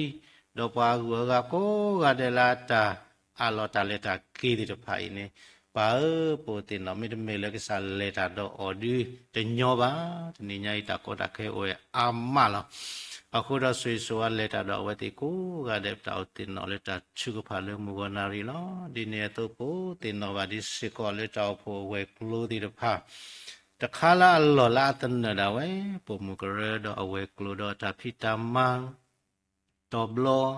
ဒီးပှၤအဂုၤအဂၤကိးဂၤဒဲးလၢအတၢ် အးလီၤတၢ်လဲၤတၢ်က့ၤသ့ၣ်တဖၣ်အံၤန့ၣ်, ပၢ်ဧၢ, ပအိၣ်သ့ၣ်နီၣ် မ့တမ့ၢ်လၢကစၢ်လဲၤတၢ်ဒီးအီၤဒုတညီဘၣ်. တနံၤညါအံၤတၢ်ကီတၢ်ခဲအိၣ်ဝဲအါမးလီၤ. အဃိဒီးဆိၣ်ဂ့ၤဆိၣ်ဝါလဲၤတၢ်ဒီးအဝဲသ့ၣ်ကိးဂၤဒဲး ပတၢ်အိၣ်သ့ၣ်နီၣ်လၢတၢ်ထုကဖၣ်လၢမုၢ်ဂီၤနၣ်ရံၣ်လီၤ. ဒ်န့ၣ်အသိးပအိၣ်သ့ၣ်နီၣ်ဘၣ်ဒ်စ့ၢ်ကီးလၢတၢ်အိၣ်ဖှိၣ်အဝဲၤကျိၤသ့ၣ်တဖၣ် တခါလၢအလီၢ်လၢအသနၢၣ်ဒၣ်ဝဲ ပိာ်မုၣ်ကရၢဒီးအဝဲၤကျိၤဒီးအတၢ်ဖံးတၢ်မၤ တီၤဘျီ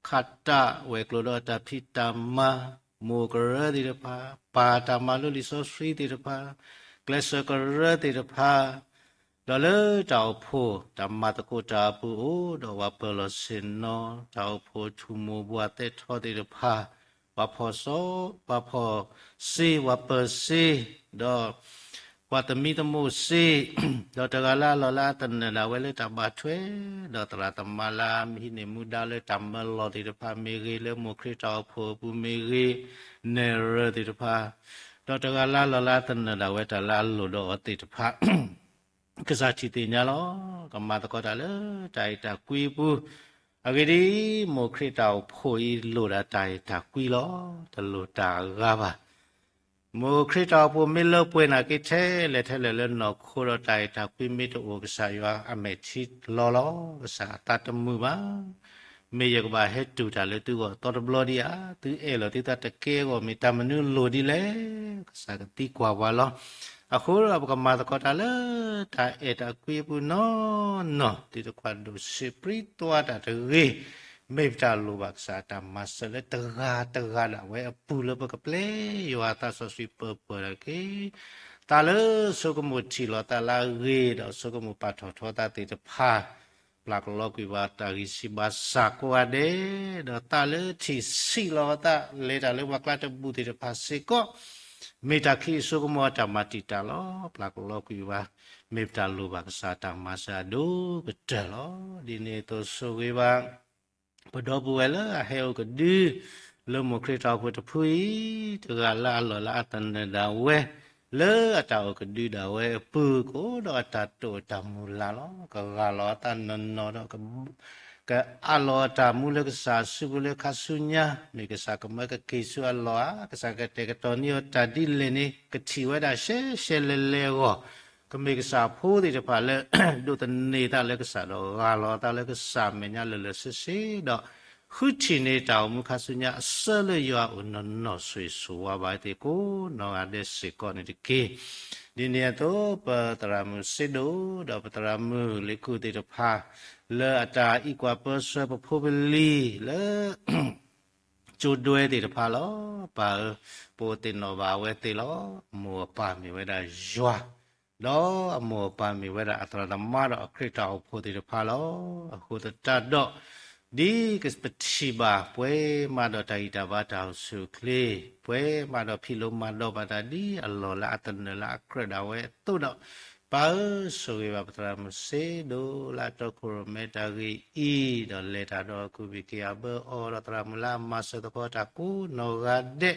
ခးတၢ်ဝဲၤကျိၤဒီးအတၢ်ဖံးတၢ်မၤ, မိၢ်ကရၢသ့ၣ်တဖၣ် ပၢ်တၢ်မၤလိလံာ်စီဆှံသ့ၣ်တဖၣ်, ကျဲးစၢးကရၢသ့ၣ်တဖၣ်, ဒီးလၢတၢ်အိၣ်ဖှိၣ်တၢ်မၤသကိးတၢ်အပူၤအိၣ်ဒီးပှၤပၢၤလီၢ်ဆ့ၣ်နီၤ, တၢ်အိၣ်ဖှိၣ်ထူၣ်မိၢ်ပှၢ်သဲထီသ့ၣ်တဖၣ်, ပှၤဖီၣ်စီ, ပှၤဖီၣ်စ့, ပှၤပၢၤစ့, ဒီး ပှၤသမံသမိးစ့, ဒီးတဂၤလၢအလီၢ်လၢအသနၢၣ်ဒၣ်ဝဲလၢတၢ်ဘၣ်ထွဲ, ဒီးသရၣ်သမါလၢအမံၤဟံးန့ၢ်မူဒါလၢတၢ်မၢလီၤသ့ၣ်တဖၣ်မ့ၢ်ဂ့ၤ, လၢမိၢ်ခရံာ်တၢ်အိၣ်ဖှိၣ်အပူၤမ့ၢ်ဂ့ၤ, နဲၣ်ရွဲၣ်သ့ၣ်တဖၣ်, ဒီးတဂၤလၢအလီၢ်လၢအသနၢၣ်ဒၣ်ဝဲတၢ်လၢအလိၣ်ဒီးအီၤသ့ၣ်တဖၣ် ကစၢ်ထံၣ်သ့ၣ်ညါလီၤ. ကမၤသကိးတၢ်လၢတၢ်အဲၣ်တၢ်ကွံအပူၤ, အဂ့ၢ်ဒ်အံၤ, မိၢ်ခရံာ်တၢ်အိၣ်ဖှိၣ်အံၤလိၣ်ဒၣ်တၢ်အဲၣ်တၢ်ကွံလီၤ. တလိၣ်တၢ်အဂၤဘၣ်. မိၢ်ခရံာ်တၢ်အိၣ်ဖှိၣ်မ့ၢ်လၢပှဲၤနာ်က့ထဲလဲၣ်ထဲလဲၣ်လၢနီၢ်ခိဒီး တၢ်အဲၣ်တၢ်ကွံမ့ၢ်တအိၣ် ကစၢ်ယွၤအမဲာ်ထံလီၤလီၤ. ကစၢ်အသးတမုာ်ဘၣ်. မ့ၢ်ယကဘၣ်ဟဲတူၢ်တၢ်လၢသုဂီၢ်သီတဘျီဒံးဧါ. သုအဲၣ်လီၤသုသးတကဲအဂီၢ် မ့ၢ်တၢ်မနုၤလိၣ်ဒ်လဲၣ်. ကစၢ်ကသံကွၢ်ပှၤလီၤ. အဃိဒီးပကမၤသကိးတၢ်လၢတၢ်အဲၣ်တၢ်ကွံအပူၤနီၢ်နီၢ်, သုတခွါဒိၣ်စံးပြံသွါတၢ်တဂ့ၤ. မ့ၢ်ပတၢ်လိၣ်ဘၣ်ကစၢ်တၢ်မၤစၢၤလၢတဂၤတဂၤဒၣ်ဝဲအပူၤလၢပကပျဲယွၤအသးစီဆှံပၢၤပၢၤတၢ်က့ၤ သးလၢဆိကမိၣ်ထံၣ်လီၤသးလၢအဂ့ၤ ဒီးဆိကမိၣ်ပာ်ထီၣ်ထီသးသ့ၣ်တဖၣ် ပျၢ်ကလီကွံာ်ဘၣ်တၢ်ဂံၢ်စၢ်ဘါစၢ်ကိးဂၤဒဲး, ဒီးသးလၢထံၣ်ဆံးလီၤအသး လဲၤတၢ်လၢပှၤကျါတဘူၣ်သ့ၣ်တဖၣ်စ့ၢ်ကီး, မ့ၢ်တၢ်ခံးအဆိကမိၣ်အတၢ်မၤတံာ်တာ်လီၤ. ပျၢ်ကလီကွံာ်ဘၣ် မ့ၢ်ပတၢ်လိၣ်ဘၣ်ကစၢ်တၢ်မၤစၢၤအဒိၣ်ကတၢၢ်လီၤ. ဒ်န့ၣ်အသိးဆိၣ်ဂ့ၤဘၣ် ပဒီပုၢ်ဝဲၢ်လၢအဟဲအိၣ်ကဒု လၢမိၢ်ခရံာ်တၢ်အိၣ်ဖှိၣ်တဖုအံၤ, တဂၤလၢအလီၢ်လၢအသနၢၣ်ဒၣ်ဝဲ လၢအတၢ်အိၣ်ကဒုဒၣ်ဝဲအပူၤ ကအိၣ်ဒီးအတၢ်တိာ်တၢ်မုၢ်လၢ်လီၤ. ကဂၢ်လီၤအသးနီၢ်နီၢ်ဒီး ကအးလီၤအတၢ်မူလၢကစၢ်အစုပူၤလၢခါဆူညါ, မ့ၢ်ကစၢ်ကမၢကက့ၤဆူအလီၢ်ဧါ, ကစၢ်ကတဲာ်ကတီၤန့ၢ်အီၤတၢ်ဒ်လဲၣ်န့ၣ် ကထံၣ်ဝဲဒၣ်ရှဲရှဲလဲၤလဲၤအဂီၢ်, ကမ့ၢ်ကစၢ်ဖိသ့ၣ်တဖၣ်လၢ ဒိးသန့ၤသးလၢကစၢ်ဒီး ဂၢ်လီၤအသးလၢကစၢ်အမဲာ်ညါလၢာ်လၢာ်ဆ့ဆ့ဒီး ဃုထံၣ်န့ၢ်တၢ်အိၣ်မူခါဆူညါအဆၢလၢယွၤအအိၣ်နီၢ်နီၢ် ဆိၣ်ဂ့ၤဆိၣ်ဝါဘၣ်သ့ၣ်ကိးနီၢ်ဂၤဒဲးစ့ၢ်ကီးန့ၣ်တက့ၢ်. ဒ်န့ၣ်အသိး ပသရၣ်မုၣ်စ့ဒိၣ် ဒီးပသရၣ်မုၣ်လံၤကူၣ်သ့ၣ်တဖၣ် လၢအတၢ်အံးကွၢ်ပၢဆှၢပဖိပလံၤလၢ ကၠိဒွဲသ့ၣ်တဖၣ်လီၤ. ပၢ်ဧၢ, ပအိၣ်သ့ၣ်နီၣ်ဘၣ်အဝဲသ့ၣ်လီၤ. အမိၢ်အပၢ်မ့ၢ်ဝဲဒၣ်ယွၤ, ဒီးအမိၢ်အပၢ်မ့ၢ်ဝဲဒၣ်အသရၣ်သမါ ဒီးအခရံာ်တၢ်အိၣ်ဖှိၣ်သ့ၣ်တဖၣ်လီၤ. အဃိသတးဒီး ဒ်ပထံၣ်ဘၣ် ပှဲၤမးဒီးတၢ်ဂံၢ်တၢ်ဘါတၢ်အိၣ်ဆူၣ်အိၣ်ချ့, ပှဲၤမးဒီးဖံးလိမၤဒိးဘၣ်တၢ်ဒ်အလီၢ်လၢအသနၢၣ်လၢအကြၢးဒၣ်ဝဲအသိးဒီး, ပၢ်ဧၢ, ဆိၣ်ဂ့ၤဘၣ်ပသရၣ်မုၣ်စ့ဒိၣ်လၢအတီခိၣ်ရိၣ်မဲတၢ်ဂ့ၢ်အံၤ, ဒီးလဲၤတၢ်ဒီးကူးဘံၣ်က့ၤအဘၢအီၤ, ဒီးသရၣ်မုၣ်လၢအမၤစၢၤသပှၢ်တၢ်ကိးနီၢ်ဂၤဒဲး,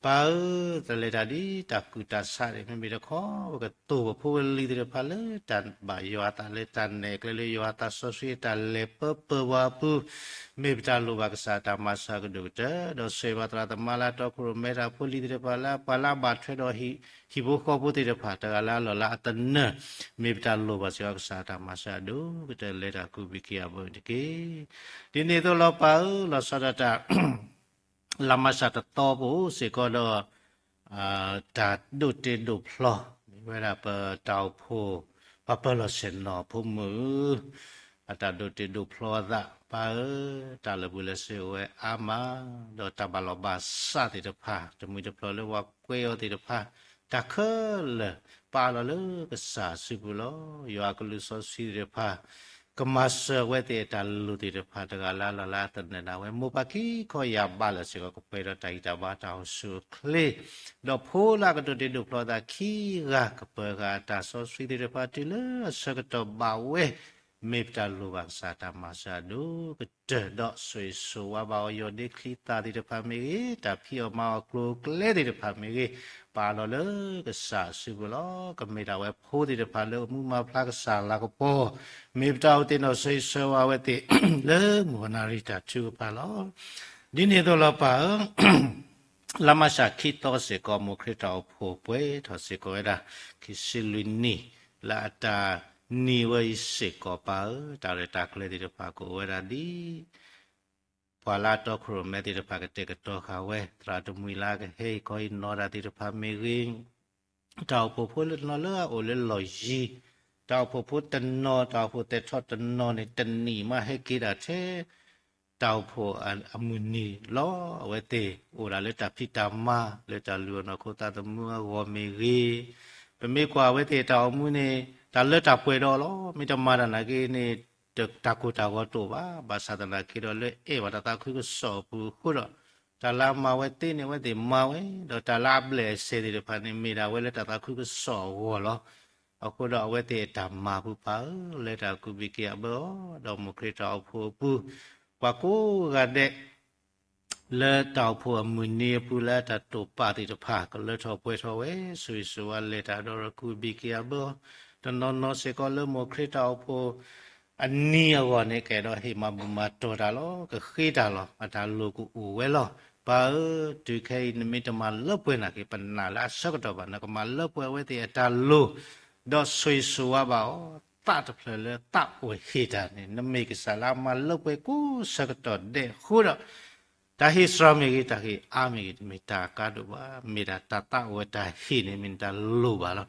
ပၢ်ဧၢ, တၢ်လဲၤတၢ်ဒ်တၢ်ကူၣ်တၢ်ဆးန့ၣ် မ့မ့ၢ်တခီ ပကတိၢ်ပဖိပလံၤသ့ၣ်တဖၣ်လၢတၢ်ဘၣ်ယွၤအသး လၢတၢ်နဲၣ်ကျဲလၢယွၤအသးစီဆှံအတၢ်လဲၤပၢပၢၢ်ပှၤအပူၤ, မ့ၢ်ပတၢ်လိၣ်ဘၣ်ကစၢ်တၢ်မၤစၢၤအကဒိၣ်ကတၢၢ်, ဒီးဆိၣ်ဂ့ၤဘၣ်သရၣ်သမါလၢအတီခိၣ်ရိၣ်မဲတၢ်ဖိလံၤသ့ၣ်တဖၣ်လၢ ပှၤလၢအဘၣ်ထွဲဒီး ဟံၣ်ဖိဃီဖိသ့ၣ်တဖၣ် တဂၤလၢအလီၢ်လၢအသနၢၣ်, မ့ၢ်ပတၢ်လိၣ်ဘၣ်စ့ၢ်ကီးကစၢ်တၢ်မၤစၢၤအဒိၣ်ကတၢၢ် လဲၤတၢ်ကူးဘံၣ်က့ၤအဘၢတက့ၢ်. ဒ်န့ၣ်အသိးလီၤပၢ်ဧၢ, လီၤဆီဒၣ်တၢ် လါမၢ်ၡးတသီပူၤစ့ၢ်ကီးဒီး တၢ်ဒိးတ့ဒိးဖျီ မ့ၢ်ဝဲဒၣ်ပတၢ်အိၣ်ဖှိၣ် ပှၤပၢၤလီၢ်ဆ့ၣ်နီၤဖိမုၣ် အတၢ်ဒိးတ့ဒိးဖျီအသး ပၢ်ဧၢ, တၢ်လၢာ်ဘူၣ်လၢာ်စ့ၤအိၣ်ဝဲအါမး, ဒီးတၢ်ဘၣ်လီၤဘၣ်စးသ့ၣ်တဖၣ် တမှံၤတဖျၢၣ်လၢပှၤကွဲးအီၤသ့ၣ်တဖၣ် တၢ်ခဲလၢာ် ပာ်လီၤလၢကစၢ်အစုပူၤလီၤ. ယွၤအကလူးစီဆှံသ့ၣ်တဖၣ် ကမၤစၢၤအဝဲသ့ၣ်အတၢ်လိၣ်သ့ၣ်တဖၣ် တဂၤလၢ်လၢ်လၢအသနၢၣ်ဒၣ်ဝဲ မိၢ်ပၢ်ခံခီယာ်ဘးလၢာ်စ့ၢ်ကီး ကပှဲၤဒီးတၢ်ဂံၢ်တၢ်ဘါတၢ်အိၣ်ဆူၣ်အိၣ်ချ့, ဒီးဖိလၢအကဒိးတ့ဒိးဖျီသးခံဂၤ ကပၢၤဃာ်အတၢ်စီဆှံသ့ၣ်တဖၣ်တုၤလၢအဆၢကတီၢ်ဘၣ်ဝဲ, မ့ၢ်ပတၢ်လိၣ်ဘၣ်ကစၢ်တၢ်မၤစၢၤအဒိၣ်ကတၢၢ် ဒီးဆိၣ်ဂ့ၤဆိၣ်ဝါဘၣ်အီၤ ယီၢ်ဒ့ချံသၣ်သ့ၣ်တဖၣ်မ့ၢ်ဂ့ၤ, တၢ်ဖံးအီၣ်မၤအီၣ်ကျိၤကျဲသ့ၣ်တဖၣ်မ့ၢ်ဂ့ၤ, ပာ်လီၤလၢကစၢ်အစုပူၤလီၤ. ကမ့ၢ်ဒၣ်ဝဲဖိသ့ၣ်တဖၣ်လၢအမူမၤဖျါကစၢ်လၤကပီၤ, မ့ၢ်ပတၢ်အိၣ်သ့ၣ်နီၣ်ဆိၣ်ဂ့ၤဆိၣ်ဝါဝဲသ့ၣ် လၢမုၢ်နၤရံၣ်တၢ်ထုကဖၣ်လီၤ. ဒ်န့ၣ်အသိးလီၤပၢ်ဧၢ, လါမၢ်ၡးခံသီစ့ၢ်ကီး မိၢ်ခရံာ်တၢ်အိၣ်ဖှိၣ်ပှဲၤထီၣ်စ့ၢ်ကီးဝဲဒၣ် ခံဆံလွံၢ်နံၣ် လၢအတၢ်နံၤဝဲအံၤစ့ၢ်ကီးပၢ်ဧၢ, တၢ်ရဲၣ်တၢ်ကျဲၤသ့ၣ်တဖၣ်ကအိၣ်ဝဲဒၣ်ဒ် ပှၤလၢအတီခိၣ်ရိၣ်မဲသ့ၣ်တဖၣ်ကတဲာ်ကတီၤဃာ်ဝဲ, သရၣ်တမှံၤလၢအကဟဲအံၤခီအံၤနီၤတၢ်သ့ၣ်တဖၣ်မ့ၢ်ဂ့ၤ, တၢ်အိၣ်ဖှိၣ်ဖိလၢတနီၤလၢအအိၣ်လၢလီၢ်ယံၤ, တၢ်အိၣ်ဖှိၣ်ဖိတနီၤ တၢ်အိၣ်ဖှိၣ်သဲးထီၣ်တနီၤန့ၣ် တနံၣ်မးဟဲက့ၤဒၣ်ထဲ တၢ်အိၣ်ဖှိၣ်အမုၢ်နံၤလီၤ. အဝဲသ့ၣ်အိၣ်ဒၣ်လၢတၢ်ဖံးတၢ်မၤ လၢတၢ်လုၢ်အီၣ်နီၢ်ခိသးသမူအဂီၢ်မ့ၢ်ဂ့ၤ, ပမ့ၢ်ကွၢ်အဝဲသ့ၣ်တၢ်အိၣ်မူန့ၣ် တၢ်လၢတၢ်ပှဲၤဒီးလီၤ. မ့ၢ်တမၤတၢ်နာ်က့န့ၣ် တၢ်ကိၢ်တၢ်ဂီၤတအိၣ်ဘၣ်. ဘၣ်ဆၣ်သနာ်က့ဒီး လၢအဲၣ်ဘၣ်တၢ်သးခုကစီၣ်အပူၤအဃိဒီး တၢ်လၢအမၤဝဲသ့န့ၣ် အဝဲသ့ၣ်မၤဝဲ, ဒီးတၢ်လၢအဘျဲၣ်အစဲၤသ့ၣ်တဖၣ်န့ၣ် မ့ၢ်ဒၣ်ဝဲလၢတၢ်သးခုကစီၣ်အဂီၢ်လီၤ. အဃိဒီးအဝဲသ့ၣ်အတၢ်မၤပူၤပၢ်ဧၢ, လဲၤတၢ်ကူးဘံၣ်က့ၤအဘၢအီၤ, ဒီးမိၢ်ခရံာ်တၢ်အိၣ်ဖှိၣ်အပူၤ ပှၤကိးဂၤဒဲး လၢတၢ်အိၣ်ဖှိၣ်အမုၢ်နံၤအပူၤ လၢအတၢ်တိာ်ပာ်သ့ၣ်တဖၣ် ကလၢထီၣ်ပှဲၤထီၣ်ဝဲ, ဆိၣ်ဂ့ၤဆိၣ်ဝါလဲၤတၢ်ဒီးကူးဘံၣ်က့ၤအဘၢအီၤ, တနီၤနီၤစ့ၢ်ကီးလၢမိၢ်ခရံာ်တၢ်အိၣ်ဖှိၣ်အနံၤအဂီၢ်န့ၣ် ကအဲၣ်ဒိးဟ့ၣ်မၤဘူၣ်မၤတီၢ်တၢ်လီၤ, ကဃ့တၢ်လီၤ, အတၢ်လိၣ်ကအိၣ်ဝဲလီၤ. ပၢ်ဧၢ, တုၤခဲအံၤနမ့ၢ်တမၤလၢပှဲၤနာ်က့ ပနာ်လၢအဆၢကတီၢ်ဘၣ်, နကမၤလၢပှဲၤအဝဲသ့ၣ်အတၢ်လိၣ် ဒီးဆိၣ်ဂ့ၤဆိၣ်ဝါဘၣ်အီၤ, သးတဖျၢၣ်လၢသးအိၣ်ဟ့ၣ်တၢ်န့ၣ် နမ့ၢ်ကစၢ်လၢအမၤလၢပှဲၤကိးဆၢကတီၢ်ဒဲးအဃိဒီး, တၢ်ဟ့ၣ်စှၤမ့ၢ်ဂ့ၤ တၢ်ဟ့ၣ်အါမ့ၢ်ဂ့ၤ တမ့ၢ်တၢ်ကါဒိၣ်ဘၣ်, မ့ၢ်ဒၣ်တၢ်သးအိၣ်ဝဲတၢ်ဟ့ၣ်န့ၣ် မ့ၢ်နတၢ်လိၣ်ဘၣ်လီၤ.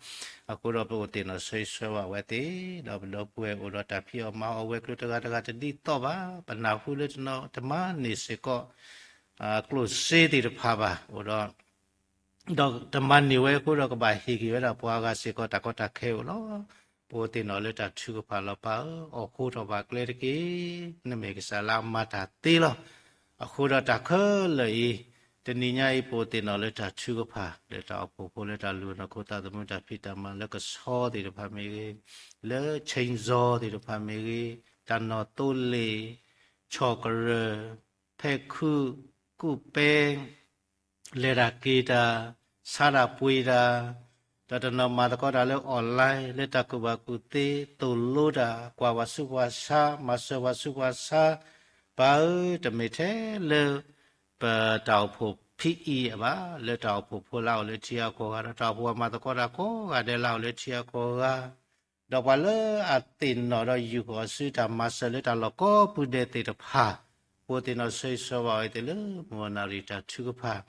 အဃိဒီးပအိၣ်သ့ၣ်နီၣ်ဆိၣ်ဂ့ၤဆိၣ်ဝါဝဲသ့ၣ်, ဒီးပဒီပုၢ်ဝဲၢ်အိၣ်ဒီးတၢ်ဖံးအီၣ်မၤအီၣ်ဝဲၤကျိၤတဂၤတဂၤတဒ်သိးဘၣ်, ပနၢ်ဟူလၢတနီၤတမၤန့ၢ်စ့ၢ်ကီး ကျိၣ်စ့သ့ၣ်တဖၣ်ဘၣ်, အိၣ်ဒီး ဒီးတမၤန့ၢ်ဝဲအဃိဒီးကဘၣ်ဟ့ၣ်က့ၤဝဲဒၣ်ပှၤဂၤစ့ၢ်ကီးတၢ်ကီတၢ်ခဲအိၣ်လီၤ. ပအိၣ်သ့ၣ်နီၣ်လၢတၢ်ထုကဖၣ်လီၤပၢ်ဧၢ, အိၣ်ဃိထီၣ်ဘၣ်ကျဲတက့ၢ်. နမ့ၢ်ကစၢ်လၢအမၤတၢ်သ့လီၤ. အဃိဒီးတၢ်ခဲလၢာ်အံၤ, တနံၤညါအံၤပအိၣ်သ့ၣ်နီၣ်လၢတၢ်ထုကဖၣ် လၢတၢ်အိၣ်ဖှိၣ်ဖိလၢတၢ်လုၢ်အီၣ်နီၢ်ခိသးသမူတၢ်ဖံးတၢ်မၤလၢကဆီသ့ၣ်တဖၣ်မ့ၢ်ဂ့ၤ, လၢ chainsaw သ့ၣ်တဖၣ်မ့ၢ်ဂ့ၤ, တၢ်နီၣ်သိလ့ၣ်, ဆီၣ်ကရၢၢ်, ဖဲၣ်ခုၣ်, ကူၣ်ပဲ လဲၤတၢ်က့ၤတၢ်, ဆါတၢ်ပှ့ၤတၢ်, ဒီးတနီၤမၤသကိးတၢ်လၢ online လၢတၢ်ကူၣ်ဘၣ်ကူၣ်သ့, သိၣ်လိတၢ်, ကွၢ်ပှၤဆူးပှၤဆါ, မၤစၢၤပှၤဆူးပှၤဆါ, ပၢ်ဧၢ, တမ့ၢ်ထဲလၢ ပတၢ်အိၣ်ဖှိၣ်ဖံးအံၤအဘၣ်, လၢတၢ်အိၣ်ဖှိၣ်ဖိလၢအအိၣ်လၢထံဂၤကီၢ်ဂၤ, ဒီးတၢ်အိၣ်ဖှိၣ်ပှၤမၤသကိးတၢ်ကိးဂၤဒဲးလၢအအိၣ်လၢထံဂၤကီၢ်ဂၤ ဒီးပှၤလၢအသ့ၣ်နီၣ်ဒီးယူၢ်ဃီၤအစုတၢ်မၤစၢၤလၢတၢ်လီၢ်ကိးပူၤဒဲးသ့ၣ်တဖၣ်, ပအိၣ်သ့ၣ်နီၣ်ဆိၣ်ဂ့ၤဆိၣ်ဝါအဝဲသ့ၣ်လၢ မုၢ်နၤရံၣ်တၢ်ထုကဖၣ်,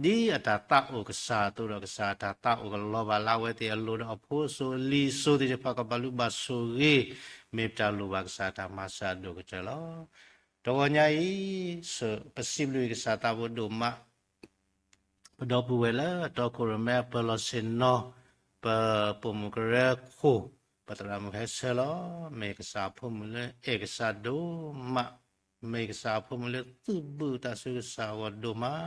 ဒ်အတၢ်သးအိၣ်ကစၢ်အသိးဒီး ကစၢ်အတၢ်သးအိၣ်ကလီၤဘၣ်လၢအဝဲသ့ၣ်အလိၤဒီးအဖိအစိၤအလံၤစိၤသ့ၣ်တဖၣ် ကဘၣ်လူၤဘၣ်ဆိၣ်ဂ့ၤ, မ့ၢ်ပတၢ်လိၣ်ဘၣ်ကစၢ်အတၢ်မၤစၢ်အဒိၣ်ကတၢၢ်လီၤ. တဂီၤညါအံၤ ပစံးဘျုးကစၢ်သးဘိဒိၣ်မး ပဒီပုၢ်ဝဲၢ်လၢတီခိၣ်ရိၣ်မဲအပၢၤလီၢ်ဆ့ၣ်နီၤ, ပပိာ်မုၣ်ကရၢခိၣ်, ပသရၣ်မုၣ်ဟဲဆၢလီၤ, မ့ၢ်ကစၢ်အဖိမုၣ်လၢအဲၣ်ကစၢ်ဒိၣ်မး, မ့ၢ်ကစၢ်အဖိမုၣ်လၢသုးဘူးတၢ်ဆူကစၢ်အဂီၢ်ဒိၣ်မး,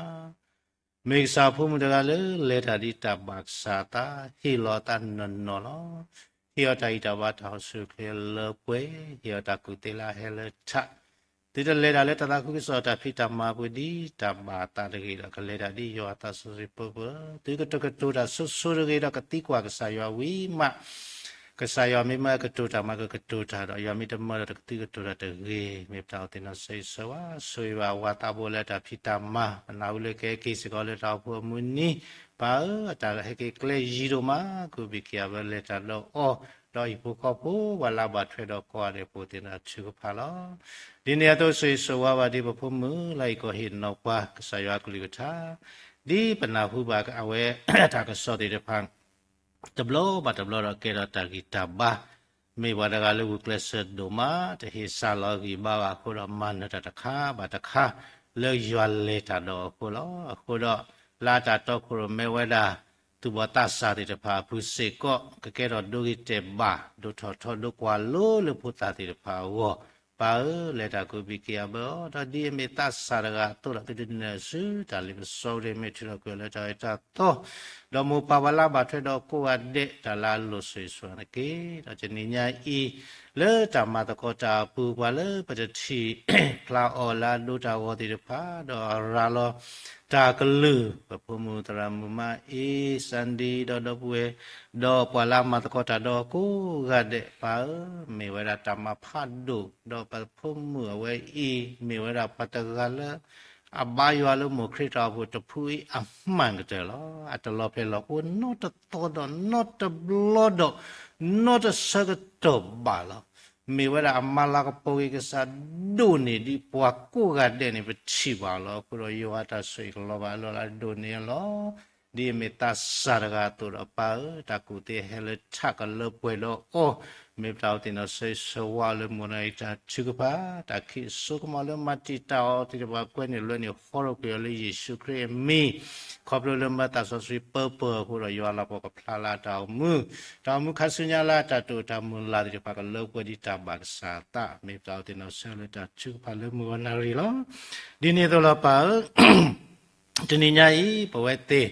မ့ၢ်ကစၢ်အဖိမုၣ်တဂၤလၢလဲၤတၢ်ဒ်တၢ်ဘၣ်ကစၢ်အသး, ဟ့ၣ်လီၤအသးနီၢ်နီၢ်လီၤ. ဟ့ၣ်အီၤတၢ်ဂံၢ်တၢ်ဘါ တၢ်အိၣ်ဆူၣ်အိၣ်ချ့လၢပှဲၤ, ဟ့ၣ်အီၤတၢ်ကူၣ်သ့လၢအဟဲလၢထး, သုတလဲၤတၢ်လၢတၢ်သးခုကစီၣ်တၢ်ဖံးတၢ်မၤအပူၤ ဒ်တၢ်ဘၣ်အသးတဂ့ၤဒီး ကလဲၤတၢ်ဒ်ယွၤအသးစီဆှံပၢပၢၢ်, သုကတိၤကတိၤတၢ်ဆိဆိတဂ့ၤဒီး ကသံကွၢ်ကစၢ်ယွၤဝံၤမး, ကစၢ်ယွၤမ့ၢ်မၢကတိၤတၢ်မး ကကတိၤတၢ်ဒီး ယွၤမ့ၢ်တမၢဒီး တကသံကတိၤတၢ်တဂ့ၤ, မ့ၢ်ပတၢ်အိၣ်သးနီၢ်ဆၢဂ့ၤဆၢဝါ, ဆိၣ်ဂ့ၤဘၣ်ဝၤသးဘိလၢတၢ်ဖံးတၢ်မၤ, ပနၢ်ဟူလၢကဟဲက့ၤစ့ၢ်ကီးလၢတၢ်အိၣ်ဖှိၣ်အမုၢ်နံၤ, ပၢ်ဧၢ, အတၢ်ဟဲက့ၤကျဲယံၤဒိၣ်မး, ကူးဘံၣ်က့ၤအဘၢလဲၤတၢ်ဒီးအီၤ, ဒီးဟံၣ်ဖိဃီဖိ ပှၤလၢအဘၣ်ထွဲဒီးကိးဂၤဒဲး ပအိၣ်သးနီၢ်ထုကဖၣ်လီၤ. ဒ်န့ၣ်အသိးဆိၣ်ဂ့ၤဆိၣ်ဝါဘၣ်ဒ်ပဖိမုၣ်လၢအံၤကီၢ်ဟ့ၣ်နီၤပှၤ ကစၢ်ယွၤအကလုၢ်ကထါ, ဒ်ပနၢ်ဟူဘၣ်အဝဲတၢ်ကစီၣ်သ့ၣ်တဖၣ် တဘျီဘၣ်တဘျီဒီးကဲထီၣ်တၢ်ဂံၢ်တၢ်ဘါ, မ့ၢ်ပှၤတဂၤလၢဂုာ်ကျဲးစၢးဒိၣ်မး, တဟ့ၣ်စၢ်လီၤဂံၢ်ဘါဘၣ်အဃိဒီး မၤနၢၤတၢ်တခါဘၣ်တခါ လၢယွၤလဲၤတၢ်ဒီးအဃိလီၤ. အဃိဒီး လၢအတၢ်တီခိၣ်ရိၣ်မဲဝဲဒၣ် သူၣ်ဘီၣ်သးစၢ်သ့ၣ်တဖၣ်အပူၤစ့ၢ်ကီး ကကဲထီၣ်ဒိဂ့ၤတဲာ်ဘၣ်, ဒိၣ်ထီၣ်ထီဒိကွၢ်လိလၢဖိသၣ်သ့ၣ်တဖၣ်အဂီၢ်, ပၢ်ဧၢ, လဲၤတၢ်ကူးဘံၣ်က့ၤအဘၢအီၤ, ဒီးဒ်အမ့ၢ်သးစၢ်တဂၤအသိးဒီး သုတနုာ်ဆူတၢ်လ့ပစီဒ်မ့ၢ်ထုးထီၣ်ကွံာ်အီၤလၢတၢ်အၢတၢ်သီ, ဒီးမိၢ်ပၢ်ပှၤလၢအဘၣ်ထွဲဒီးကိးဂၤဒဲး တၢ်လၢအလိၣ်ဆိၣ်ဂ့ၤဆိၣ်ဝါန့ၣ်တက့ၢ်. ဒီးတနံၤညါအံၤ လၢတၢ်မၤသကိးတၢ်အပူၤ ပှၤလၢပတထံၣ်ဖျါအီၤလၢအဒိတၢ်ဂီၤသ့ၣ်တဖၣ် ဒီးအရၤလီၤ တၢ်ကလုၢ်, ပဖိမုၣ်သရၣ်မုၣ်မါအ့, စၣ်ဒံ ဒီးဒီပုၢ်ဝဲၢ်, ဒီးပှၤလၢအမၤသကိးတၢ်ဒီးကိးဂၤဒဲး ပၢ်ဧၢ, မ့ၢ်ဝဲဒၣ်တၢ်မၤဖးဒိၣ်, ဒီးပဖိမုၣ်အဝဲအံၤ မ့ၢ်ဝဲဒၣ်ပှၤတဂၤလၢ အဘါယွၤလၢမိၢ်ခရံာ်တၢ်အိၣ်ဖှိၣ်တဖုအံၤအမှန်ကတၢၢ်လီၤ. အတလီၤဖျဲၣ်လီၤဃိနီတသီဒီး နီတဘျီဒီး နီတဆၢကတီၢ်ဘၣ်လီၤ. မ့ၢ်ဝဲဒၣ်အမၤလၤကပီၤက့ၤကစၢ်ဒိၣ်န့ၢ်ဒံးပှၤကိးဂၤဒဲးန့ၣ် ပထံၣ်ဘၣ်လီၤ. အဃိဒီး ယွၤအတၢ်ဆိၣ်ဂ့ၤကလီၤဘၣ်အလီၢ်လၢအဒိၣ်န့ၢ်အလီၢ်, ဒ်အမ့ၢ်သးစၢ်တဂၤအသိးဒီး ပၢ်ဧၢ, တၢ်ကူၣ်သ့ဟဲလၢထးကလၢပှဲၤဒီးအီၤ, မ့ၢ်ပတၢ်အိၣ်သးနီၢ်ဆၢဂ့ၤဆၢဝါလၢမုၢ်နၤအံၤတၢ်ထုကဖၣ်, တၢ်ခံးအစိကမီၤလၢမၤတံာ်တာ်အီၤသ့ၣ်တဖၣ် ကွဲန့ၢ်လွဲန့ၢ်ဃီထီၣ်ကွံာ်အီၤလၢယ့ၣ်ၡူးခရံာ်အမံၤ, ခီဖျိလၢမၢသးစီဆှံပၢပၢၢ်အဃိဒီး ယွၤလၤကပီၤကဖျါလၢအတၢ်အိၣ်မူ, တၢ်အိၣ်မူခါဆူညါလၢအတၢ်တိာ်တၢ်မုၢ်လၢ်သ့ၣ်တဖၣ် ကလၢပှဲၤဒ်တၢ်ဘၣ်ကစၢ်အသး, မ့ၢ်ပတၢ်အိၣ်သးနီၢ်ဆၢဂ့ၤလၢတၢ်ထုကဖၣ်လၢမုၢ်ဂီၤနၣ်ရံၣ်လီၤ. ဒ်န့ၣ်အသိးလီၤ ပၢ်ဧၢ, တနံၤညါအံၤ ပဝဲသ့ၣ်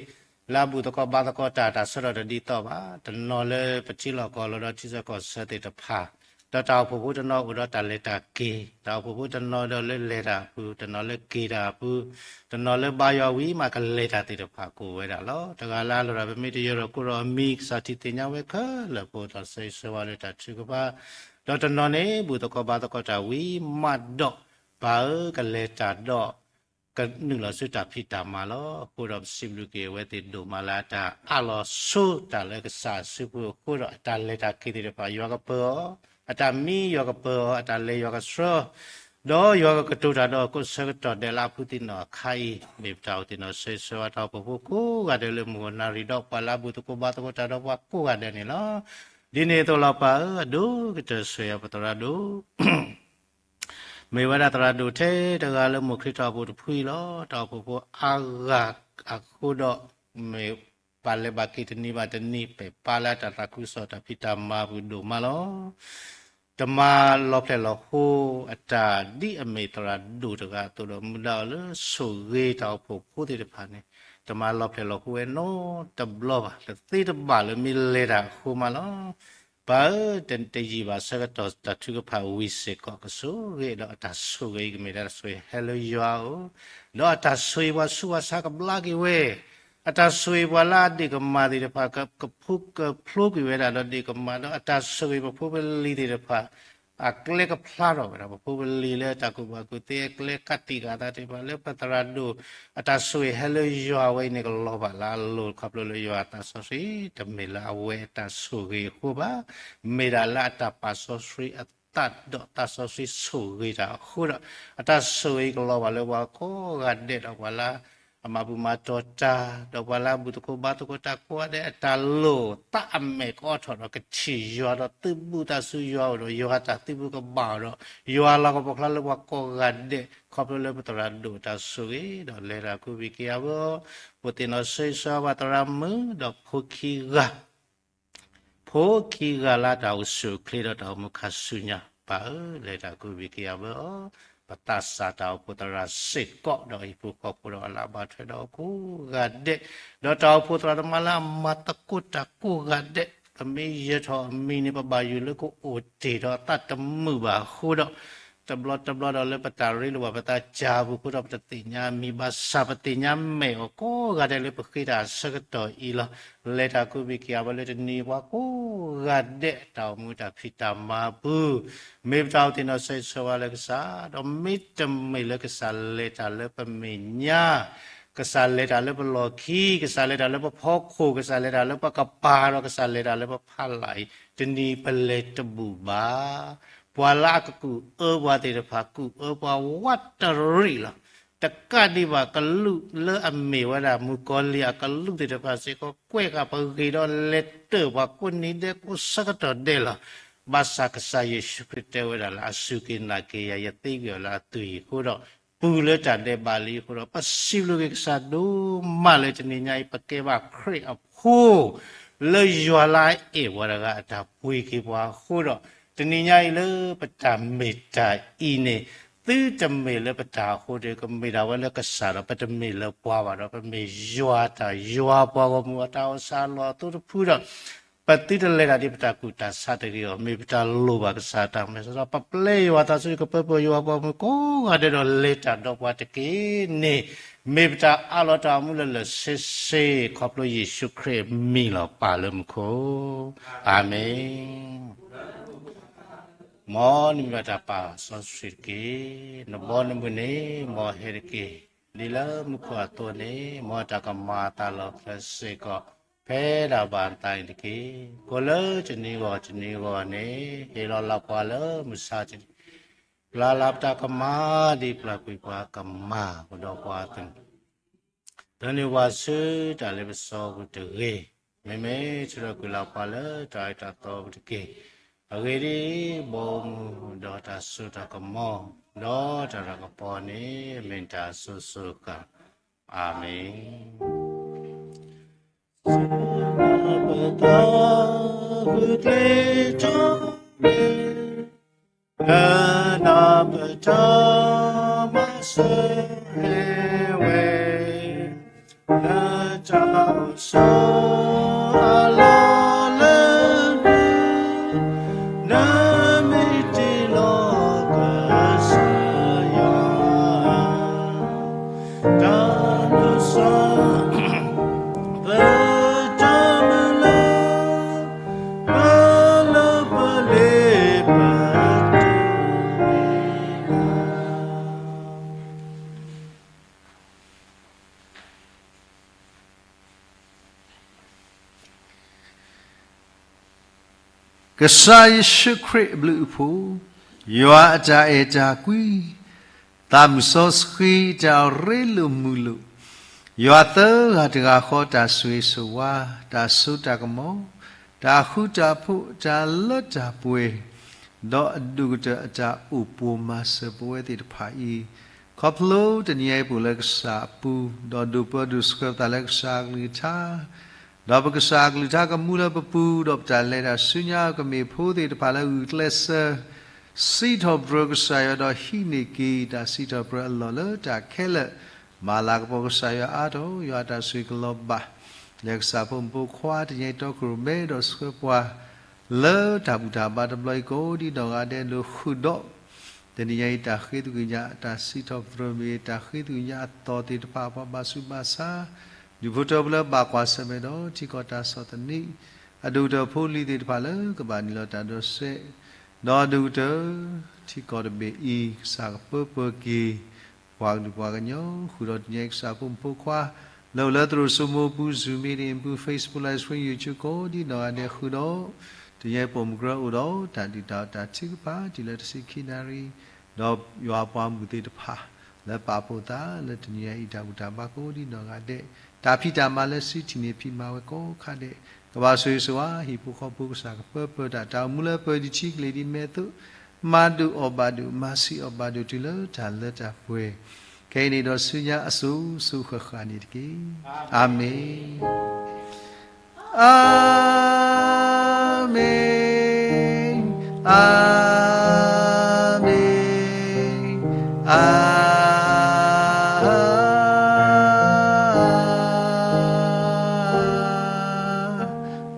လၢအဘူၣ်သကိးဘါသကိးတၢ် တၢ်ဆၢထီၣ်တဒ်သိးဘၣ်, တနီၤလၢပထံလီၢ်ကီၢ်လီၤဒီးထံဆၢကီၢ်ဆၢသ့ၣ်တဖၣ်, ဒီးတၢ်အိၣ်ဖှိၣ်ဖိတနီၤအိၣ်ဒီးတၢ်လဲၤတၢ်က့ၤ, တၢ်အိၣ်ဖှိၣ်ဖိတနီၤဒီးလၢလဲၤတၢ်အပူၤ, တနီၤလၢက့ၤတၢ်အပူၤ, တနီၤလၢဘါယွၤဝံၤမးကလဲၤတၢ်သ့ၣ်တဖၣ်ကအိၣ်ဝဲဒၣ်လီၤ. တဂၤလၢအလီၤတၢ် ပမ့ၢ်တယၢၤဒီးကိးဒီးအမံၤ ကစၢ်ထံသ့ၣ်ညါဝဲခဲလၢာ်အဃိ တၢ်ဆၢဂ့ၤဆၢဝါလၢတၢ်ထုကဖၣ်, ဒီးတနီၤန့ၣ် ဘူၣ်သကိးဘါသကိးတၢ်ဝံၤမးဒီး ပၢ်ဧၢ ကလဲၤတၢ်ဒီး ကနုာ်လီၤဆူတၢ်ဖံးတၢ်မၤလီၤ. အဃိဒီးပစံးဘျုးက့ၤအဝဲသ့ၣ်ဒိၣ်မးလၢအတၢ်အးလီၤဆိတၢ်လၢကစၢ်အစုပူၤအဃိဒီး အတၢ်လဲၤတၢ်က့ၤသ့ၣ်တဖၣ် ယွၤကပၢၤအီၤ, အတၢ်မံယွၤကပၢၤအီၤ, အတၢ်လဲၤယွၤကဆှၢအီၤ, ဒီးယွၤကကတိၤတၢ်ဒီးအီၤကိးဆၢကတီၢ်ဒဲးလၢအဖုသံနီၣ်အခါအံၤ, မ့ၢ်ပတၢ်အိၣ်သးနီၢ်ဆၢဂ့ၤဆၢဝါတၢ်အိၣ်ဖှိၣ်ဖိကိးဂၤဒဲးလၢမုၢ်ဂီၤနၣ်ရံၣ်ဒီးပှၤလၢအဘူၣ်သကိးဘါသကိးတၢ်ဒီးပှၤကိးဂၤဒဲးန့ၣ်လီၤ. ဒ်န့ၣ်အသိးလီၤ ပၢ်ဧၢ, အဒိၣ်ကတၢၢ်ဆိၣ်ဂ့ၤပသရၣ်ဒိၣ် မ့ၢ်ဝဲဒၣ်သရၣ်ဒိၣ်ထဲတဂၤလၢမိၢ်ခရံာ်တၢ်အိၣ်ဖှိၣ်တဖုအံၤလီၤ. တၢ်အိၣ်ဖှိၣ်ဖိအါဂၤအဃိဒီး မ့ၢ်ပာ်လဲၤဘၣ်က့ၤတနံၤဘၣ်တနံၤ ပဲာ်ပာ်လၢအတၢ်သးခုကစီၣ်တၢ်ဖံးတၢ်မၤအပူၤဒိၣ်မးလီၤ. တမၤလီၤဖျဲၣ်လီၤဃိအတၢ်ဒ်အမ့ၢ်သရၣ်ဒိၣ်တဂၤအသိးဒီး မူဒါအီၤလၢဆိၣ်ဂ့ၤတၢ်အိၣ်ဖှိၣ်ဖိသ့ၣ်တဖၣ်န့ၣ် တမၤလီၤဖျဲၣ်လီၤဃိဝဲနီတဘျီဘၣ်, တသ့တဘၣ်လၢမ့ၢ်လဲၤတၢ်အဃိမးလီၤ. ပၢ်ဧၢ, တယံာ်ဘၣ်ဆၢကတီၢ်တၢ်ထုကဖၣ်ဝံၤစ့ၢ်ကီး ကဆိၣ်ဂ့ၤဒီးအတၢ်ဆိၣ်ဂ့ၤအံၤ ကမ့ၢ်ဒၣ်တၢ်ဆိၣ်ဂ့ၤဟဲလၢယွၤအအိၣ်, ဒီးအတၢ်ဆိၣ်ဂ့ၤပှၤဆူးပှၤဆါကဘျါက့ၤဝဲ, အတၢ်ဆိၣ်ဂ့ၤပှၤလၢအဒ့ၣ်ကမၢ်သ့ၣ်တဖၣ် ကဖုကဖျိကွံာ်ဝဲဒၣ်ဒီးဒ့ၣ်ကမၢ်, ဒီးအတၢ်ဆိၣ်ဂ့ၤပဖိပလံၤသ့ၣ်တဖၣ် အကျဲကဖျါထီၣ်ဝဲဒၣ်, ပဖိပလံၤလၢတၢ်ကူၣ်ဘၣ်ကူၣ်သ့အကျဲ ကးတံာ်ဃာ်သးသ့ၣ်တဖၣ် လၢပသရၣ်ဒိၣ် အတၢ်ဆိၣ်ဂ့ၤဟဲလၢယွၤဝဲအံၤန့ၣ် ကလီၤဘၣ်လၢအလိၤ ခီဖျိလၢယွၤအသးစီဆှံ, တမ့ၢ်လၢအဝဲအတၢ်ဆိၣ်ဂ့ၤအဃိဘၣ်, မ့ၢ်ဒၣ်လၢအတၢ်ပာ်စီဆှံအသးဒီးသးစီဆှံဆိၣ်ဂ့ၤတၢ်အဃိဒီး အတၢ်ဆိၣ်ဂ့ၤကလီၤဘၣ်လၢပှၤကိးဂၤဒဲးဒီးပှၤလၢ အမၤဘူၣ်မၤတီၤတၢ်, ဒီးပှၤလၢအဘူၣ်သကိးဘါသကိးတၢ်ကိးဂၤဒဲးအတၢ်လိၣ် သးအမဲာ်ကအိးထီၣ်ဒီးကထံၣ်ယွၤဒီးသုးဘူးသးစူၤယွၤအိၣ်ဒီး ယွၤတၢ်သုးဘူးကဘၣ်ဒီး ယွၤလၤကပီၤချါလၢပှၤကိးဂၤဒဲး ခီဖျိလၢပသရၣ်ဒိၣ်တၢ်ဆိၣ်ဂ့ၤ ဒီးလဲၤတၢ်ကူဘံၣ်က့ၤအဝဲအီၤ, ပသ့ၣ်နီၣ်ဆိၣ်ဂ့ၤဆၢဝါသရၣ်မုၣ် ဒီးဖိခံဂၤ ဖိခံဂၤလၢတၢ်အိၣ်ဆူၣ်အိၣ်ချ့ဒီးတၢ်အိၣ်မူခါဆူညါ ပၢ်ဧၢ, လဲၤတၢ်ကူဘံၣ်က့ၤအဝဲအီၤ, ပသးစၢ်တၢ်အိၣ်ဖှိၣ်သရၣ်စ့ၢ်ကီး ဒီးဟံၣ်ဖိဃီဖိဒီးအလၢအဘၣ်ထွဲဒီးအကိးဂၤဒဲး, ဒီးတၢ်အိၣ်ဖှိၣ်သရၣ်သမါလၢအမၤသကိးတၢ်ကိးဂၤဒဲး, ပမ့ၢ်ယဲၤထီၣ်အမံၤန့ၣ် ပဘၣ်ယိၣ်လၢကအိၣ်တ့ၢ်ဒီးအသးတမုာ်ဘၣ်အဃိဒီး တဘျီတဘျီဒီးလၢပတၢ်ရ့လိာ်ဘၣ်ပသးစၢ်ပူၤအဃိဒီး ပတသ့ၣ်ညါအမံၤဘၣ်ဆၣ် ပသ့ၣ်ညါမဲာ်အီၤကိးဂၤဒဲးလၢပဃ့တၢ်အဆၢကတီၢ်အံၤလီၤ. လဲၤတၢ်ကူဘံၣ်က့ၤအဝဲလၢတနံၤအံၤပှၤကိးဂၤဒဲး တၢ်အိၣ်မူတၢ်ဖံးတၢ်မၤပူၤ မ့ၢ်ပတၢ်အိၣ်သ့ၣ်နီၣ်ဆိၣ်ဂ့ၤဆၢဝါလၢကစၢ်, ဒီးမ့တမ့ၢ်လၢကစၢ်လဲၤတၢ်လၢပမဲာ်ညါ ကစၢ်လဲၤတၢ်လၢပလီၢ်ခံ, ကစၢ်လဲၤတၢ်လၢပဖီခိၣ်, ကစၢ်လဲၤတၢ်လၢပကပၤဒီး ကစၢ်လဲၤတၢ်လၢပဖီလာ်အံၤ တနံၤပလဲၤတဘူးဘၣ်. ပှၤလၢအကကူၣ်အၢပှၤသ့ၣ်တဖၣ် ကူၣ်အၢပှၤဝးတရံးလီၤ. တကးဒံးဘၣ်ကလူးလၢအမ့ၢ်ဝဲဒၣ်မုၣ်ကီၤလံၢ်အကလူးသ့ၣ်တဖၣ်စ့ၢ်ကီး ကွဲးဃာ်ပဂ့ၤဒီးလဲၤတၢၢ်ပှၤကိးနံၤဒဲးကိးဆၢကတီၢ်ဒဲးလီၤ. ဘၣ်ဆၣ်ကစၢ်ယ့ၣ်ၡူးခရံာ်တဲဝဲဒၣ်လၢ အစူၢ်က့ၤနာ်က့ၤယၤ ယသံကွံာ်အီၤလၢအသွံၣ်အံၤအဃိဒီး ပူၤလၢတၢ်ဒဲးဘးလံအဃိဒီး ပစံးဘျုးက့ၤကစၢ်ဒိၣ်မးလၢတနံၤညါအံၤ ပကဲဘၣ်ခရံာ်အဖိ လၢယွၤလၢအအဲၣ်ပှၤတဂၤအတၢ်ပှ့ၤက့ၤပှၤအဃိဒီး တနံၤညါအံၤလၢပတၢ်မ့ၢ်တၢ်အံၤန့ၣ် သုတမ့ၢ်လၢပတၢ်အဃိဒီး ကမ့ၢ်ဒၣ်ဝဲလၢကစၢ်ဒီး ပတမ့ၢ်လၢပှၤဘၣ်ဒီး ပမ့ၢ်ယွၤတၢ်ယွၤပှၤဂီၢ်မုၢ်အတၢ်အိၣ်ဆၣ်အလီၢ်အသိတဖုဒီး ပသုတလဲၤတၢ်ဒ်ပတၢ်ကူၣ်တၢ်ဆးတဂ့ၤအီၤ, မ့ၢ်ပတၢ်လိၣ်ဘၣ်ကစၢ်တၢ်မၤစၢၤဒီး ပပျဲယွၤသးစူၤကပၢပၢၢ်ယွၤပှၤဂီၢ်မုၢ်ကိးဂၤဒဲးဒီးလဲၤတၢ်ဒီးပှၤတက့ၢ်န့ၣ် မ့ၢ်ပတၢ်အးလီၤတၢ်အိၣ်မူလၢာ်လၢာ်ဆ့ဆ့ ခီဖျိယ့ၣ်ၡူးခရံာ်အမံၤလီၤ ပၢ်လၢမူခိၣ်, အၤမ့ၣ်. မ်နမံၤဘၣ်တၢ်ပာ်စီဆှံတက့ၢ်. နဘီနမုၢ်န့ၣ် မ်အဟဲတက့ၢ်. ဒ်လၢမူခိၣ်အသိးန့ၣ် မ်အတၢ်ကမၤအသးလီၤဖျါစ့ၢ်ကီး ဖဲဒၣ်ဘၣ်သးအံၤတက့ၢ်. ကိးလၢတနံၤဂီၢ်တနံၤဂီၢ်န့ၣ် ဟ့ၣ်လီၤလၢပှၤလၢမုၢ်ဆါတနံၤ ပျၢ်လၢပတၢ်ကမၣ် ဒ်ပျၢ်ကွံာ်ပှၤကမၣ် ကဒီးပှၤသနူ ဒီးန့ၢ်ပှၤဆူတၢ်လ့ပစီပူၤတဂ့ၤ. မ့မ့ၢ်ထုးထီၣ်ကွံာ်လၢပှၤလၢတၢ်အၢတၢ်သီပူၤတက့ၢ်. အဂ့ၢ်ဒ်အံၤ, ဘီမုၢ်ဒီးတၢ်စိတၢ်ကမီၤ ဒီးတၢ်တၢ်ကပီၤန့ၣ် မ့ၢ်တၢ်အစိၤစိၤဃၣ်, အၤမ့ၣ်. စံးဘျုးပတၢ်ဂုာ်ကျဲးစၢး လၢနပတၢ်မၤစၢၤဟဲဝဲ လၢတၢ်အိၣ်ဆိးအလီၢ်လၢ နမ့ၢ်တ့လီၤကစၢ်ယွၤ တၢ်ဒိးစၢၤ ပတၢ်မုၢ်လၢ် ပလၢပလ့ပတၢ် ကစၢ်ယ့ၣ်ၡူးခရံာ်အဘျုးအဖှိၣ်, ယွၤအတၢ်အဲၣ်တၢ်ကွံ, သးမုၢ်စီဆှံတၢ်ရ့လိာ်မုာ်လိာ်, ယွၤသၢဂၤတဂၤဃီတၢ်ဆိၣ်ဂ့ၤဆိၣ်ဝါ, တၢ်စိတၢ်ကမီၤ, တၢ်ဃူတၢ်ဖိး, တၢ်လၢတၢ်ပှဲၤ, ဒီးအဒိၣ်ကတၢၢ်အတၢ်အိၣ်ပိာ်မၤစၢၤပဝဲသ့ၣ်တဖၣ်အံၤ, ခီဖျိတနံၤအံၤပအိၣ်လၢကစၢ်အပူၤ, ဒီးဒိးပၢဒိးဆှၢပသးလၢကစၢ်အကလုၢ်ကထါ ဒီးပကစၢ်အကလုၢ်ကထါကမူလၢပပူၤ, ဒီးပတၢ်လဲၤတၢ်ဆူညါကမ့ၢ်ဖိသ့ၣ်တဖၣ်လၢဂုာ်ကျဲးစၢး, စံးထီၣ်ပတြၢၤကစၢ်ယွၤဒီးဟံးန့ၢ်က့ၤတၢ်စံးထီၣ်ပတြၢၤအလီၢ်လၢတၢ်ခဲလၢာ်, မၤလၤကပီၤကစၢ်ယွၤအါထီၣ်, ယွၤအတၢ်ဆိၣ်ဂ့ၤကလီၤဘၣ်, လၢကစၢ်ဖိမုၣ်ဖိခွါတနံၤအံၤတီခိၣ်ရိၣ်မဲ ဒီးဆှၢပှၤ လၢတၢ်ဘူၣ်တၢ်ဘါတဘျီအံၤကိးဒ်နီၢ်ဂၤဒဲး ဒိးဃုာ်ဒီး တနံၤညါအံၤတၢ်ဃ့သကွံာ်ညါ တၢ်စံးထီၣ်ပတြၢၤမ့ၢ်ဂ့ၤ တၢ်ဃ့သကွံာ်ညါအသီၣ်သ့ၣ်တဖၣ် ပှၤဘၣ်ဆူးဘၣ်ဆါ ဒူၣ်ဖိထၢဖိလၢဘၣ်ကွၢ်ဆၢၣ်မဲာ်ဒီးထံကီၢ်တၢ်ဆီၣ်သနံး အဒိၣ်ကတၢၢ်ဖိလံၤသ့ၣ်တဖၣ်လၢကဘၣ်နုာ်လီၤတၢ်ဒိးစဲး ဒီးအဒိၣ်ကတၢၢ် ထံကီၢ်တဘ့ၣ်အံၤ ကစၢ်ကပၢပၢၤက့ၤ ပှၤကလုာ်ပှၤကညီ ဃုာ်ဒီးတနံၤညါအံၤကစၢ်ဖိမုၣ်ဖိခွါ လၢအိၣ်လၢသရိာ်စိမိပူၤ Zoom meeting ပူၤ Facebook Live Stream YouTube ကိးဒ်နီၢ်ဂၤဒဲး ဃုာ်ဒီး တနံၤညါအံၤပိာ်မုၣ်ကရၢအိၣ်ဒီးတၢ်ဒုၣ်တၢ်အီၣ်တၢ်ထုကဖၣ် တုၤလၢတဆံခံနၣ်ရံၣ် ဒီးယွၤအပှၤမုၣ်သ့ၣ်တဖၣ် လၢပာ်ဖှိၣ်သးလၢတနံၤအံၤ တၢ်ဘူၣ်တၢ်ဘါကိးဒံနီၢ်ဂၤဒဲး, တၢ်ဖံးတၢ်မၤလၢစုထံၣ်န့ၢ်ဖံးမၤဝဲကိးခါဒဲး, ကဘၣ်ဆိၣ်ဂ့ၤဆိၣ်ဝါ ဟံၣ်ဖိဃီဖိကစၢ်ကပၢပၢတၢ် တၢ်အိၣ်မူလၢပှဲၤဒံးထံကလ့ၤဒံးမဲာ်သိး, မၤဒိၣ်အီၣ်ဘၣ်ဒိၣ် မၤဆံးအီၣ်ဘၣ်ဒိၣ်တုၤလၢတၢ်လၢတၢ်ပှဲၤ, ခဲအံၤန့ၣ်ဒီးဆူညါအစိၤစိၤဃၣ်ဃၣ်န့ၣ်တက့ၢ်. အၤမ့ၣ်. အၤမ့ၣ်, အၤမ့ၣ်, အၤ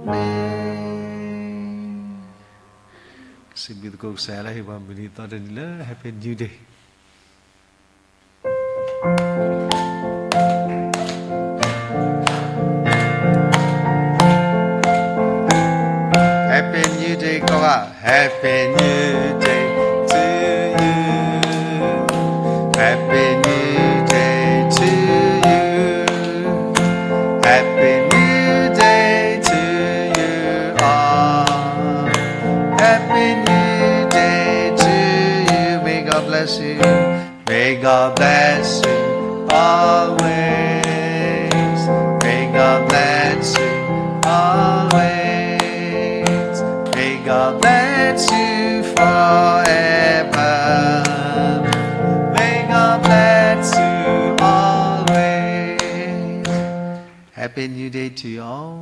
မ့ၣ်. စံးဘျုးသကိးကစၢ်ယွၤလၢဟ့ၣ်ပှၤမုၢ်နံၤသီတနံၤလၢ Happy New Day. Happy New Day ကိးဂၤ, Happy New Day to you. Happy New Day to you. Happy New Day to you all. Happy New Day to you. May God bless you. May God bless you always. May God bless you always. May God bless you forever. May God bless you always. Happy New Day to you all.